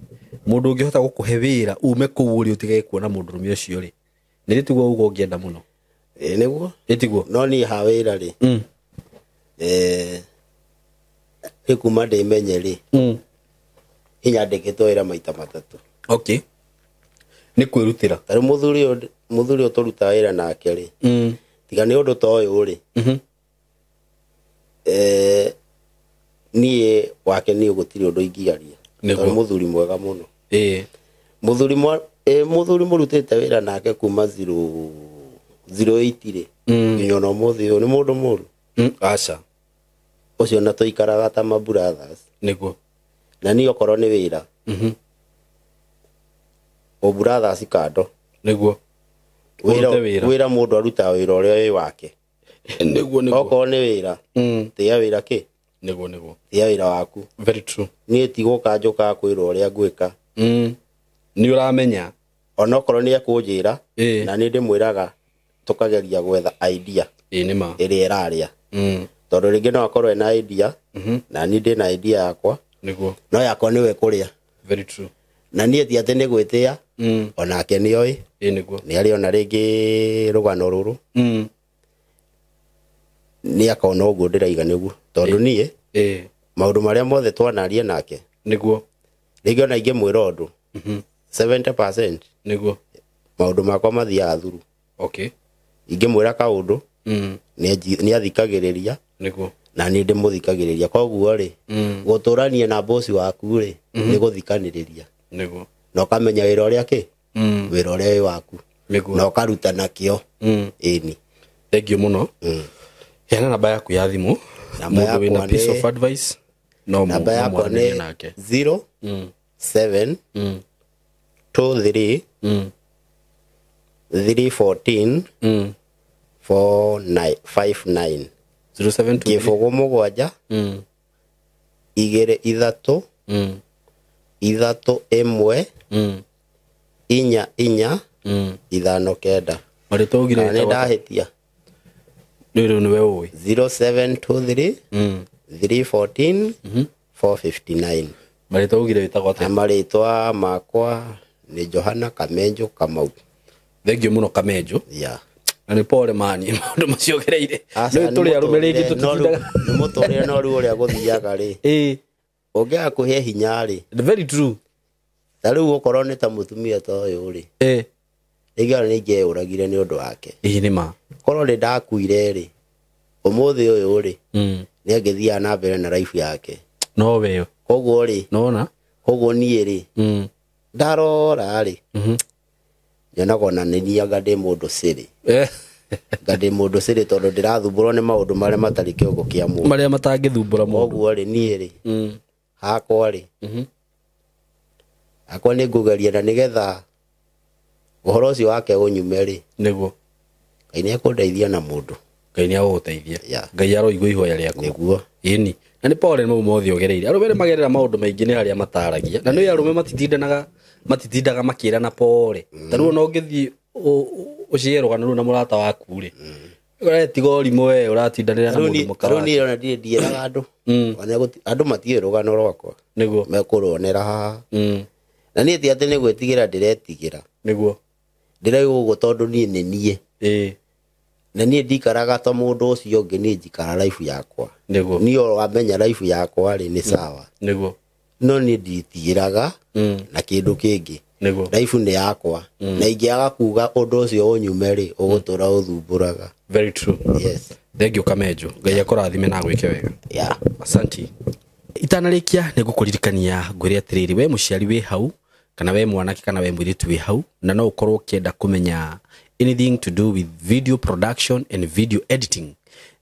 mũndũ ũngĩhota gũkũhe wĩra ume kũu ũrĩ ũtige kuona mũndũrũme ũcio rĩ nĩ rĩtiguo uga ũngĩenda mũno. Ĩĩ nĩguo. Ĩtiguo. No niĩ ha wĩra rĩ nĩ kuma ndĩmenye rĩ hinya ndĩkĩtwo wĩra maita matatũ. Okay. Nĩ kwĩrutĩra. Ta rĩu mũthuri ũyũ tũrutaga wĩra nake rĩ tiga nĩ ũndũ ta ũyũ rĩ niĩ wake niĩ gũtirĩ ũndũ ingĩaria. Nĩguo. Tondũ mũthuri mwega mũno. Ĩĩ. Mũthuri mũrutĩte wĩra nake kuma 008 rĩ nginya ona ũmũthĩ ũyũ nĩ mũndũ mũru. Aca. Ũcio na tũikaraga ta ma brothers. Nĩguo. Na niĩ okorwo nĩ wĩra o brothers kando. Nĩguo. Ũrute wĩra. Wĩra mũndũ arutaga wĩra ũrĩa wĩ wake. Nĩguo nĩguo. Okorwo nĩ wĩra tĩa wĩra kĩ? Nĩguo nĩguo. Tĩa wĩra waku. Very true. Niĩ ti gũka njũkaga kwĩrwo ũrĩa ngwĩka. Nĩ ũramenya. Onokorwo nĩ ekũnjĩra na nĩ ndĩmwĩraga tũkageria gwetha idea Ĩĩ nĩ ma. ĩrĩa ĩrarĩa. Tondũ rĩngĩ no akorwo ena idea na niĩ ndĩna idea yakwa. Nĩguo. No yakwa nĩwe kũrĩa. Very true. Na niĩ ti atĩ nĩ gwĩtĩa onake nĩ oĩ. Ĩĩ nĩguo. Nĩ arĩ ona rĩngĩ rũgano rũrũ. Nĩ akona ũguo ndĩraiga nĩguo. Tondũ niĩ maũndũ marĩa mothe twanaria nake. Nĩguo. Rĩngĩ ona ingĩmwĩra ũndũ 70% Nĩguo. maũndũ makwa mathiaga thuru. Okay. Ingĩmwĩra kaũndũ nĩ athikagĩrĩria. Nĩguo. Na niĩ ndĩmũthikagĩrĩria. Koguo rĩ gũtũrania na boss waku rĩ nĩ gũthikanĩrĩria. Nĩguo. Na ũkamenya wĩra ũrĩa kĩ? Wĩra ũrĩa wĩ waku. Nĩguo. Na ũkaruta nakĩo. Ĩni. Thank you mũno. Heana namba yaku ya thimũ. Namba Mũndũ wĩna yakwa piece nĩ of advice no namba yakwa mwaranĩrie nĩ nake. 0 7 2 3 3 14 4 9 5 9. 0 7 2 3 Kĩbũgũ mũgwanja igĩrĩ ithatũ ithatũ ĩmwe inya inya ithano kenda. Marĩtwa augire Kana nĩ wĩtagwo atĩa? ndahĩtia. Rĩu rĩu nĩwe ũĩ. 0 7 2 3 3 14 4 59. Marĩtwa augire wĩtagwo atĩa? Na marĩtwa makwa nĩ Johana Kamenjo Kamau. Thank you mũno Kamenjo. Yeah. Na nĩ pole mani maũndũ macio ũgereire. Aca, Nĩ tũrĩ arũme rĩngĩ tũtitindaga. nĩ mũtũrĩre no rĩu ũrĩa gũthiaga rĩ. Ĩĩ. Ũngĩaga kũhe hinya rĩ. Very true. Ta rĩu okorwo nĩ ta mũtumia ta ũyũ rĩ. Rĩngĩ ona nĩ ingĩeũragire nĩ ũndũ wake. Ĩĩ nĩ ma. Korwo nĩ ndakuire rĩ. Ũmũthĩ ũyũ rĩ. Nĩ angĩthiaga na mbere na life yake. No we. Koguo rĩ. Nona. Koguo niĩ rĩ. Ndarora rĩ. Nyonaga ona nĩ niĩ anga ndĩ mũndũ cĩrĩ. Anga ndĩ mũndũ cĩrĩ tondũ ndĩrathumbũrwo nĩ maũndũ marĩa matarĩ kĩongo kĩa mũndũ. Marĩa matangĩthumbũra mũndũ. Koguo rĩ niĩ rĩ. Hakwa rĩ. Hakwa nĩ ngũgeria na nĩgetha ũhoro ũcio wake ũnyume rĩ. Nĩguo. Ngai nĩ ekũndeithia na mũndũ. Ngai nĩ agũgũteithia. Yeah. Ngai aroigua ihoya rĩaku. Nĩguo. Ĩni. Na nĩ pole mau mothe ũgereire. Arũme nĩ magerera maũndũ maingĩ nĩ arĩa mataragia. Na nĩ arũme matitindaga makĩrana pole. Ta rĩu ona ũngĩthiĩ ũcihe rũgano rũu na mũrata waku rĩ. Ũretiga ũrimũ we ũratindanĩra na mũndũ mũka Rĩu wake. niĩ ona ndirĩ ndiĩraga andũ. Ona andũ matiũĩ rũgano rwakwa. Nĩguo. Mekũruonera haha. Na niĩ ti atĩ nĩ gwĩtigĩra ndĩretigĩra. Nĩguo. Ndĩrauga ũguo tondũ niĩ nĩ niĩ. Na niĩ ndikaraga ta mũndũ ũcio ũngĩ, niĩ njikara life yakwa. Nĩguo. Niĩ o wamenya life yakwa rĩ nĩ sawa. Nĩguo. No niĩ nditigĩraga na kĩndũ kĩngĩ. Nĩguo. Life nĩ yakwa. Na ingĩaga kuga ũndũ ũcio ũnyume rĩ, ũgũtũra ũthumbũraga. Very true. Yes. Thank you, Kamenjo. Ngai akũrathime na agwĩke wega. Yeah. Asanti. Itanarĩkia, nĩ ngũkũririkania ngwĩre atĩrĩrĩ, we mũciari wĩ hau, kana we mwanake, kana we mũirĩtu wĩ hau, na no ũkorwo ũkĩenda kũmenya anything to do with video production and video editing,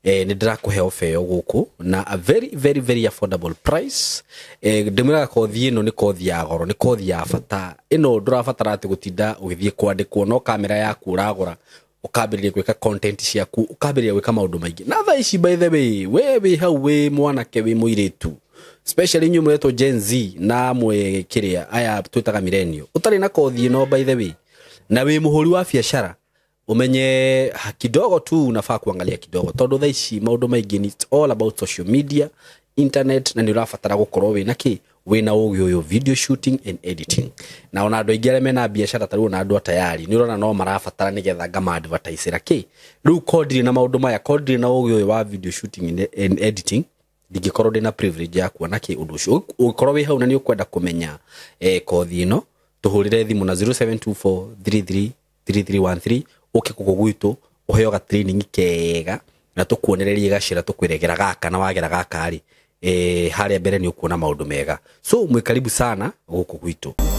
nĩ ndĩrakũhe ofa ĩyo gũkũ na a very very very affordable price. Ndĩmwĩraga kothi ĩno nĩ kothi ya goro, nĩ kothi ya bata. Ĩno ndũrabatara atĩ gũtinda ũgĩthiĩ kwandĩkwo, no kamera yaku ũragũra, ũkambĩrĩria gwĩka content ciaku, ũkambĩrĩria gwĩka maũndũ maingĩ. Na thaa ici, by the way, we wĩ hau, wĩ mwanake, wĩ mũirĩtu, especially inyuĩ mũretwo Gen Z na mwe kĩrĩa aya twĩtaga millennial, ũtarĩ na kothi ĩno, by the way, na wĩ mũhũri wa biacara, umenye kidogo tu unafaa kuangalia kidogo, tondũ thaa ici maũndũ maingĩ ni, it's all about social media, internet, na nĩ ũrabatara gũkorwo wĩna kĩ, wĩna ũgĩ ũyũ, video shooting and editing. Na ona andũ aingĩ arĩa mena biacara ta rĩu, ona andũ a tayari nĩ ũrona no marabatara nĩgetha ngama advertisera kĩ. Rĩu ko ndirĩ na maũndũ maya, ko ndirĩ na ũgĩ ũyũ wa video shooting and editing, ndingĩkorwo ndĩna privilege ya kuona kĩ ũndũ ũcio. Ũngĩkorwo wĩ hau na nĩ ũkwenda kũmenya kothi ĩno, tũhũrĩre thimũ na 0724333313, ũke gũkũ gwitũ ũheo ga training kega na tũkuonererie gacĩra, tũkwĩregera gaka na wagera gaka rĩ, harĩa mbere nĩ ũkuona maũndũ mega. So mwĩ karibu sana gũkũ gwitũ.